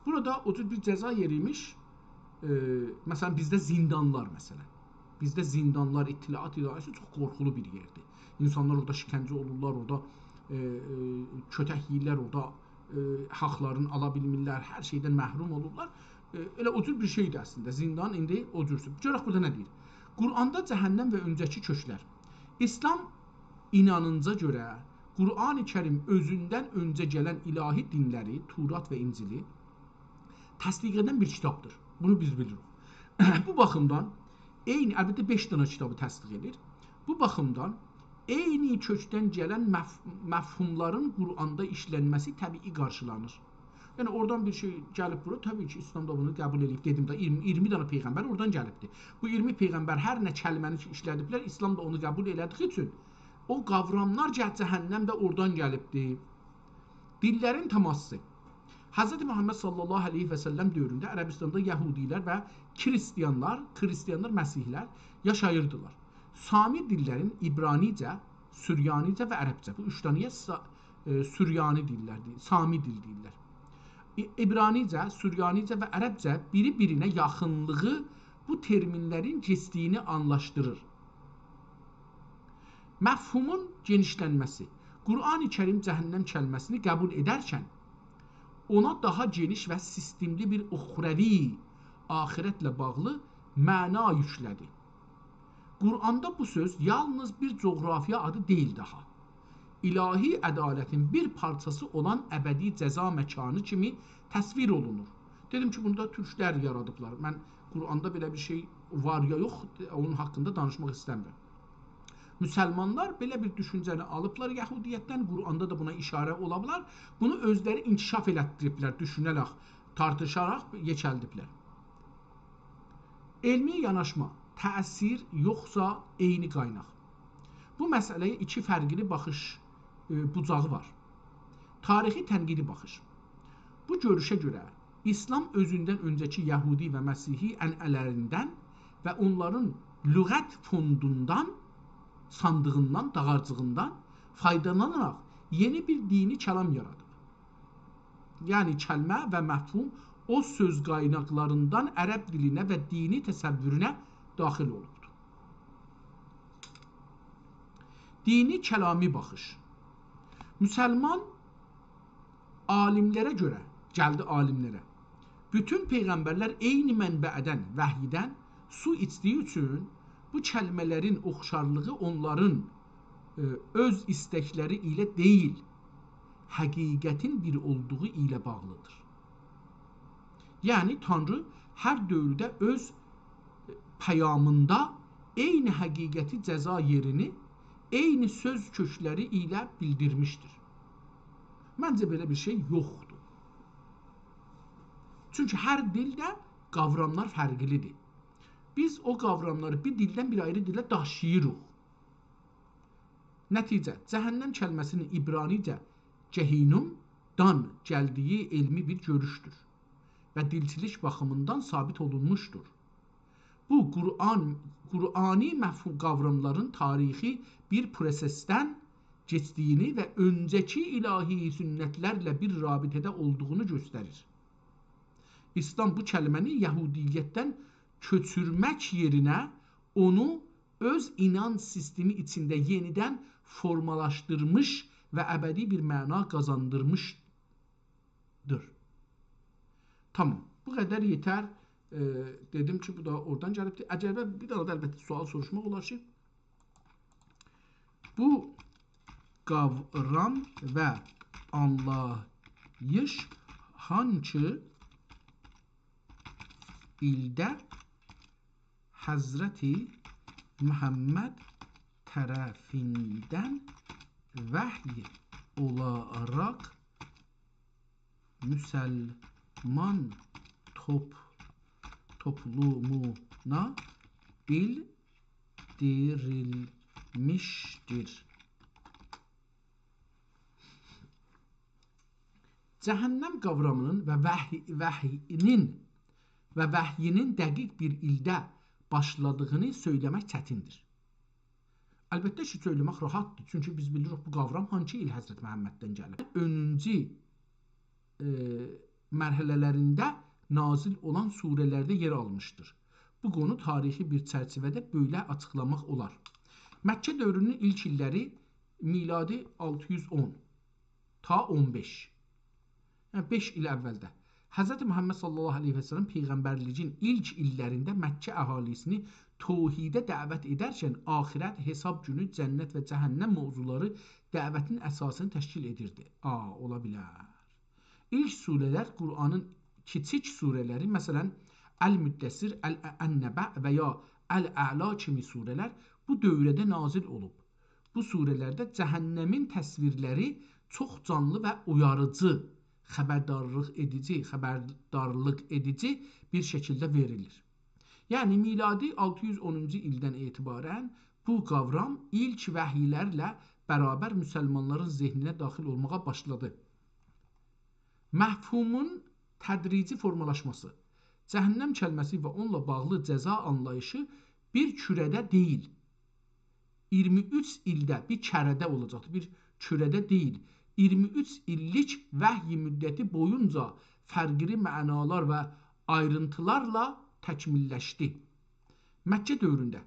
بورادا او جور بیر جزا یئری ایمیش. ائ، مثلا، بیزده زیندانلار، مثلا. بیزده زیندانلار، اطلاعات اداره‌سی چوخ قورخولو بیر یئردیر. اینسانلار اورادا شکنجه اولورلار، اورادا، ائ، ائ، کؤتک یئییرلر، اورادا، ائ، حاقلارینی آلا بیلمیرلر، هر شئیدن محروم اولورلار. ائ، ائله او جور بیر شئیدیر اصلینده. زیندان ایندی او جورسو. گؤرک بورادا نه دئییر؟ قرآندا جهنم و اؤنجه‌کی کؤکلر. اسلام اینانینجا گؤره قرآن کریم اؤزوندن اؤنجه گلن الهی دینلری، تورات و انجیلی تصدیق ائدن بیر کیتابدیر. بونو بیز بیلیریک. بو باخیمدان عینی، البته، بئش دنه کیتابی تصدیق ائدیر. بو باخیمدان عینی کؤکدن گلن مف-، مفهوملارین قرآندا ایشلنمه‌سی طبیعی قارشیلانیر. یعنی، اورادان بیر شئی گلیب بورا، طبیعی کی، اسلام دا بونو قبول ائدیب. دئدیم ده، اییرمی، اییرمی دنه پیغمبر اورادان گلیبدیر. بو اییرمی پیغمبر هر نه کلمه‌نی کی ایشله‌دیبلر، اسلام دا اونو قبول ائله‌دیگی اوچون او قاوراملار جه-، جهنم ده اورادان گلیبدیر. دینلرین تماسی. حضرت محمد صلی الله علیه و سلم دؤورونده عربستاندا یهودی‌لر و کریستیانلار، کریستیانلار، مسیحی‌لر یاشاییردیلار. سامی دیللرین عبرانیجه، سوریانیجه و عربجه. بو اوچ دنه‌یه سا-، ائ، سوریانی دیللر دئییر، سامی دیل دئییرلر. ای-، عبرانیجه، سوریانیجه و عربجه بیری-بیرینه یاخینلیغی بو ترمینلرین کئچدیگینی آنلاشدیریر. مفهومون گئنیشلنمه‌سی. قرآن کریم جهنم کلمه‌سینی قبول ائدرکن اونا داها گئنیش و سیستملی بیر اخروی، آخرتله باغلی معنا یوکله‌دی. قرآندا بو سؤز یالنیز بیر جغرافیا آدی دئییل داها. الهی عدالتین بیر پارچاسی اولان ابدی جزا مکانی کیمی تصویر اولونور. دئدیم کی، بونو دا تورکلر یارادیبلار. من قرآندا بئله بیر شئی وار یا یوخ، اونون حاقیندا دانیشماق ایسته‌میرم. مسلمانلار بئله بیر دوشونجه‌نی آلیبلار یهودیتدن، قرآندا دا بونا اشاره اولا بیلر. بونو اؤزلری انکشاف ائلتدیریبلر، دوشونه‌رک، تارتیشاراق یئکلدیبلر. علمی یاناشما، تأثیر یوخسا عینی قایناق. بو مسئله‌یه ایکی فرقلی باخیش، ائ، بوجاغی وار. تاریخی تنقیدی باخیش. بو گؤروشه گؤره اسلام اؤزوندن اؤنجه‌کی یهودی و مسیحی عنعنه‌لریندن و اونلارین لغت فوندوندان، صاندیغیندان، داغارجیغیندان فایدالاناراق یئنی بیر دینی کلام یارادیب. یعنی کلمه و مفهوم او سؤز قایناقلاریندان عرب دیلینه و دینی تصوورونه داخیل اولوبدور. دینی کلامی باخیش. مسلمان عالیملره گؤره، گلدی عالیملره، بوتون پیغمبرلر عینی منبعدن، وحیدن سو ایچدیگی اوچون بو کلمه‌لرین اوخشارلیغی اونلارین، ائ، اؤز ایستکلری ایله دئییل، حقیقتین بیر اولدوغو ایله باغلیدیر. یعنی، تانری هر دؤورده اؤز پیامیندا عینی حقیقتی جزا یئرینی عینی سؤز کؤکلری ایله بیلدیرمیشدیر. منجه، بئله بیر شئی یوخدور. چونکی هر دیلده قاوراملار فرقلیدیر. بیز او قاوراملاری بیر دیلدن بیر آیری دیله داشیییریق. نتیجه، جهنم کلمه‌سینین عبرانیجه جهینومدان گلدیگی علمی بیر گؤروشدور و دیلچیلیک باخیمیندان ثابت اولونموشدور. بو، قرآن، قرآنی مفهوم قاوراملارین تاریخی بیر پروسئسدن کئچدیگینی و اؤنجه‌کی الهی سنت‌لرله بیر رابطه‌ده اولدوغونو گؤستریر. ایسلام بو کلمه‌نی یهودیتدن کؤچورمک یئرینه اونو اؤز اینانج سیستمی ایچینده یئنیدن فورمالاشدیرمیش و ابدی بیر معنا قازاندیرمیشدیر. تامام، بو قدر یئتر. ائ، دئدیم کی، بو دا اورادان گلیبدیر. عجبه، بیر دنه ده البته سؤال سوروشماق اولار کی، بو قاورام و آنلاییش هانسی ایلده حضرت محمد طرفیندن وحی اولاراق مسلمان توپ-، توپلومونا بیلدیریلمیشدیر؟ جهنم قاورامینین و وحی-، وحی‌نین و وحی‌نین دقیق بیر ایلده باشلادیغینی سؤیله‌مک چتیندیر. البته کی، سؤیله‌مک راحتدیر، چونکی بیز بیلیریک بو قاورام هانسی ایل حضرت محمددن گلیب. اونونجو، ائ، مرحله‌لرینده نازل اولان سوره‌لرده یئر آلمیشدیر. بو قونو تاریخی بیر چرچیوه‌ده بئله آچیقلاماق اولار. مکه دؤورونون ایلک ایللری میلادی آلتی یوز اون تا اون بئش. یعنی، بئش ایل اولده. حضرت محمد صلی الله علیه و سلم پیغمبرلیگین ایلک ایللرینده مکه اهالیسینی توحیده دعوت ائدرکن آخرت، حساب گونو، جنت و جهنم موضوعلاری دعوتین اساسینی تشکیل ائدیردی. آ، اولا بیلر. ایلک سوره‌لر، قرآنین کیچیک سوره‌لری، مثلا، المدثر، ال-، النبأ و یا الاعلی کیمی سوره‌لر بو دؤورده نازل اولوب. بو سوره‌لرده جهنمین تصویرلری چوخ جانلی و اویاریجی، خبردارلیق ائدیجی، خبردارلیق ائدیجی بیر شکیلده وئریلیر. یعنی، میلادی آلتی یوز اونونجو ایلدن اعتبارا بو قاورام ایلک وحی‌لرله برابر مسلمانلارین ذهنینه داخیل اولماغا باشلادی. مفهومون تدریجی فورمالاشماسی. جهنم کلمه‌سی و اونونلا باغلی جزا آنلاییشی بیر کوره‌ده دئییل، اییرمی اوچ ایلده، بیر کره‌ده اولاجاقدیر، بیر کوره‌ده دئییل، اییرمی اوچ ایللیک وحی مدتی بویونجا فرقلی معنالار و آیرینتیلارلا تکمیللشدی. مکه دؤورونده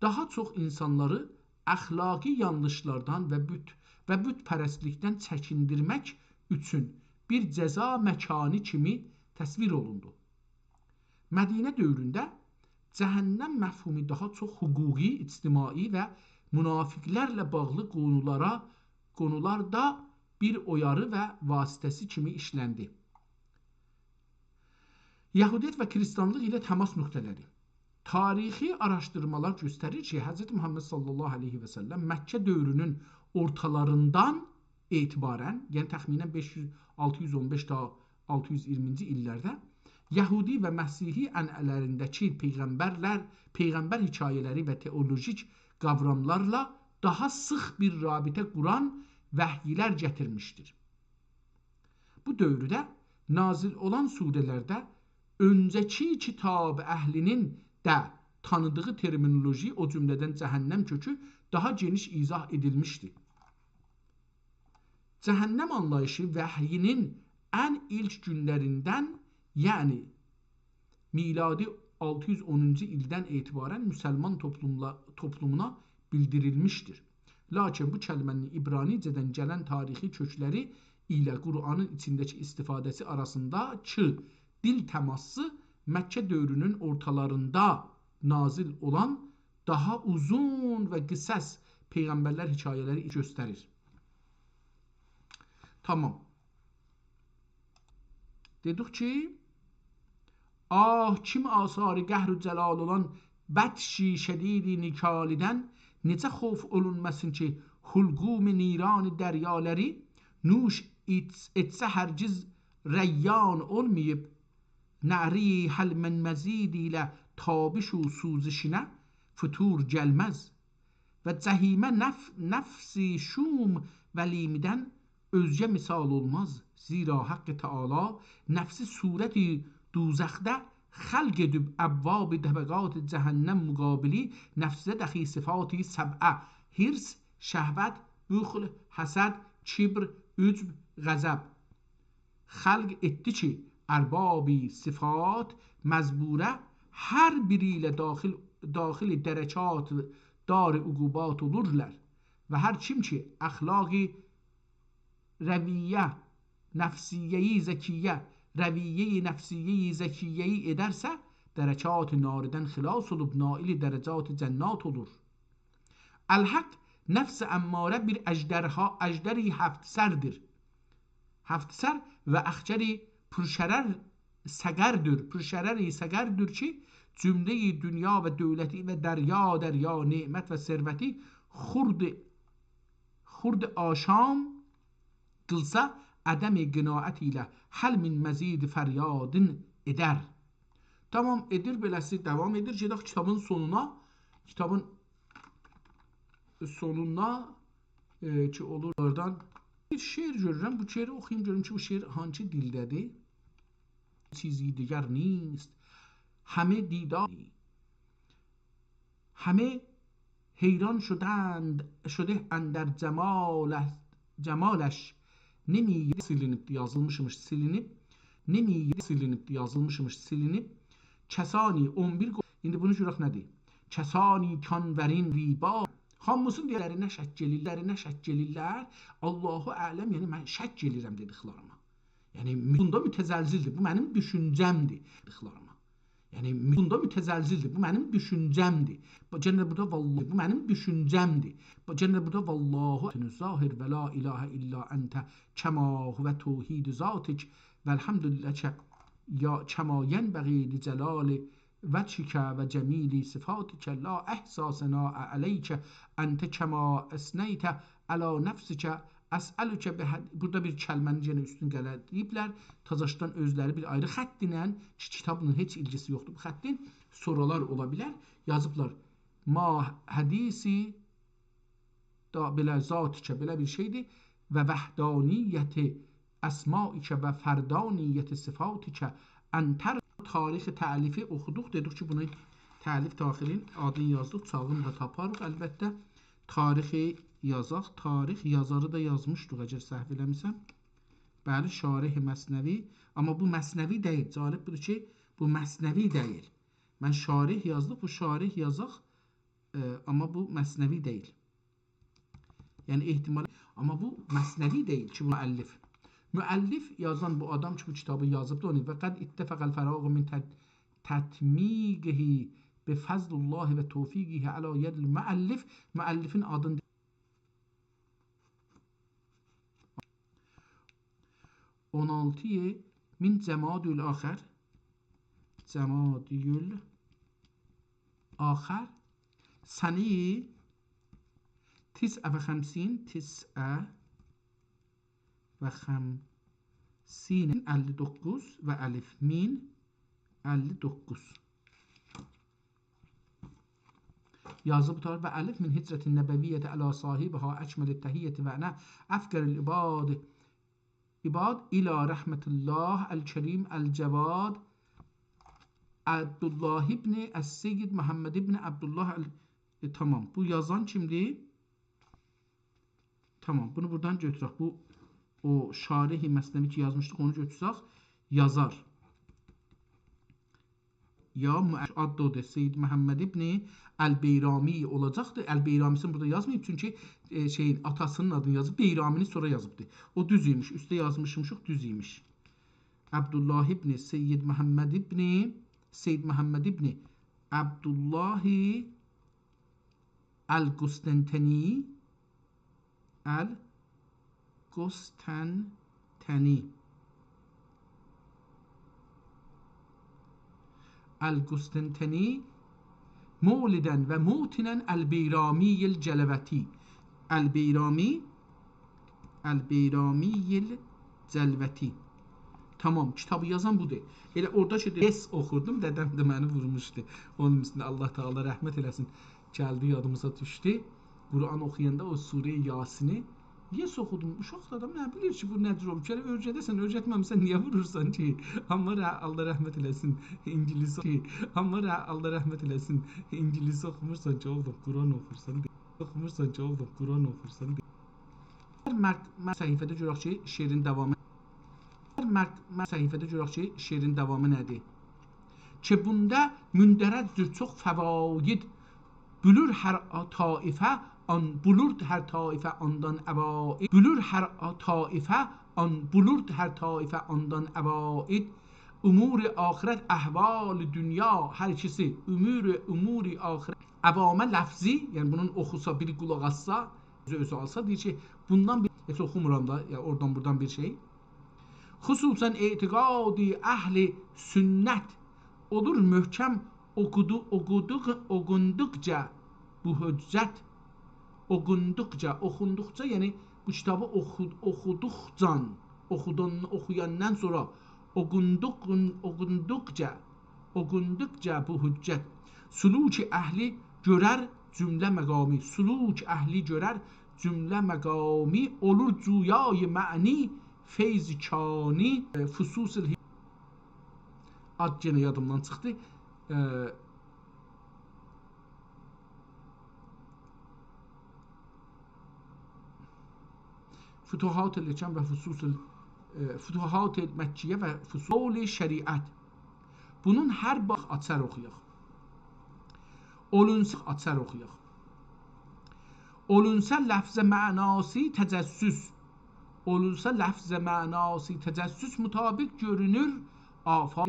داها چوخ اینسانلاری اخلاقی یانلیشلاردان و بت-، و بت‌پرستلیکدن چکیندیرمک اوچون بیر جزا مکانی کیمی تصویر اولوندو. مدینه دؤورونده جهنم مفهومو داها چوخ حقوقی، اجتماعی و منافق‌لرله باغلی قونولارا، قونولاردا بیر اویاری و واسطه‌سی کیمی ایشلندی. یهودیت و کریستیانلیق ایله تماس نقطه‌لری. تاریخی آراشدیرمالار گؤستریر کی، حضرت محمد صلی الله علیه و سلم مکه دؤورونون اورتالاریندان اعتبارا، یعنی تخمینا بئش یوز، آلتی یوز اون بئش تا آلتی یوز اییرمینجی ایللرده یهودی و مسیحی عنعنه‌لرینده‌کی پیغمبرلر، پیغمبر حکایه‌لری و تئولوژیک قاوراملارلا داها سیخ بیر رابطه قوران وحی‌لر گتیرمیشدیر. بو دؤورده نازل اولان سوره‌لرده اؤنجه‌کی کتاب اهلی‌نین ده تانیدیغی ترمینولوژی، او جمله‌دن جهنم کؤکو داها گئنیش ایضاح ائدیلمیشدی. جهنم آنلاییشی وحی‌نین ان ایلک گونلریندن، یعنی میلادی آلتی یوز اونونجو ایلدن اعتباراً مسلمان توپلوملا-، توپلومونا بیلدیریلمیشدیر. لاکین بو کلمه‌نین عبرانیجه‌دن گلن تاریخی کؤکلری ایله قرآنین ایچینده‌کی استفاده‌سی آراسیندا کی، دیل تماسی مکه دؤورونون اورتالاریندا نازل اولان داها اوزون و قصص پیغمبرلر حکایه‌لری گؤستریر. تامام. دئدیک کی، آه، کیم آثار قهر و جلال اولان بطش شدید نیکالی‌دن، نئجه خوف اولونماسین کی، حلقوم نیران دریالاری نوش ایت-، ائتسه هرگز ریان اولماییب، نعره‌ی هل من مزید ایله تابش و سوزشینه فتور گلمز. و جحیمه نف-، نفس شوم ولیمی‌دن اؤزگه مثال اولماز. زیرا حق تعالی نفسی صورت دوزخده خلق ائدیب ابواب طبقات جهنم مقابلی نفسه دخی صفات سبعه، حرص، شهوت، بخل، حسد، کبر، عجب، غضب، خلق ائتدی کی، ارباب صفات مجبوره هر بیری ایله داخل، داخل درکات دار عقوبات اولورلار. و هر کیم کی، اخلاق رویه نفسیه‌ی زکیه، رویه نفسیه‌ی زکیه‌ی ائدرسه، درکات ناردن خلاص اولوب نائل درجات جنات اولور. الحق، نفس اماره بیر اژدرها، اژدری هفت سردیر. هفت سر و اخگری پرشرر سقردیر. پرشرر سقردیر کی، جمله‌ی دنیا و دولتی و دریا، دریا نعمت و ثروتی خورد، خورد آشام قیلسا، عدم قناعت ایله هل من مزید فریادین ائدر. تامام، ائدیر، بئله‌سی داوام ائدیر. گئدک کیتابین سونونا. کیتابین سونوندا، ائ، کی اولور اوردان بیر شعر گؤرورم. بو شعری اوخویوم، گؤروم کی بو شعر هانسی دیلده‌دیر. چیزی دیگر نیست. همه دیدار، همه حیران شدند، شده اندر جمال، جمالش. نمی سیلینیب، یازیلمیشمیش، سیلینیب. نمی سیلینیب، یازیلمیشمیش، سیلینیب. کسانی اون بیر گو-، ایندی بونو گؤرک نه‌دیر؟ کسانی کان ورین ریبا. هامیسینی دئیرلرینه شک ائله‌ییرلر، دئیرلرینه شک ائله‌ییرلر. الله اعلم، یعنی من شک ائله‌ییرم دئدیکلریمه. یعنی، بوندا متزلزلدیر. بو منیم دوشونجه‌مدیر. دئدیکلریمه. یعنی، بوندا متزلزلدیر. بو منیم دوشونجه‌مدیر. باخ، یئنه ده بورادا والله، بو منیم دوشونجه‌مدیر. باخ، یئنه ده بورادا والله ظاهر و لا اله الا انت کما هو توحید ذاتک و الحمد لله یا کما ینبغی لجلال وجهک و جمیل صفاتک لا احصی ثناء علیک انت کما اثنیت علی نفسک اسألک بهد-، بورادا بیر کلمه‌نی یئنه اوستون غلطله‌ییبلر. تازاشدان اؤزلری بیر آیری خط ایله، کی کیتابلا هئچ ایلگیسی یوخدور بو خطین، سورالار اولا بیلر، یازیبلار. ما حدیثی دا بئله ذاتک، بئله بیر شئیدیر. و وحدانیت اسمائک و فردانیت صفاتک انتر. تاریخ تألیفی اوخودوق، دئدیک کی بونو تألیف تأخیرین آدینی یازدیق، چاغین دا تاپاریق البته. تاریخی یازاق، تاریخ یازاری دا یازمیشدیق، اگر سهو ائله‌میرسم. بلی، شارح مثنوی. آمما بو مثنوی دئییل. جالب بودور کی بو مثنوی دئییل. من شارح یازدیق، بو شارح یازاق، ائ، آمما بو مثنوی دئییل. یعنی احتمال، آمما بو مثنوی دئییل کی بو مؤلف. مؤلف یازان بو آدام کی بو کیتابی یازیبدی، اونو و قد اتفق الفراغ من تد-، تتمیقه بفضل الله و توفیقه علی ید المؤلف. مؤلفین آدینی اون آلتی من جمادی الآخر. جمادی الآخر. سنه تسع و خمسین، تسع و خمسین، اللی دوققوز و الف، من اللی دوققوز. یازیبدیر: و الف من هجرة النبویة علی صاحبها اکمل التحیة و انا افقر العباد، عباد الی رحمة الله الکریم الجواد عبدالله ابن السید محمد ابن عبدالله ال-، ائ، تامام. بو یازان کیمدیر؟ تامام، بونو بورادان گؤتورک. بو، او شارح مثنوی کی یازمیشدیق، اونو گؤتورسک، یازار. یا مو-، آدی اودور، سید محمد ابن البیرامی اولاجاقدی. البیرامی‌سینی بورادا یازماییب، چونکی، ائ، شئیین، آتاسی‌نین آدینی یازیب، بیرامی‌نی سونرا یازیبدی. او دوز ایمیش، اوسته یازمیشمیشیق، دوز ایمیش. عبدالله ابن سید محمد ابن، سید محمد ابن عبدالله القسطنطنی، القسطنطنی، القسطنطنی، مولداً و موطناً البیرامی الجلوتی. البیرامی، البیرامی الجلوتی. تامام، کیتابی یازان بودور. ائله اورادا کی، یس اوخوردوم، دده‌م ده منی وورموشدو. اونون اوستونه الله تعالی رحمت ائله‌سین. گلدی، یادیمیزا دوشدو. قرآن اوخویاندا او سوره‌ی یاسینی یس اوخودوم. اوشاق دا آدام نه بیلیر کی، بو نه جور اولوب؟ گرک اؤیره‌ده‌سن، اؤیرتمه‌میسن، نییه وورورسان کی؟ آمما ره-، الله رحمت ائله‌سین، اینگیلیس، آمما ره-، الله رحمت ائله‌سین، اینگیلیس اوخومورسان کی، اوغلوم، قرآن اوخورسان، اوخومورسان کی، اوغلوم، قرآن اوخورسان. هر مک-، مک-، صفحه‌ده گؤرک کی، شعرین داوامی، هر مک-، مک-، صفحه‌ده گؤرک کی، شعرین داوامی نه‌دیر؟ کی بوندا مندرج‌دور چوخ فواید، بولور هر آ-، طایفه آن، بولورد هر طایفه آندان عواید، بولور هر آ-، طایفه آن، بولورد هر طایفه آندان عواید، امور آخرت، احوال دنیا، هر کسی امور، امور آخرت، عوامه لفظی، یعنی بونون اوخوسا، بیری قولاق آسسا، اؤزو، اؤزو آلسا، دئییر کی، بوندان بیر، هئچ اوخومورام دا، یا اورادان بورادان بیر شئی. خصوصاً اعتقاد اهل سنت اولور محکم، اوخودو-، اوخودوق-، اوخوندوقجا بو حجت، اوخوندوقجا، اوخوندوقجا، یعنی بو کیتابی اوخو-، اوخودوقجان، اوخودان-، اوخویاندان سونرا، اوخوندوق-، اوخوندوقجا، اوخوندوقجا بو حجت، سلوک اهلی گؤرر جمله مقامی، سلوک اهلی گؤرر جمله مقامی، اولور جویای معنی فیض کانی، ائ، فصوص ال-، آد یئنه یادیمدان چیخدی. ائ، فتوحات الحکم و فصوص ال-، ائ، فتوحات مکیه و فصول شریعت. بونون هر باخ آچار اوخویاق. اولونسا آچار اوخویاق. اولونسا لفظ معناسی تجسس. اولونسا لفظ معناسی تجسس مطابق گؤرونور آفاق.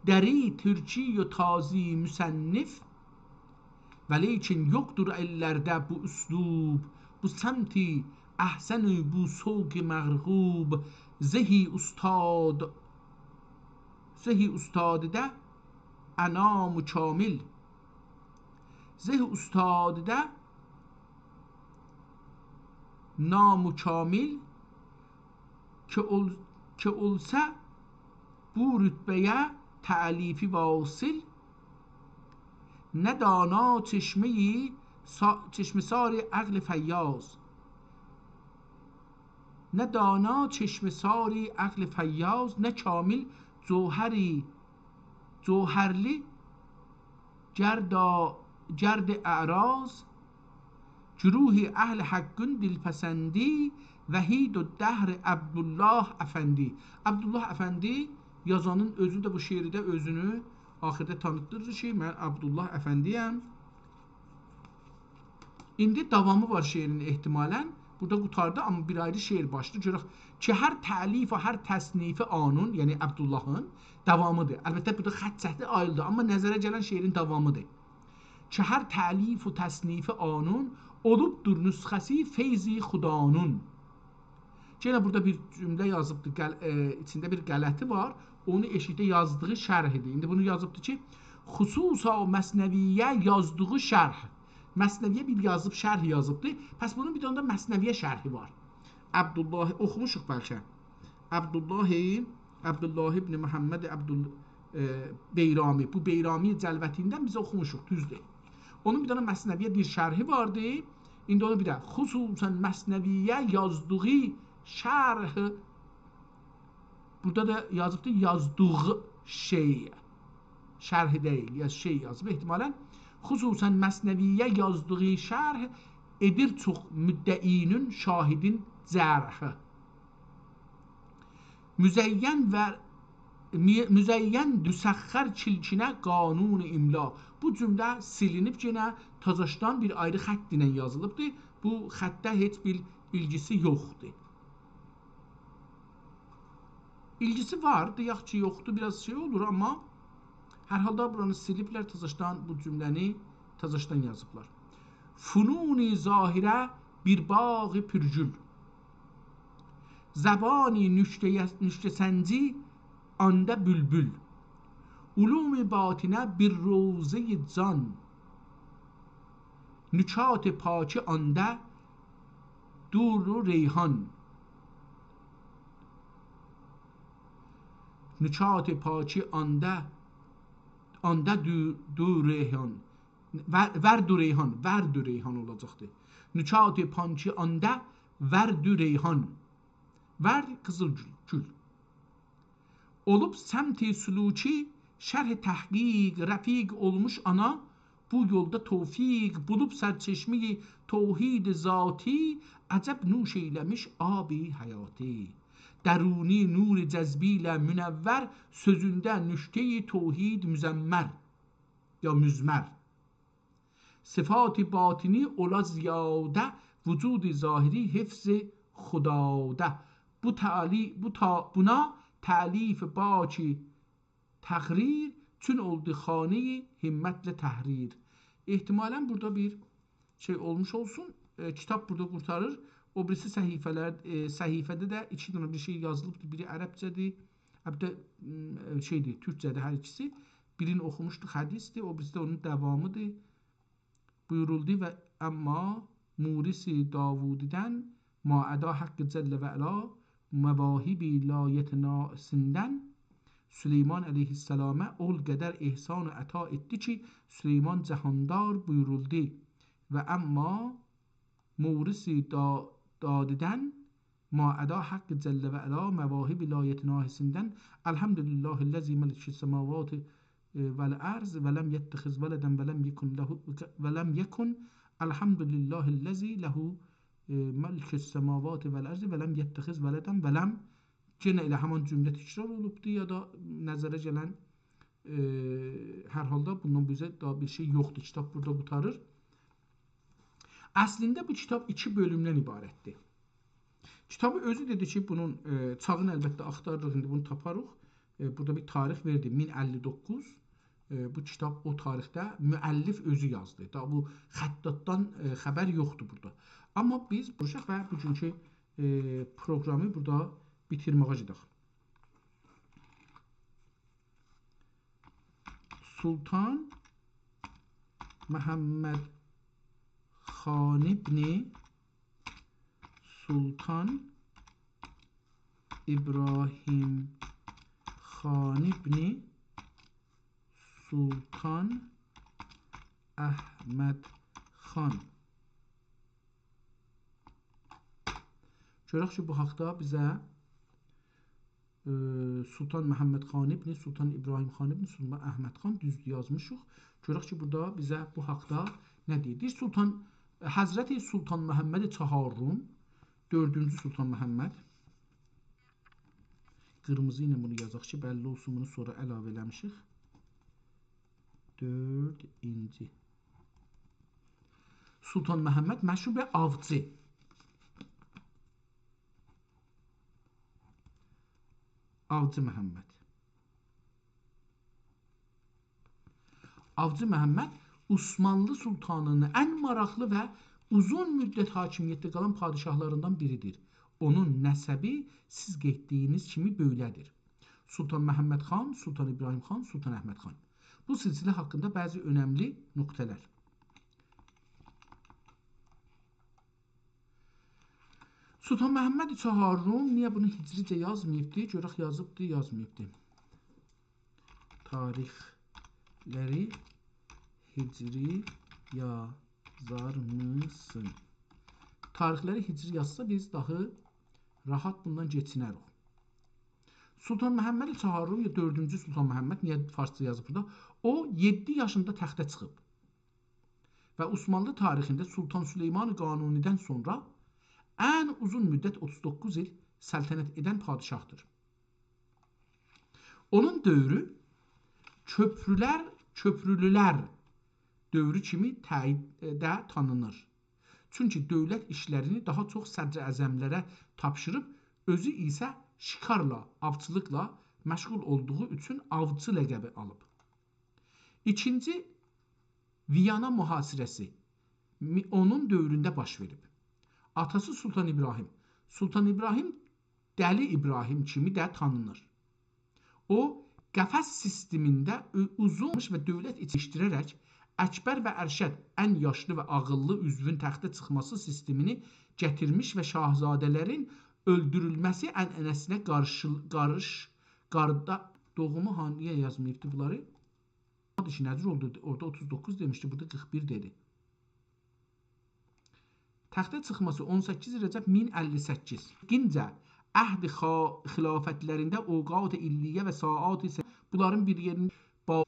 دری ترکی و تازی مصنف، ولیکن یوخدور ائللرده بو اسلوب، بو سمتی احسن بو سوق مرغوب. زهی استاد، زهی استادده انام کامل، زهی استادده نام کامل، که اول-، که اولسا بو رتبه‌یه تألیفی واصل، نه دانا چشمه‌ی سا-، چشمه‌سار عقل فیاض، نه دانا چشمه‌سار عقل فیاض، نه کامل جوهری، جوهرلی گردا-، گرد اعراض، گروه اهل حقین دلپسندی، وحید الدهر عبدالله افندی. عبدالله افندی یازانین اؤزو ده بو شعرده اؤزونو آخیردا تانیتدیریر کی، من عبدالله افندی‌یم. ایندی داوامی وار شعرین احتمالاً. بورادا قوتاردی، آمما بیر آیری شعر باشلاییر. گؤرک کی، هر تألیف و هر تصنیف آنون، یعنی عبداللهین داوامی‌دیر. البته، بورادا خط چکدی، آییلدی، آمما نظره گلن شعرین داوامی‌دیر. کی هر تألیف و تصنیف آنون، اولوبدور نسخه‌سی فیض خدانون. یئنه بورادا بیر جمله یازیبدی، غل-، ائ، ایچینده بیر غلطی وار. اونو ائشیکده یازدیغی شرح ایدی. ایندی بونو یازیبدی کی، خصوصاً مثنوی‌یه یازدیغی شرح. مثنوی‌یه بیر یازیب، شرح یازیبدی. پس بونون بیر دنه ده مثنوی‌یه شرحی وار. عبدالله، اوخوموشوق بلکه. عبدالله، عبدالله ابن محمد عبدال-، ائ، بیرامی. بو بیرامی جلوتی‌ندن بیز اوخوموشوق، دوزدور. اونون بیر دنه مثنوی‌یه بیر شرحی واردی. ایندی اونو بیر ده خصوصاً مثنوی‌یه یازدیغی شرح. بورادا دا یازیبدی یازدیغی شئی. شرح دئییل، یا شئی یازیب احتمالاً. خصوصاً مثنوی‌یه یازدیغی شرح ائدیر چوخ مدعی‌نین شاهدین جرح. مزین و می-، مزین دوسخر چیلکینه قانون املا. بو جمله سیلینیب، یئنه تازاشدان بیر آیری خط ایله یازیلیبدیر. بو خطه هئچ بیر ایلگیسی یوخدور. ایلگیسی وار، دئیک کی، یوخدور، بیر آز شئی اولور، آمما هر حالدا بورانی سیلیبلر، تازاشدان بو جمله‌نی تازاشدان یازیبلار. فنون ظاهره بیر باغ پرگل، زبان نکته، نکته‌سنجی آنده بلبل، علوم باطنه بیر روضه‌ی جان، نکات پاکی آنده دور و ریحان. نکات پاکی آنده، آنده دو-، دور ریحان. ور-، ورد و ریحان، ورد و ریحان اولاجاقدی. نکات پاکی آنده ورد و ریحان. ورد، قیزیل گول، گول. اولوب سمت سلوکی، شرح تحقیق، رفیق اولموش آنا، بو یولدا توفیق بولوب سرچشمه‌ی توحید ذاتی، عجب نوش ائیله‌میش آب حیاتی. درونی نور جذبی ایله منور، سؤزونده نکته‌ی توحید مزمر، یا مزمر. صفات باطنی اولا زیاده، وجود ظاهری حفظ خداده. بو تعلی-، بو تا-، بونا تألیف باکی تقریر، چون اولدو خانه‌ی همتله تحریر. احتمالاً بورادا بیر شئی اولموش اولسون. ائ، کیتاب بورادا قورتاریر. او بیریسی صفحه‌لر، ائ، صفحه‌ده ده ایکی دنه بیر شئی یازیلیبدیر. بیری عربجه‌دیر، البته، م، شئیدیر، تورکجه‌دیر هر ایکیسی. بیرینی اوخوموشدوق، حدیثدیر، او بیریسی ده اونون داوامیدیر. بویورولدو: «و اما مورث داوودیدن، ما عدا حق جل و علا، مواهبی لایتناهیسیندن.» سلیمان علیه‌السلامه اول قدر احسان و عطا ائتدی کی، سلیمان جهاندار بویورولدو: «و اما مورث دا-، دادیدن، ما عدا حق جل و علا، مواهب لایتناهیسیندن، الحمد لله الذی ملک السماوات، ائ، والارض، ولم یتخذ ولدا ولم یکن له، ولم یکن، الحمد لله الذی له، ائ، ملک السماوات والارض، ولم یتخذ ولدا، ولم»، یئنه ائله همان جمله تکرار اولوبدو، یا دا نظره گلن، ائ، هر حالدا بوندان بیزه داها بیر شئی یوخدور. کیتاب بورادا قورتاریر. اصلینده بو کیتاب ایکی بؤلومدن عبارتدیر. کیتابی اؤزو دئدی کی، بونون، ائ، چاغینی البته آختاریریق، ایندی بونو تاپاریق. ائ، بورادا بیر تاریخ وئردی، مین اللی دوققوز. ائ، بو کیتاب او تاریخده مؤلف اؤزو یازدی. داها بو خطاطدان، ائ، خبر یوخدور بورادا. آمما بیز ووروشاق و بوگونکو، ائ، پروگرامی بورادا بیتیرمه‌یه گئدک. سلطان محمد خان ابن سلطان ابراهیم خان ابن سلطان احمد خان. گؤرک کی، بو حاقدا بیزه ائ، سلطان محمد خان ابن سلطان ابراهیم خان ابن سلطان احمد خان، دوزدور یازمیشیق. گؤرک کی، بورادا بیزه بو حاقدا نه دئییر؟ دئییر، سلطان، حضرت سلطان محمد چهارم، دؤردونجو سلطان محمد. قیرمیزی ایله بونو یازاق کی، بللی اولسون، بونو سونرا علاوه ائله‌میشیک. دؤردونجو. سلطان محمد مشهور به آوچی. آوچی محمد. آوچی محمد عثمانلی سلطانی‌نین ان ماراقلی و اوزون مدت حاکمیتده قالان پادشاهلاریندان بیریدیر. اونون نسبی سیز قئییتدیگینیز کیمی بؤیله‌دیر: سلطان محمد خان، سلطان ابراهیم خان، سلطان احمد خان. بو سلسله حاقیندا بعضی اؤنملی نقطه‌لر. سلطان محمد چهارم، نییه بونو هجریجه یازماییبدی؟ گؤرک یازیبدی، یازماییبدی. تاریخلری هجری یازارمیسین؟ تاریخلری هجری یازسا، بیز داها راحت بوندان کئچینریک. سلطان محمد چهارم یا دؤردونجو سلطان محمد، نییه فارسجا یازیب بورادا؟ او یئددی یاشیندا تخته چیخیب. و عثمانلی تاریخینده سلطان سلیمان قانونی‌دن سونرا ان اوزون مدت، اوتوز دوققوز ایل سلطنت ائدن پادشاهدیر. اونون دؤورو کؤپرولر، کؤپرولولر دؤورو کیمی تأیید، ائ، ده تانینیر. چونکی دؤولت ایشلرینی داها چوخ صدر اعظملره تاپشیریب، اؤزو ایسه شکارلا، آوچیلیقلا مشغول اولدوغو اوچون آوچی لقبی آلیب. ایکینجی ویانا محاصره‌سی می-، اونون دؤورونده باش وئریب. آتاسی سلطان ابراهیم. سلطان ابراهیم دلی ابراهیم کیمی ده تانینیر. او، قفس سیستمینده او-، اوزون و دؤولت ایچینلشدیره‌رک اکبر و ارشد، ان یاشلی و عاغیللی عضوون تخته چیخماسی سیستمینی گتیرمیش و شاهزاده‌لرین اؤلدورولمه‌سی عنعنه‌سینه قارشیل-، قاریش-، قاردا-، دوغومو ها، نییه یازماییبدی بونلاری؟ ایشی نه‌دیر اولدو؟ اورادا اوتوز دوققوز دئمیشدی، بورادا قیرخ بیر دئدی. تخته چیخماسی اون سککیز رجب مین اللی سککیز. گینجه عهد خا-، خلافتلرینده اوقات علیه و ساعات ایسه بونلارین بیر یئرینده با-،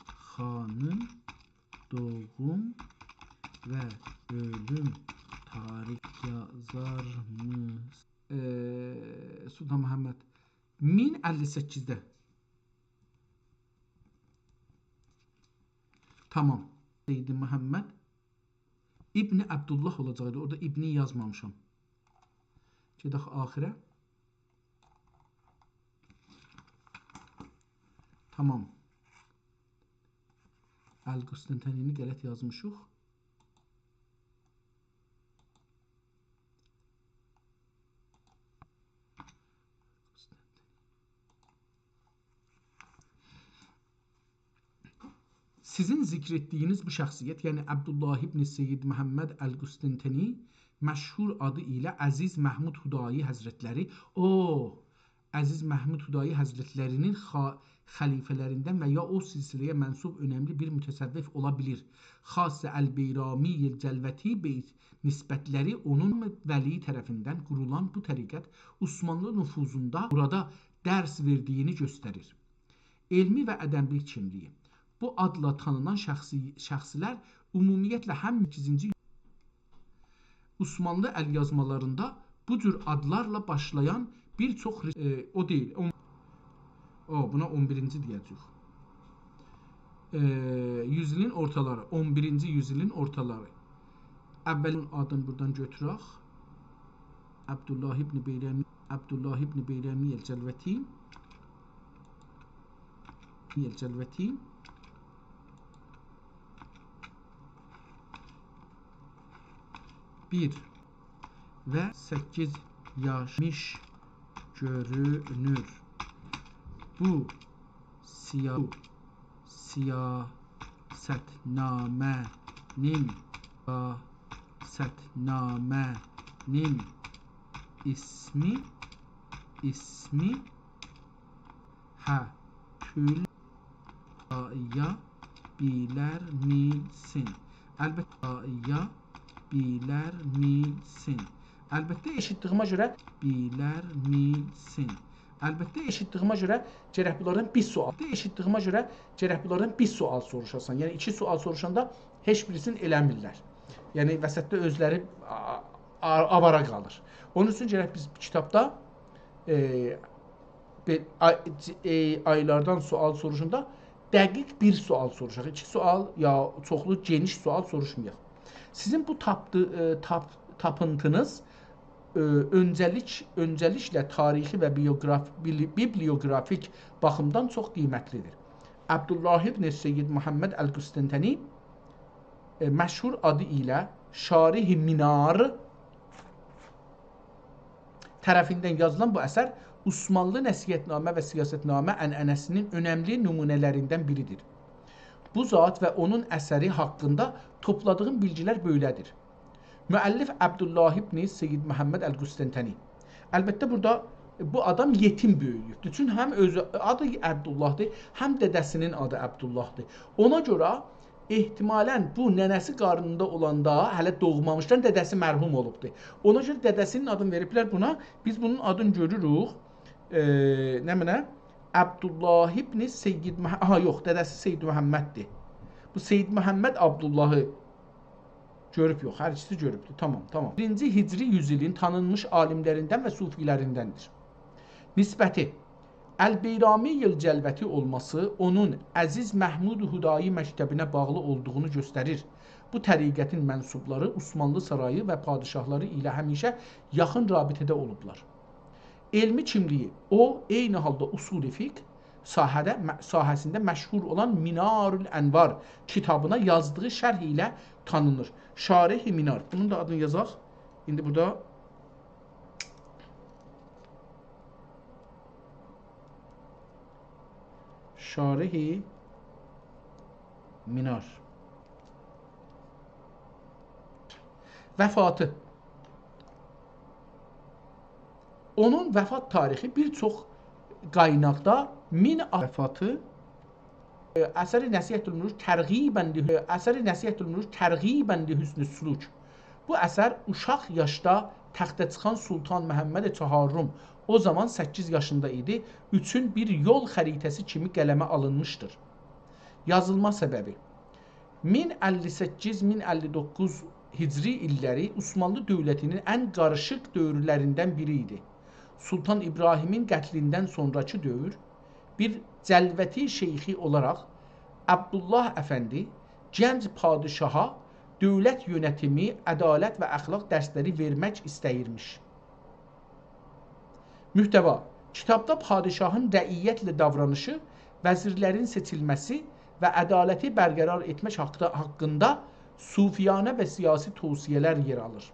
خانین دوغوم و اؤلوم تاریخی یازارمیش؟ ائ، سلطان محمد. مین اللی سککیزده. تامام. سید محمد ابن عبدالله اولاجاقدی. اورادا ابنی یازمامیشام. گئدک آخیره. تامام. القسطنطینی‌نی غلط یازمیشیق. سیزین ذکر ائتدیگینیز بو شخصیت، یعنی عبدالله ابن سید محمد القسطنطینی، مشهور آدی ایله عزیز محمود هدایی حضرتلری، او، عزیز محمود هدایی حضرتلری‌نین خا-، خلیفه‌لریندن و یا او سلسله‌یه منسوب اؤنملی بیر متصوف اولا بیلیر. خاص البیرامی الجلوتی بئیت نسبتلری اونون ولی طرفیندن قورولان بو طریقت عثمانلی نفوذوندا بورادا درس وئردیگینی گؤستریر. علمی و ادبی کیملیگی. بو آدلا تانینان شخصی-، شخصلر عمومیتله هم سککیزینجی عثمانلی ال‌یازمالاریندا بو جور آدلارلا باشلایان بیر چوخ ری-، ائ، او دئییل، اون-، او، بونا اون بیرینجی دئیه‌جه‌ییک. ائ، یوزایلین اورتالاری، اون بیرینجی یوزایلین اورتالاری. اولین آدینی بورادان گؤتورک. عبدالله ابن بیرمی، عبدالله ابن بیرمی الجلوتی. الجلوتی. بیر و سککیز یاشمیش گؤرونور. بو سیا-، سیاستنامه‌نین، سیاستنامه‌نین اسمی، اسمی هه، تول آیا بیلرمیسین؟ البته، آیا بیلرمیسین؟ البته، ائشیتدیگیمه گؤره بیلرمیسین. البته، ائشیتدیگیمه گؤره گرک بونلاردان بیر سؤال، ائشیتدیگیمه گؤره گرک بونلاردان بیر سؤال سوروشاسان. یعنی، ایکی سؤال سوروشاندا هئچ بیریسینی ائله‌میرلر. یعنی، وسطده اؤزلری آ-، آ-، آوارا قالیر. اونون اوچون گرک بیز کیتابدا ائ، بئ-، آی-، ائ، آیلاردان سؤال سوروشوندا دقیق بیر سؤال سوروشاق. ایکی سؤال یا چوخلو گئنیش سؤال سوروشمایاق. سیزین بو تاپدی-، ائ، تاپ-، تاپینتینیز، ائ، اؤنجه‌لیک-، اؤنجه‌لیکله تاریخی و بیوگراف-، بیلی-، بیبلیوگرافیک باخیمدان چوخ قیمتلیدیر. عبدالله ابن سید محمد القسطنطینی، ائ، مشهور آدی ایله شارح منار طرفیندن یازیلان بو اثر عثمانلی نصیحت‌نامه و سیاست‌نامه عنعنه‌سی‌نین اؤنملی نمونه‌لریندن بیریدیر. بو ذات و اونون اثری حاقیندا توپلادیغیم بیلگیلر بئله‌دیر. مؤلف عبدالله ابن سید محمد القسطنطینی. البته، بورادا بو آدام یئتیم بؤیویوبدور. چونکی هم اؤزو آدی عبدالله‌دیر، هم دده‌سی‌نین آدی عبدالله‌دیر. اونا گؤره احتمالاً بو ننه‌سی قارنیندا اولاندا، هله دوغمامیشدان دده‌سی مرحوم اولوبدو. اونا گؤره دده‌سی‌نین آدینی وئریبلر بونا. بیز بونون آدینی گؤروروک. ائ، نمنه؟ عبدالله ابن سید مح-، آها، یوخ، دده‌سی سید محمددیر. بو سید محمد عبداللهی گؤروب یوخ، هر ایکیسی گؤروبدور. تامام، تامام. بیرینجی هجری یوزایلین تانینمیش عالیملریندن و صوفی‌لریندندیر. نسبتی. البیرامی الجلوتی اولماسی اونون عزیز محمود هدایی مکتبینه باغلی اولدوغونو گؤستریر. بو طریقتین منسوبلاری عثمانلی سارایی و پادشاهلاری ایله همیشه یاخین رابطه‌ده اولوبلار. علمی کیملیگی، او، عینی حالدا اصول فقه ساحه‌ده، ساحه‌سینده مشهور اولان منار الانوار کیتابینا یازدیغی شرح ایله تانینیر. شارح منار. بونون دا آدینی یازاق. ایندی بورادا شارح منار. وفاتی. اونون وفات تاریخی بیر چوخ قایناقدا مین وفاتی، اثر نصیحة الملوک ترغیباً له-، اثر نصیحة الملوک ترغیباً لحسن السلوک. بو اثر اوشاق یاشدا تخته چیخان سلطان محمد چهارم، او زامان سککیز یاشیندا ایدی، اوچون بیر یول خریطه‌سی کیمی قلمه آلینمیشدیر. یازیلما سببی. مین اللی سککیز، مین اللی دوققوز هجری ایللری عثمانلی دؤولتینین ان قاریشیق دؤورلریندن بیری ایدی. سلطان ابراهیمین قتلیندن سونراکی دؤور بیر جلوتی شیخی اولاراق عبدالله افندی گنج پادشاها دؤولت یؤنتیمی، عدالت و اخلاق درسلری وئرمک ایسته‌ییرمیش. محتوا. کیتابدا پادشاهین رعیتله داورانیشی، وزیرلرین سئچیلمه‌سی و عدالتی برقرار ائتمک حاقدا-، حاقیندا صوفیانه و سیاسی توصیه‌لر یئر آلیر.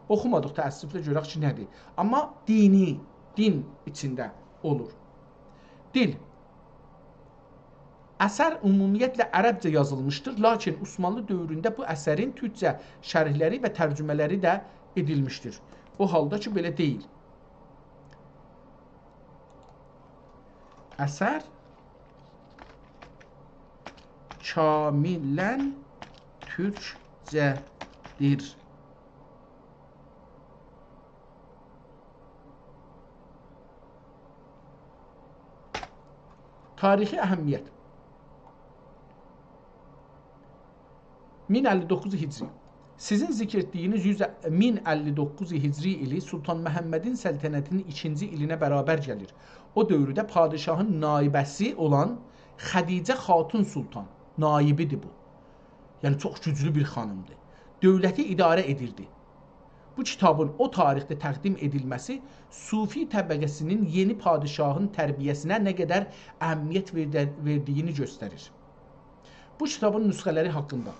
اوخومادیق تأسفله، گؤرک کی، نه‌دیر. آمما دینی، دین ایچینده اولور. دیل. اثر عمومیتله عربجه یازیلمیشدیر، لاکین عثمانلی دؤورونده بو اثرین تورکجه شرحلری و ترجمه‌لری ده ائدیلمیشدیر. او حالدا کی، بئله دئییل. اثر کاملاً تورکجه‌دیر. تاریخی اهمیت. مین اللی دوققوز هجری. سیزین ذکر ائتدیگینیز یوز، مین اللی دوققوز هجری ایلی سلطان محمدین سلطنتینین ایکینجی ایلینه برابر گلیر. او دؤورده پادشاهین نایبه‌سی اولان خدیجه خاتون سلطان، نایبی‌دیر بو. یعنی، چوخ گوجلو بیر خانیمدیر. دؤولتی اداره ائدیردی. بو کیتابین او تاریخده تقدیم ائدیلمه‌سی صوفی طبقه‌سینین یئنی پادشاهین تربیه‌سینه نه قدر اهمیت وئرده-، وئردیگینی گؤستریر. بو کیتابین نسخه‌لری حاقیندا.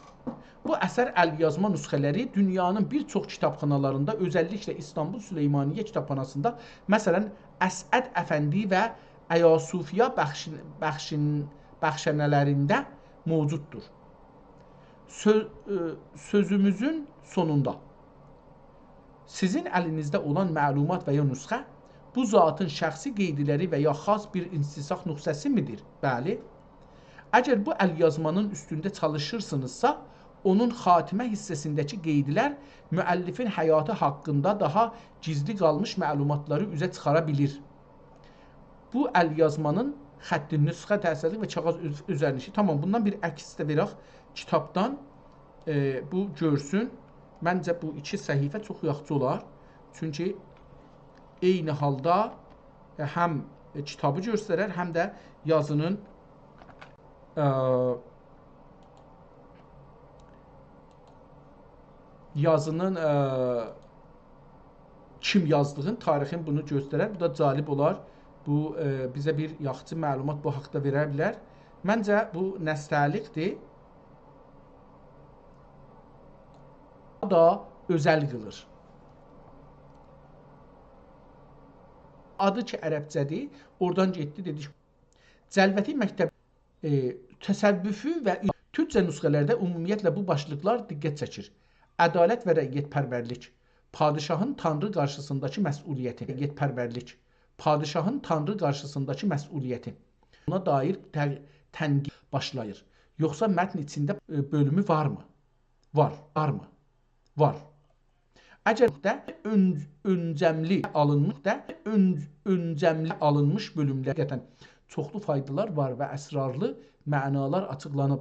بو اثر ال‌یازما نسخه‌لری دونیانین بیر چوخ کیتابخانالاریندا، اؤزللیکله ایستانبول سلیمانیه کیتابخاناسیندا، مثلا، اسعد افندی و ایاسوفیا بخشین-، بخشین-، بخشنه‌لرینده موجوددور. سؤ-، ائ، سؤزوموزون سونوندا. سیزین الینیزده اولان معلومات و یا نسخه بو ذاتین شخصی قیدلری و یا خاص بیر انسساخ نسخه‌سی میدیر؟ بلی. اگر بو ال‌یازمانین اوستونده چالیشیرسینیزسا، اونون خاتمه حیصه‌سینده‌کی قیدلر مؤلفین حیاتی حاقیندا داها گیزلی قالمیش معلوماتلاری اوزه چیخارا بیلیر. بو ال‌یازمانین خطی، نسخه تأثیری و کاغیذ اؤز-، اؤزرنیشی. تامام، بوندان بیر عکس ده وئرک کیتابدان. ائ، بو گؤرسون. منجه بو ایکی صفحه چوخ یاخشی اولار. چونکی عینی حالدا، ائ، هم، ائ، کیتابی گؤسترر، هم ده یازینین، ائ، یازینین، ائ، کیم یازدیغین، تاریخین بونو گؤسترر. بو دا جالب اولار. بو، ائ، بیزه بیر یاخشی معلومات بو حاقدا وئره بیلر. منجه بو نستعلیق‌دیر. دا اؤزل قیلیر. آدی کی عربجه‌دیر، اورادان گئتدی، دئدی کی، جلوتی مکتب، ائ، تصوفی و تورکجه نسخه‌لرده عمومیتله بو باشلیقلار دقت چکیر. عدالت و رعیت‌پرورلیک، پادشاهین تانری قارشیسینداکی مسئولیتی، رعیت‌پرورلیک، پادشاهین تانری قارشیسینداکی مسئولیتی. بونا دایر ته-، تنقید باشلاییر. یوخسا متن ایچینده، ائ، بؤلومو وارمی؟ وار، وارمی؟ وار. اگر ده اؤن-، اؤنجملی آلینمیش، ده اؤن-، اؤنجملی آلینمیش بؤلوملر، حقیقتاً چوخلو فایدالار وار و اسرارلی معنالار آچیقلانیب.